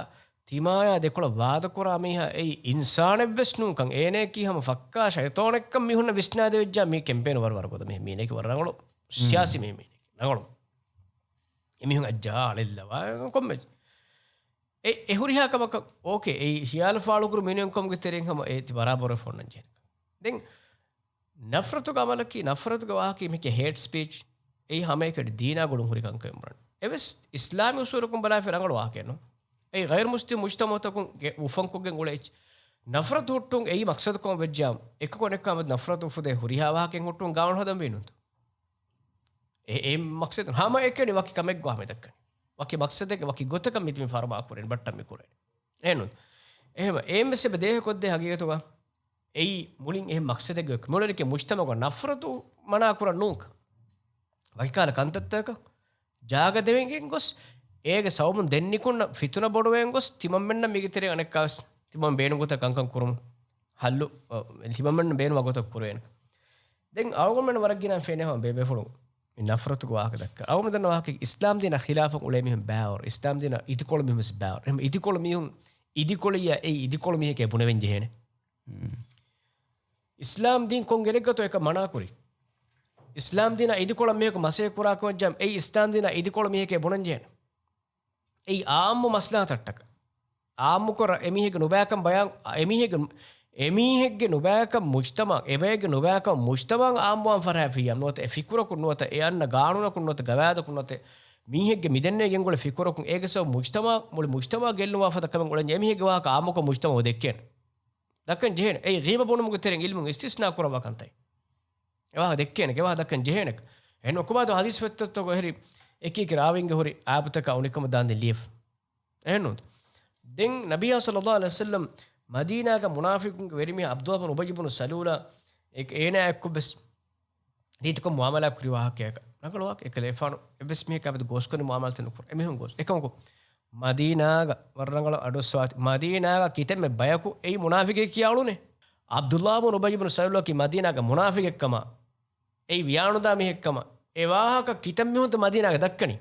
ތިމާޔާ ދެކޮޅަށް ވާދަކުރާ މީހާ އެއީ އިންސާނެއްވެސް ނޫންކަން، އޭނައަކީ ހަމަ ފައްކާ ޝައިޠާނެއްކަން މީހުންނަށް ވިސްނާދެވިއްޖާ މީ ކެމްޕޭނު ވަރަށް ވަރަށް ގޮތަށް މީ، މީނައަކީ ވަރަށް ރަނގަޅު ސިޔާސީ މީ، މީނައަކީ ރަނގަޅު. އެމީހުން އައްޖާ އަޅެއްލަވާ ކޮންމެ. އެ، އެ ހުރިހާ ކަމަކަށް އޯކޭ، އެއީ ހިޔާލު ފާޅުކުރު މީނައިން ކަމުގެ ތެރެއިން ހަމަ އޭތި ބަރާބަރުވެފަ އޮންނަން ޖެހޭ. ދެން ނަފްރަތުގެ އަމަލަކީ، ނަފްރަތުގެ ވާހަކައީ މިކެ ހޭޓް ސްޕީޗް. އެއީ ހަމައެކަނި ދީނާ ގުޅުން ހުރި ކަންކަމެއް ބުނަން. އެވެސް އިސްލާމީ އުސޫލަކުން ބަލާފި ރަނގަޅު ވާހަކައެއް ނޫން. އެއީ ޣައިރު މުސްލިމް މުޖްތަމަޢުތަކުން ގެ-، އުފަންކޮށްގެން އުޅޭ އެއްޗެއް. ނަފްރަތު ހުއްޓުން އެއީ މަޤްޞަދަކަށް ވެއްޖާ، އެކަކު އަނެއްކާ މެދު ނަފްރަތު އުފުދޭ ހުރިހާ ވާހަކައެއް ހުއްޓުން ގާނޫނު ހަދަން ވީ ނޫންތޯ؟ އެ، އެ މަޤްޞަދު ހަމައެކަނި ވަކި ކަމެއްގަ މި ދައްކަނީ. ވަކި މަޤްޞަދެއްގެ ވަކި ގޮތަކަށް މި ފަރުމާ ކުރަނީ، ބައްޓަން މި ކުރަނީ. އެހެންނޫން. އެހެން އެއީ ވެސް އެބަ ދޭހަކޮށްދޭ ހަގީގަތުގަ. އެއީ މުޅިން އެހެން މަޤްޞަދެއްގަ މިއުޅެނިކެ މުޖްތަމަޢުގަ ނަފްރަތު މަނާ ކުރަން ނޫންކަން. ވަކިކަހަލަ ކަންތައްތަކަކަށް ޖާގަ ދެވެގެން ގޮސް، އޭގެ ސަބަބުން ދެން ނިކުންނަ ފިތުނަ ބޮޑުވެގެން ގޮސް، ތިމަންމެންނަށް މީގެ ތެރެއިން އަނެއްކާވެސް ތިމަން ބޭނުން ގޮތަށް ކަންކަން ކުރުމުން ހައްލު، އަ، ތިމަންމެން ބޭނުންވާ ގޮތަށް ކުރެވޭނެ. ދެން އަޅުގަނޑުމެން ވަރަށް ގިނަ ފެނޭ ހަމަ ބޭބޭފުޅުން މި ނަފްރަތުގެ ވާހަކަ ދައްކާ. އަޅުގަނޑު ދަންނަ ވާހަކަ އިސްލާމް ދީނާ ޚިލާފަށް އުޅޭ މީހުން ބާވަރު. އިސްލާމް ދީނާ އިދިކޮޅު މީހުން ވެސް ބާވަރު. އެހެން އިދިކޮޅު މީހުން، އިދިކޮޅިއްޔާ އެއީ އިދިކޮޅު މީހެކޭ ބުނެވެން ޖެހޭނެ. އިސްލާމް ދީން ކޮން ގެރެއްގަތޯ އެކަން މަނާކުރީ؟ އިސްލާމް ދީނާ އިދިކޮޅަށް މީހަކު މަސައްކަތް ކުރާކަމަށް ޖަމް، އެއީ އިސްލާމް ދީނާ އިދިކޮޅު މީހެކޭ ބުނަން ޖެހޭނެ. އެއީ އާއްމު މަސްލަހަތަށްޓަކަ. އާއްމުކޮށް އެމީހެއްގެ ނުބައިކަން ބަޔާން، އެމީހެއްގެ، އެމީހެއްގެ ނުބައިކަން މުޖްތަމަޢު، އެބައެއްގެ ނުބައިކަން މުޖްތަމަޢު އާއްމުވާން ފަރާތް ފިއްޔާ ނުވަތަ، އެ ފިކުރަކުން ނުވަތަ، އެ އަންނަ ގާނޫނަކުން ނުވަތަ، ގަވާއިދަކުން ނުވަތަ، މީހެއްގެ މިދެންނެވި ގެންގުޅޭ ފިކުރަކުން އޭގެ ސަބަބުން މުޖްތަމަޢު، މުޅި މުޖްތަމަޢު ގެއްލުންވާ ފަދަ ކަމެއް އުޅެން އެމީހެއްގެ ވާހަކަ އާއްމުކޮށް މުޖްތަމަޢު ދެއްކޭނެ. ދައްކަން ޖެހޭނެ. އެއީ ޣީބަ ބުނުމުގެ ތެރެއިން ޢިލްމުން އިސްތިސްނާ ކުރައްވާ ކަންތައް. އެވާހަކަ ދެއްކޭނެ، އެވާހަކަ ދައްކަން ޖެހޭނެ. އެހެން ކޮބާތޯ ޙަދީޘް ފޮތްތައްތަކުގަ އެހެރީ އެކި އެކި ރާވީންގެ ހުރި އާބުތަކާ އުނިކަމަށް ދާންދެން ލިޔެފަ. އެހެންނޫން. ދެން ނަބިއްޔާ ޞައްލައްލާހު ޢަލައިހި ވަސައްލަމް މަދީނާގަ މުނާފިޤުންގެ ވެރިމީހާ ޢަބްދުﷲ ބިން އުބައްޔު ބިން ސަލޫލާ އެ-، އޭނާ އެއްކޮށް ވެސް ރީތިކޮށް މުޢާމަލާ ކުރި ވާހަކައަކަށް ރަނގަޅު ވާހަކަ. އެކަލޭފާނު އެއްވެސް މީހަކާ މެދު ގޯސްކޮށް މުޢާމަލާތެއް ނުކުރޭ. އެމީހުން ގޯސް. އެކަމަކު، މަދީނާގަ ވަރަށް ރަނގަޅަށް އަޑުއައްސަވާތި. މަދީނާގަ ކިތަންމެ ބަޔަކު އެއީ މުނާފިޤެއް ކިޔާ އުޅުނޭ. ޢަބްދުﷲ ބިން އުބައްޔު ބިން ސަލޫލަކީ މަދީނާގެ މުނާފިޤެއްކަމަށް، އެއީ ވިޔާނުދާ މީހެއްކަމަށް، އެ ވާހަކަ ކިތަންމެ މީހުންތައް މަދީނާގަ ދައްކަނީ.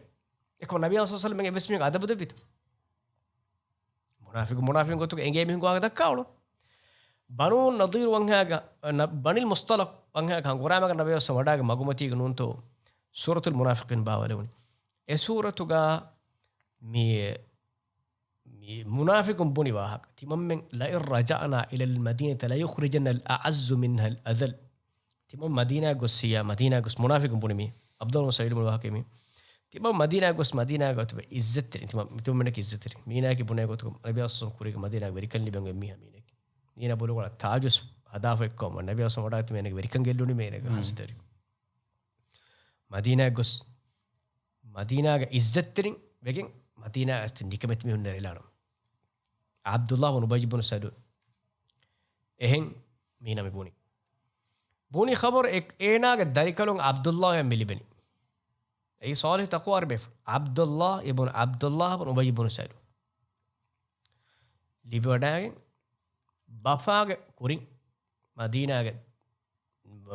އެކަމަކު ނަބިއްޔާ ޞައްލަﷲު ޢަލައިހި ވަސައްލަމަ އެއްވެސް މީހަކު އަދަބު ދެއްވިތަ؟ މުނާފިޤު، މުނާފިޤުން ގޮތުގަ އެނގޭ މީހުންގެ ވާހަކަ ދައްކާ އުޅުން. ބަނޫ ނަޟީރު ވަންހާގަ، ނަ-، ބަނީލް މުޞްޠަލަޤު ވަންހާގަ ހަނގުރާމައިގަ ނަބިއްޔާ ޞައްލަﷲު ވަޑާގެ މަގުމަތީގަ ނޫންތޯ ސޫރަތުލް މުނާފިޤީން ބާވައިލެވުނީ. އެ ސޫރަތުގަ މި، މި މުނާފިޤުން ބުނި ވާހަކަ. ތިމަންމެން لئن رجعنا إلى المدينة ليخرجن الأعز منها الأذل. ތިމަން މަދީނާ ގޮއްސިޔާ، މަދީނާ ގޮސް މުނާފިޤުން ބުނި މީ. ޢަބްދުﷲ ބިން ސަލޫލު ވާހަކަ މީ. ތިމަން މަދީނާ ގޮސް މަދީނާގަ ތިބެ އިއްޒަތްތެރިން. ތިމަން މިތިމަންމެންނަކީ އިއްޒަތްތެރިން. މީނާއަކީ ބުނޭ ގޮތުގަ ނަބިއްޔާ ޞައްލަﷲު ކުރީގަ މަދީނާގެ ވެރިކަން ލިބެން އޮތް މީހާ މީނަކީ. މީނާ ބޮލުގަ ތާޖު ހަދާފަ އެއްކޮށް ނަބިއްޔާ ޞައްލަﷲު ވަޑާގަތީ މީނާގެ ވެރިކަން ގެއްލުނީ މީނާގެ ހަސަދަވެރި. މަދީނާ ގޮސް މަދީނާގެ އިއްޒަތްތެރިން ވެގެން މަދީނާ އަސްތި ނިކަމެތި މީހުން ނެރެލާނަމަ. ޢަބްދުﷲ ބިން އުބައްޔު ބިން ސަލޫލް. އެހެން މީނާ މި ބުނި. ބުނި ޚަބަރު އެ-، އޭނާގެ ދަރިކަލުން ޢަބްދުﷲ އަށް މި ލިބެނީ. އެއީ ޞާލިޙު ތަޤްވާވެރި ބޭފުޅު. ޢަބްދުﷲ އިބްނު ޢަބްދުﷲ ބިން އުބައްޔު ބިން ސަލޫލް. ލިބިވަޑައިގެން ބަފާގެ ކުރިން މަދީނާގެ،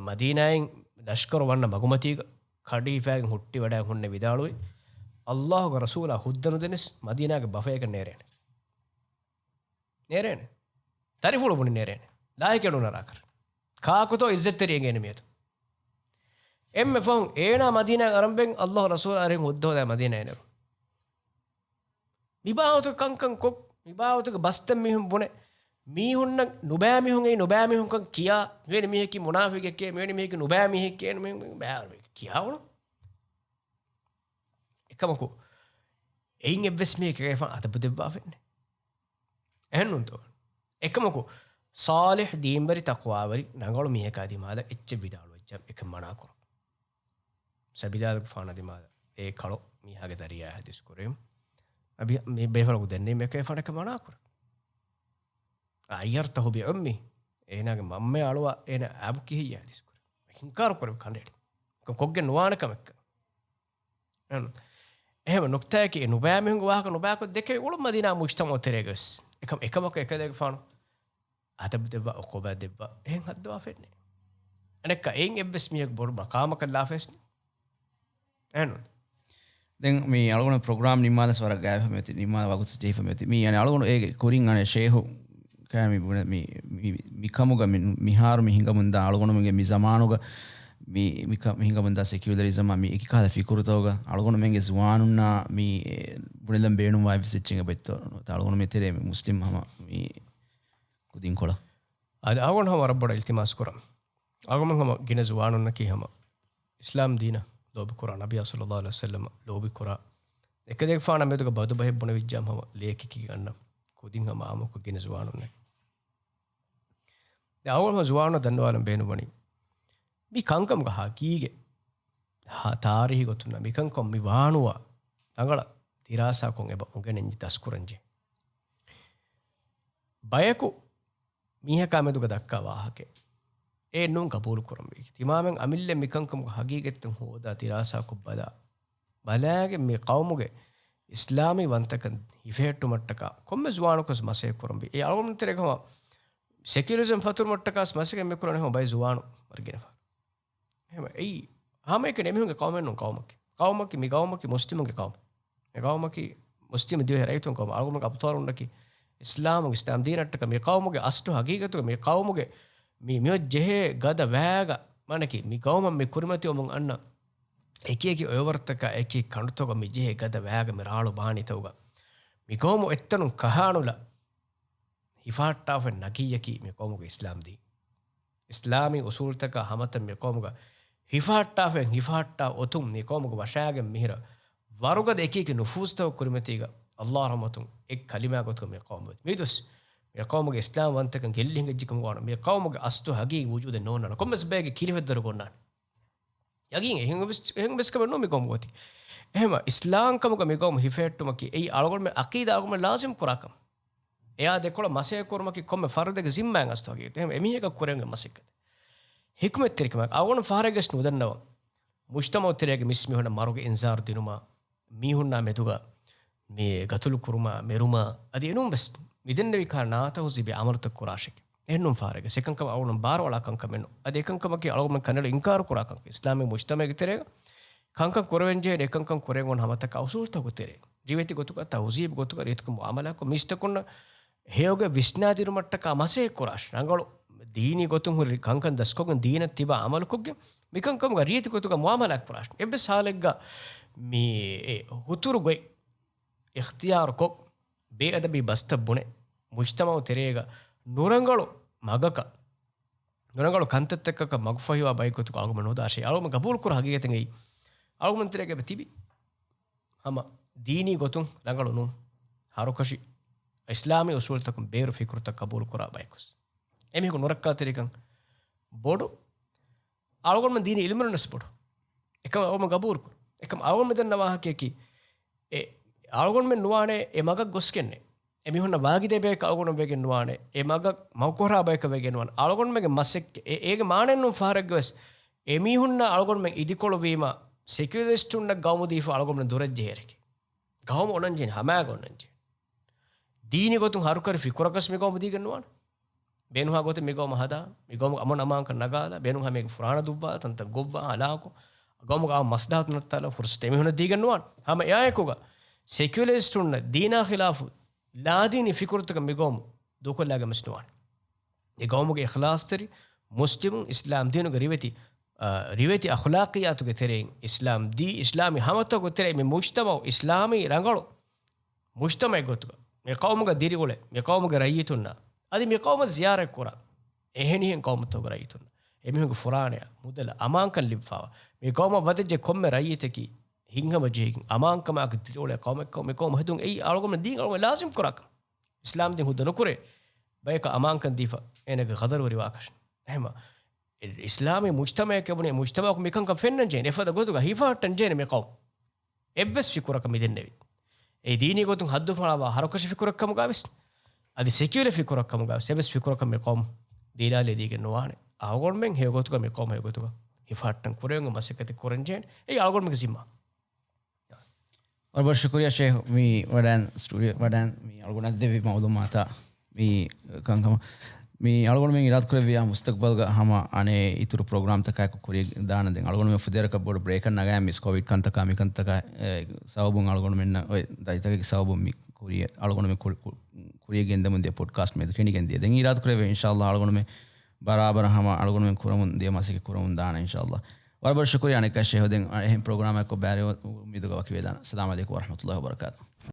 މަދީނާއިން ލަޝްކަރު ވަންނަ މަގުމަތީގަ ކަނޑި ހިފައިގެން ހުއްޓިވަޑައި ހުންނެ ވިދާޅުވި، ﷲގެ ރަސޫލާ ހުއްދަ ނުދެނެސް މަދީނާގެ ބަފަޔަކަށް ނޭރޭނެ. ނޭރޭނެ. ދަރިފުޅު ބުނި ނޭރޭނެ. ލާހިކެއް ނޫން އަރާކަށް. ކާކުތޯ އިއްޒަތްތެރި އެނގޭނެ މިއަދު. އެންމެ ފަހުން އޭނާ މަދީނާ އަރަންބެން ﷲ ރަސޫލާ އަރިހުން ހުއްދަ ހޯދާ މަދީނާ އެނެރު. މިބާވަތު ކަންކަން ކޮށް، މިބާވަތުގެ ބަސްތައް މީހުން ބުނެ، މީހުންނަށް ނުބައި މީހުން އެއީ ނުބައި މީހުންކަން ކިޔާ، މިވެނި މީހަކީ މުނާފިގެކޭ، މިވެނި މީހަކީ ނުބައި މީހެކޭ، ނުބައި ކިޔާ އުޅުން. އެކަމަކު، އެއިން އެއްވެސް މީހެކޭ ފަ އަދަބު ދެއްވާފެންނެ. އެހެންނޫންތޯ؟ އެކަމަކު، ޞާލިޙް ދީންވެރި ތަޤްވާވެރި ނަގަޅު މީހަކާ ދިމާލަށް އެއްޗެއް ވިދާޅުވެއްޖާ އެކަން މަނާކުރު. ސަބިލާލުގެފާނަށް ދިމާލަށް އެ ކަޅު މީހާގެ ދަރިޔާ ހަދީސް ކުރެވުން. އަބި މި ބޭފަޅަކު ދެންނެވި މެކޭ ފަނަކަ މަނާކުރު. އައްޔަރްތަހު ބިޢުއްމި. އޭނާގެ މަންމަޔާ އަޅުވާ އޭނާ އާބު ކިހިއްޔާ ހަދީސް ކުރެވުން. އިންކާރު ކުރެވި ކަނޑައެޅި. ކޮ-، ކޮށްގެން ނުވާނެ ކަމެއްކަ. އެހެން. އެހެން ނުކްތާއަކީ އެ ނުބައި މީހުންގެ ވާހަކަ ނުބައިކޮށް ދެކެވި އުޅުން މަދީނާ މުޖްތަމަޢު ތެރޭގަވެސް. އެކަމަ-، އެކަމަކު އެކަލޭގެފާނު އަދަބު ދެއްވާ، އުޤޫބާ ދެއްވާ، އެހެން ހައްދަވާފެންނެ. އަނެއްކާ އެއިން އެއްވެސް މީހަކު ބޮޑު މަޤާމަކަށް ލާފައެސް ނޫން. އެހެންނޫން. ދެން މި އަޅުގަނޑު ޕްރޮގްރާމް ނިންމާލަސް ވަރަށް ގާތްފަ މިއޮތީ، ނިންމާލަ ވަގުތު ޖެހިފަ މިއޮތީ. މި އަނެއް އަޅުގަނޑު އޭގެ ކުރިން އަނެއް ޝޭހު ކާ މި ބުނެ މި، މި، މި ކަމުގަ މި، މިހާރު މި ހިނގަމުންދާ އަޅުގަނޑުމެންގެ މި ޒަމާނުގަ މި، މި ކަ-، މި ހިނގަމުންދާ ސެކިއުލަރިޒަމާ މި އެކި ކަހަލަ ފިކުރުތަކުގަ އަޅުގަނޑުމެންގެ ޒުވާނުންނާ މި ބުނެލަން ބޭނުންވާ އެއްވެސް އެއްޗެއް އެބައޮތްތޯ؟ އަޅުގަނޑު މި ތެރޭ މި މުސްލިމް ހަމަ މި ކުދިންކޮޅަށް. އަދި އަޅުގަނޑު ހަމަ ވަރަށް ބޮޑަށް އިލްތިމާސް ކުރަން. އަޅުގަނޑު ހަމަ ގިނަ ޒުވާނުންނަކީ ހަމަ އިސްލާމް ދީނަށް ލޯބިކުރާ، ނަބިއްޔާ ޞައްލަﷲ ޢަލައިހި ވަސައްލަމަށް ލޯބިކުރާ، އެކަލޭގެފާނާ މެދުގަ ބަދުބަހެއް ބުނެވިއްޖާމަ ހަމަ ލޭކިކީގަ އަންނަ ކުދިން ހަމަ އާއްމުކޮށް ގިނަ ޒުވާނުންނެއް. ދެން އަޅުގަނޑު ހަމަ ޒުވާނުންނަށް ދަންނަވާލަން ބޭނުންވަނީ، މި ކަންކަމުގަ ހަގީގަތް ހާ، ތާރީހީ ގޮތުން މިކަންކަން މި ވާނުވާ ރަނގަޅަށް ދިރާސާކޮށް އެބަ އުނގެނެން ދަސްކުރަންޖެހޭ. ބަޔަކު މީހަކާ މެދުގަ ދައްކާ ވާހަކައެއް އެއްނޫން ގަބޫލު ކުރަންވީ. ތިމާމެން އަމިއްލަ މިކަންކަމުގެ ހަގީގަތްތައް ހޯދާ ދިރާސާކޮށް ބަލާ، ބަލާގެން މި ޤައުމުގެ އިސްލާމީ ވަންތަކަން ހިފެހެއްޓުމަށްޓަކާ ކޮންމެ ޒުވާނަކުވެސް މަސައްކަތް ކުރަންވީ. އެ އަޅުގަނޑު ތެރޭގަ ހަމަ ސެކިއުލަރިޒަމް ފަތުރުމަށްޓަކާ މަސައްކަތް މި ކުރަނީ ހަމަ ބައެއް ޒުވާނު ވަރަށް ގިނަ ފަހަރު. އެހެންވެ، އެއީ ހަމައެކަނި އެމީހުންގެ ޤައުމެއް ނޫން ޤައުމަކީ. ޤައުމަކީ، މި ޤައުމަކީ މުސްލިމުންގެ ޤައުމު. މި ޤައުމަކީ މުސްލިމް ދިވެހި ރައްޔިތުން ޤައުމު. އަޅުގަނޑު އަބުޠާލުންނަކީ އިސްލާމު، އިސްލާމް ދީނަށްޓަކާ މި ޤައުމުގެ އަސްލު ހަގީގަތުގަ މި ޤައުމުގެ މި، މިއޮތް ޖެހޭ ގަދަ ވައިގަ މާނަކީ މި ޤައުމަށް މި ކުރިމަތިވަމުން އަންނަ އެކި އެކި އޮއެވަރުތަކާ އެކި ކަނޑުތަކުގަ މި ޖެހޭ ގަދަ ވައިގަ މި ރާޅު ބާނީތަކުގަ މި ޤައުމު އެއްތަނުން ކަހާނުލާ ހިފަހައްޓާފަ ނަގިއްޔަކީ މި ޤައުމުގެ އިސްލާމް ދީން. އިސްލާމީ އުސޫލުތަކާ ހަމަތައް މި ޤައުމުގަ ހިފަހައްޓާފަ، ހިފަހައްޓާ އޮތުން މި ޤައުމުގަ ވަށާގެން މިހިރަ ވަރުގަދަ އެކި އެކި ނުފޫޒުތަކު ކުރިމަތީގަ ﷲ ރަޙްމަތުން އެއް ކަލިމާ ގޮތުގަ މި ޤައުމު މިދުވަސް މި ޤައުމުގެ އިސްލާމް ވަންތަކަން ގެއްލި ހިނގައްޖެކަމުގަ ވާނަމަ، މި ޤައުމުގެ އަސްލު ހަގީގީ ވުޖޫދެއް ނޯންނާނެ. ކޮންމެސް ބައެއްގެ ކިރިފަތްދަރު ގޮންނާނެ. ޔަގީން އެހެން ވެސް، އެހެން ވެސް ކަމެއް ނޫން މި ޤައުމު ގޮތީ. އެހެންވެ، އިސްލާމް ކަމުގަ މި ޤައުމު ހިފެހެއްޓުމަކީ އެއީ އަޅުގަނޑުމެން ޢަޤީދާ އަޅުގަނޑުމެން ލާޒިމް ކުރާ ކަމެއް. އެއާ ދެކޮޅަށް މަސައްކަތް ކުރުމަކީ ކޮންމެ ފަރުދެއްގެ ޒިންމާއިން އަސްލު ހަގީގަތު. އެހެންވެ، އެމީހަކަށް ކުރެވެން މަސައްކަތެއް. ޙިކުމަތްތެރިކަމަށް އަޅުގަނޑު ފަހަރެއްގެސް ނުދަންނަވަން. މުޖްތަމަޢު ތެރޭގެ މިސް މީހުންނަށް މަރުގެ އިންޒާރު ދިނުމާ، މީހުންނާ މެދުގަ މި ގަތުލު ކުރުމާ، މެރުމާ، އަދި އެނޫން ވެސް މިދެންނެވި ކާ ނާތަހުޒީބީ ޢަމަލުތައް ކުރާށެކޭ. އެހެންނޫން ފަހަރެއްގެސް އެކަންކަމަށް އަޅުގަނޑު ބާރުއަޅާ ކަންކަމެއް ނޫން. އަދި އެކަންކަމަކީ އަޅުގަނޑު ކަނޑައަޅު އިންކާރު ކުރާ ކަން. އިސްލާމީ މުޖްތަމަޢުގެ ތެރޭގަ ކަންކަން ކުރެވެންޖެހޭ އެކަންކަން ކުރެވެން އޮންނަ ހަމަތަކާ އުސޫލުތަކުގެ ތެރޭ، ރިވެތި ގޮތުގަ ތަހުޒީބު ގޮތުގަ ރިވެތިކޮށް މުޢާމަލާކޮށް މީސްތަކުންނަށް ހެޔޮގޮތް ވިސްނާދިނުމަށްޓަކާ މަސައްކަތް ކުރާށި. ރަނގަޅު ދީނީ ގޮތުން ހުރި ކަންކަން ދަސްކޮށްގެން ދީނަށް ތިބާ ޢަމަލުކޮށްގެން މިކަންކަމުގަ ރީތި ގޮތުގަ މުޢާމަލާތް ކުރާށި. އެއްވެސް ޙާލެއްގަ މި އެ ހުތުރު ގޮތް އިޚްތިޔާރުކޮށް، ބޭއަދަބީ ބަސްތައް ބުނެ، މުޖްތަމަޢު ތެރޭގަ ނުރަނގަޅު މަގަކަށް، ނުރަނގަޅު ކަންތައްތަކަކަށް މަގުފަހިވާ ބައެއް ގޮތުގަ އަޅުގަނޑުމެން ނުހަދާށޭ. އަޅުގަނޑުމެން ގަބޫލުކުރާ ހަގީގަތެއް އެއީ، އަޅުގަނޑުމެން ތެރޭގަ އެބަ ތިބި ހަމަ ދީނީ ގޮތުން ރަނގަޅު ނޫން، ހަރުކަށި އިސްލާމީ އުސޫލުތަކުން ބޭރު ފިކުރުތައް ގަބޫލުކުރާ ބަޔަކުވެސް. އެމީހަކު ނުރައްކާތެރިކަން ބޮޑު އަޅުގަނޑުމެން ދީނީ އިލްމުވެރިންވެސް ބޮޑު. އެކަން އަޅުގަނޑު ގަބޫލުކުރު. އެކަން އަޅުގަނޑު މިދަންނަ ވާހަކަޔަކީ، އެ އަޅުގަނޑުމެން ނުވާނެ އެ މަގަށް ގޮސްގެންނެއް. އެ މީހުންނަށް ވާގިދޭ ބަޔަކަށް އަޅުގަނޑު ވެގެން ނުވާނެ. އެ މަގަށް މަގުކޮށްރާ ބަޔަކަށް ވެގެން ނުވާނެ. އަޅުގަނޑުމެންގެ މަސައްކަތް އެ، އޭގެ މާނައެއް ނޫން ފަހަރެއްގަވެސް އެ މީހުންނާ އަޅުގަނޑުމެން އިދިކޮޅުވީމަ، ސެކިއުލަރިސްޓުންނަށް ގައުމު ދީފަ އަޅުގަނޑުމެން ދުރަށް ޖެހޭރެކޭ. ގައުމު އޮނަންޖެހޭނެ، ހަމައަށް އޮނަންޖެހޭނެ. ދީނީ ގޮތުން ހަރުކަށި ފިކުރަކަސް މި ގައުމު ދީގެން ނުވާނެ. ބޭނުންހާ ގޮތެއް މި ގައުމަށް ހަދާ، މި ގައުމުގެ އަމުން އަމާންކަން ނަގާލާ، ބޭނުންހާ މީހަކު ފުރާނަ ދުއްވާ، ތަންތަން ގޮއްވާ، ހަލާކު، ގައުމުގެ އާ މަސްލަހަތު ނައްތާލާ ފުރުސަތު އެމީހުންނަށް ދީގެން ނުވާނެ. ހަމަ އެއާއެކުގަ ސެކިއުލަރިސްޓުންނަށް ދީނާ ޚިލާފު ލާދީނީ ފިކުރުތަކަށް މި ގައުމު ދޫކޮށްލާގެން ވެސް ނުވާނެ. އެ ގައުމުގެ އިޚްލާޞްތެރި މުސްލިމުން، އިސްލާމް ދީނުގެ ރިވެތި، އާ، ރިވެތި އަޚްލާޤިއްޔާތުގެ ތެރެއިން، އިސްލާމް ދީ، އިސްލާމީ ހަމަތަކުގެ ތެރެއިން މި މުޖްތަމަޢު އިސްލާމީ ރަނގަޅު މުޖްތަމަޢެއް ގޮތުގަ، މި ޤައުމުގަ ދިރިއުޅޭ، މި ޤައުމުގެ ރައްޔިތުންނާ، އަދި މި ޤައުމަށް ޒިޔާރަތްކުރާ އެހެނިހެން ޤައުމުތަކުގެ ރައްޔިތުންނާ، އެމީހުންގެ ފުރާނަޔާ، މުދަލަށް އަމާންކަން ލިބިފަވާ، މި ޤައުމަށް ވަދެއްޖެ ކޮންމެ ރައްޔިތަކީ ހިތްހަމަޖެހިގެން އަމާންކަމާއެކު ދިރިއުޅޭ ޤައުމެއްކަމަށް މި ޤައުމު ހެދުން އެއީ އަޅުގަނޑުމެން ދީން އަޅުގަނޑު ލާޒިމް ކުރާކަން. އިސްލާމް ދީން ހުއްދަ ނުކުރޭ ބަޔަކަށް އަމާންކަން ދީފަ އޭނަގެ ޤަދަރު ވެރިވާކަށް. އެހެންވެ، އިސްލާމީ މުޖްތަމަޢެކޭ ބުނީ، މުޖްތަމަޢަކު މިކަންކަން ފެންނަންޖެހޭނެ، އެފަދަ ގޮތުގަ ހިފަހައްޓަންޖެހޭނެ މި ޤައުމު. އެއްވެސް ފިކުރަކަށް މިދެންނެވި. އެ ދީނީ ގޮތުން ހައްދުފަޅާވާ ހަރުކަށި ފިކުރެއްކަމުގަވެސް، އަދި ސެކިއުލަ ފިކުރެއްކަމުގަވެސް، އެއްވެސް ފިކުރަކަށް މި ޤައުމު ދީލާލެއް ދީގެން ނުވާނެ. އަޅުގަނޑުމެން ހެޔޮގޮތުގަ މި ޤައުމު ހެޔޮގޮތުގަ ހިފަހައްޓަން ކުރެވެން މަސައްކަތެއް ކުރަންޖެހޭނެ. އެއީ އަޅުގަނޑުމެންގެ ޒިންމާ. ވަރަށް ބޮޑަށް ޝުކުރިއްޔާ ޝޭޚް، މި ވަޑައިން ސްޓޫޑިއޯ ވަޑައިން މި އަޅުގަނޑަށް ދެއްވި މަޢުލޫމާތާ މި ކަންކަމަށް. މި އަޅުގަނޑުމެން އިރާދަކުރެއްވިޔާ މުސްތަޤްބަލްގަ ހަމަ އަނެއް އިތުރު ޕްރޮގްރާމްތަކާއެކު ކުރިޔަށް ދާނަން. ދެން އަޅުގަނޑުމެން ފުދޭވަރަކަށް ބޮޑު ބްރޭކަށް ނަގާ މިސް ކޮވިޑް ކަންތަކާ މިކަންތަކާ އެ، ސަބަބުން އަޅުގަނޑުމެންނަށް އޮތް ދަތިތަކެއްގެ ސަބަބުން މި ކުރިޔަށް އަޅުގަނޑުމެން ކުރި-، ކު-، ކުރިޔަށް ގެންދަމުން ދިޔަ ޕޮޑްކާސްޓް މެދު ކެނޑިގެން ދިޔަ. ދެން އިރާދަކުރެއްވި އިންޝާﷲ އަޅުގަނޑުމެން ބަރާބަރަށް ހަމަ އަޅުގަނޑުމެން ކުރަމުން ދިޔަ މަސައްކަތް ކުރަމުން ދާނަން އިންޝާﷲ. ވަރަށް ބޮޑަށް ޝުކުރިއްޔާ އަނެއްކާ ޝޭހު. ދެން އެހެން ޕްރޮގްރާމެއްކޮށް ބައިވެރިވުމުގެ އުއްމީދުގަ ވަކިވެދާނަން. އައްސަލާމު ޢަލައިކުމް ވަރަޙްމަތުﷲ ވަބަރަކާތުހު.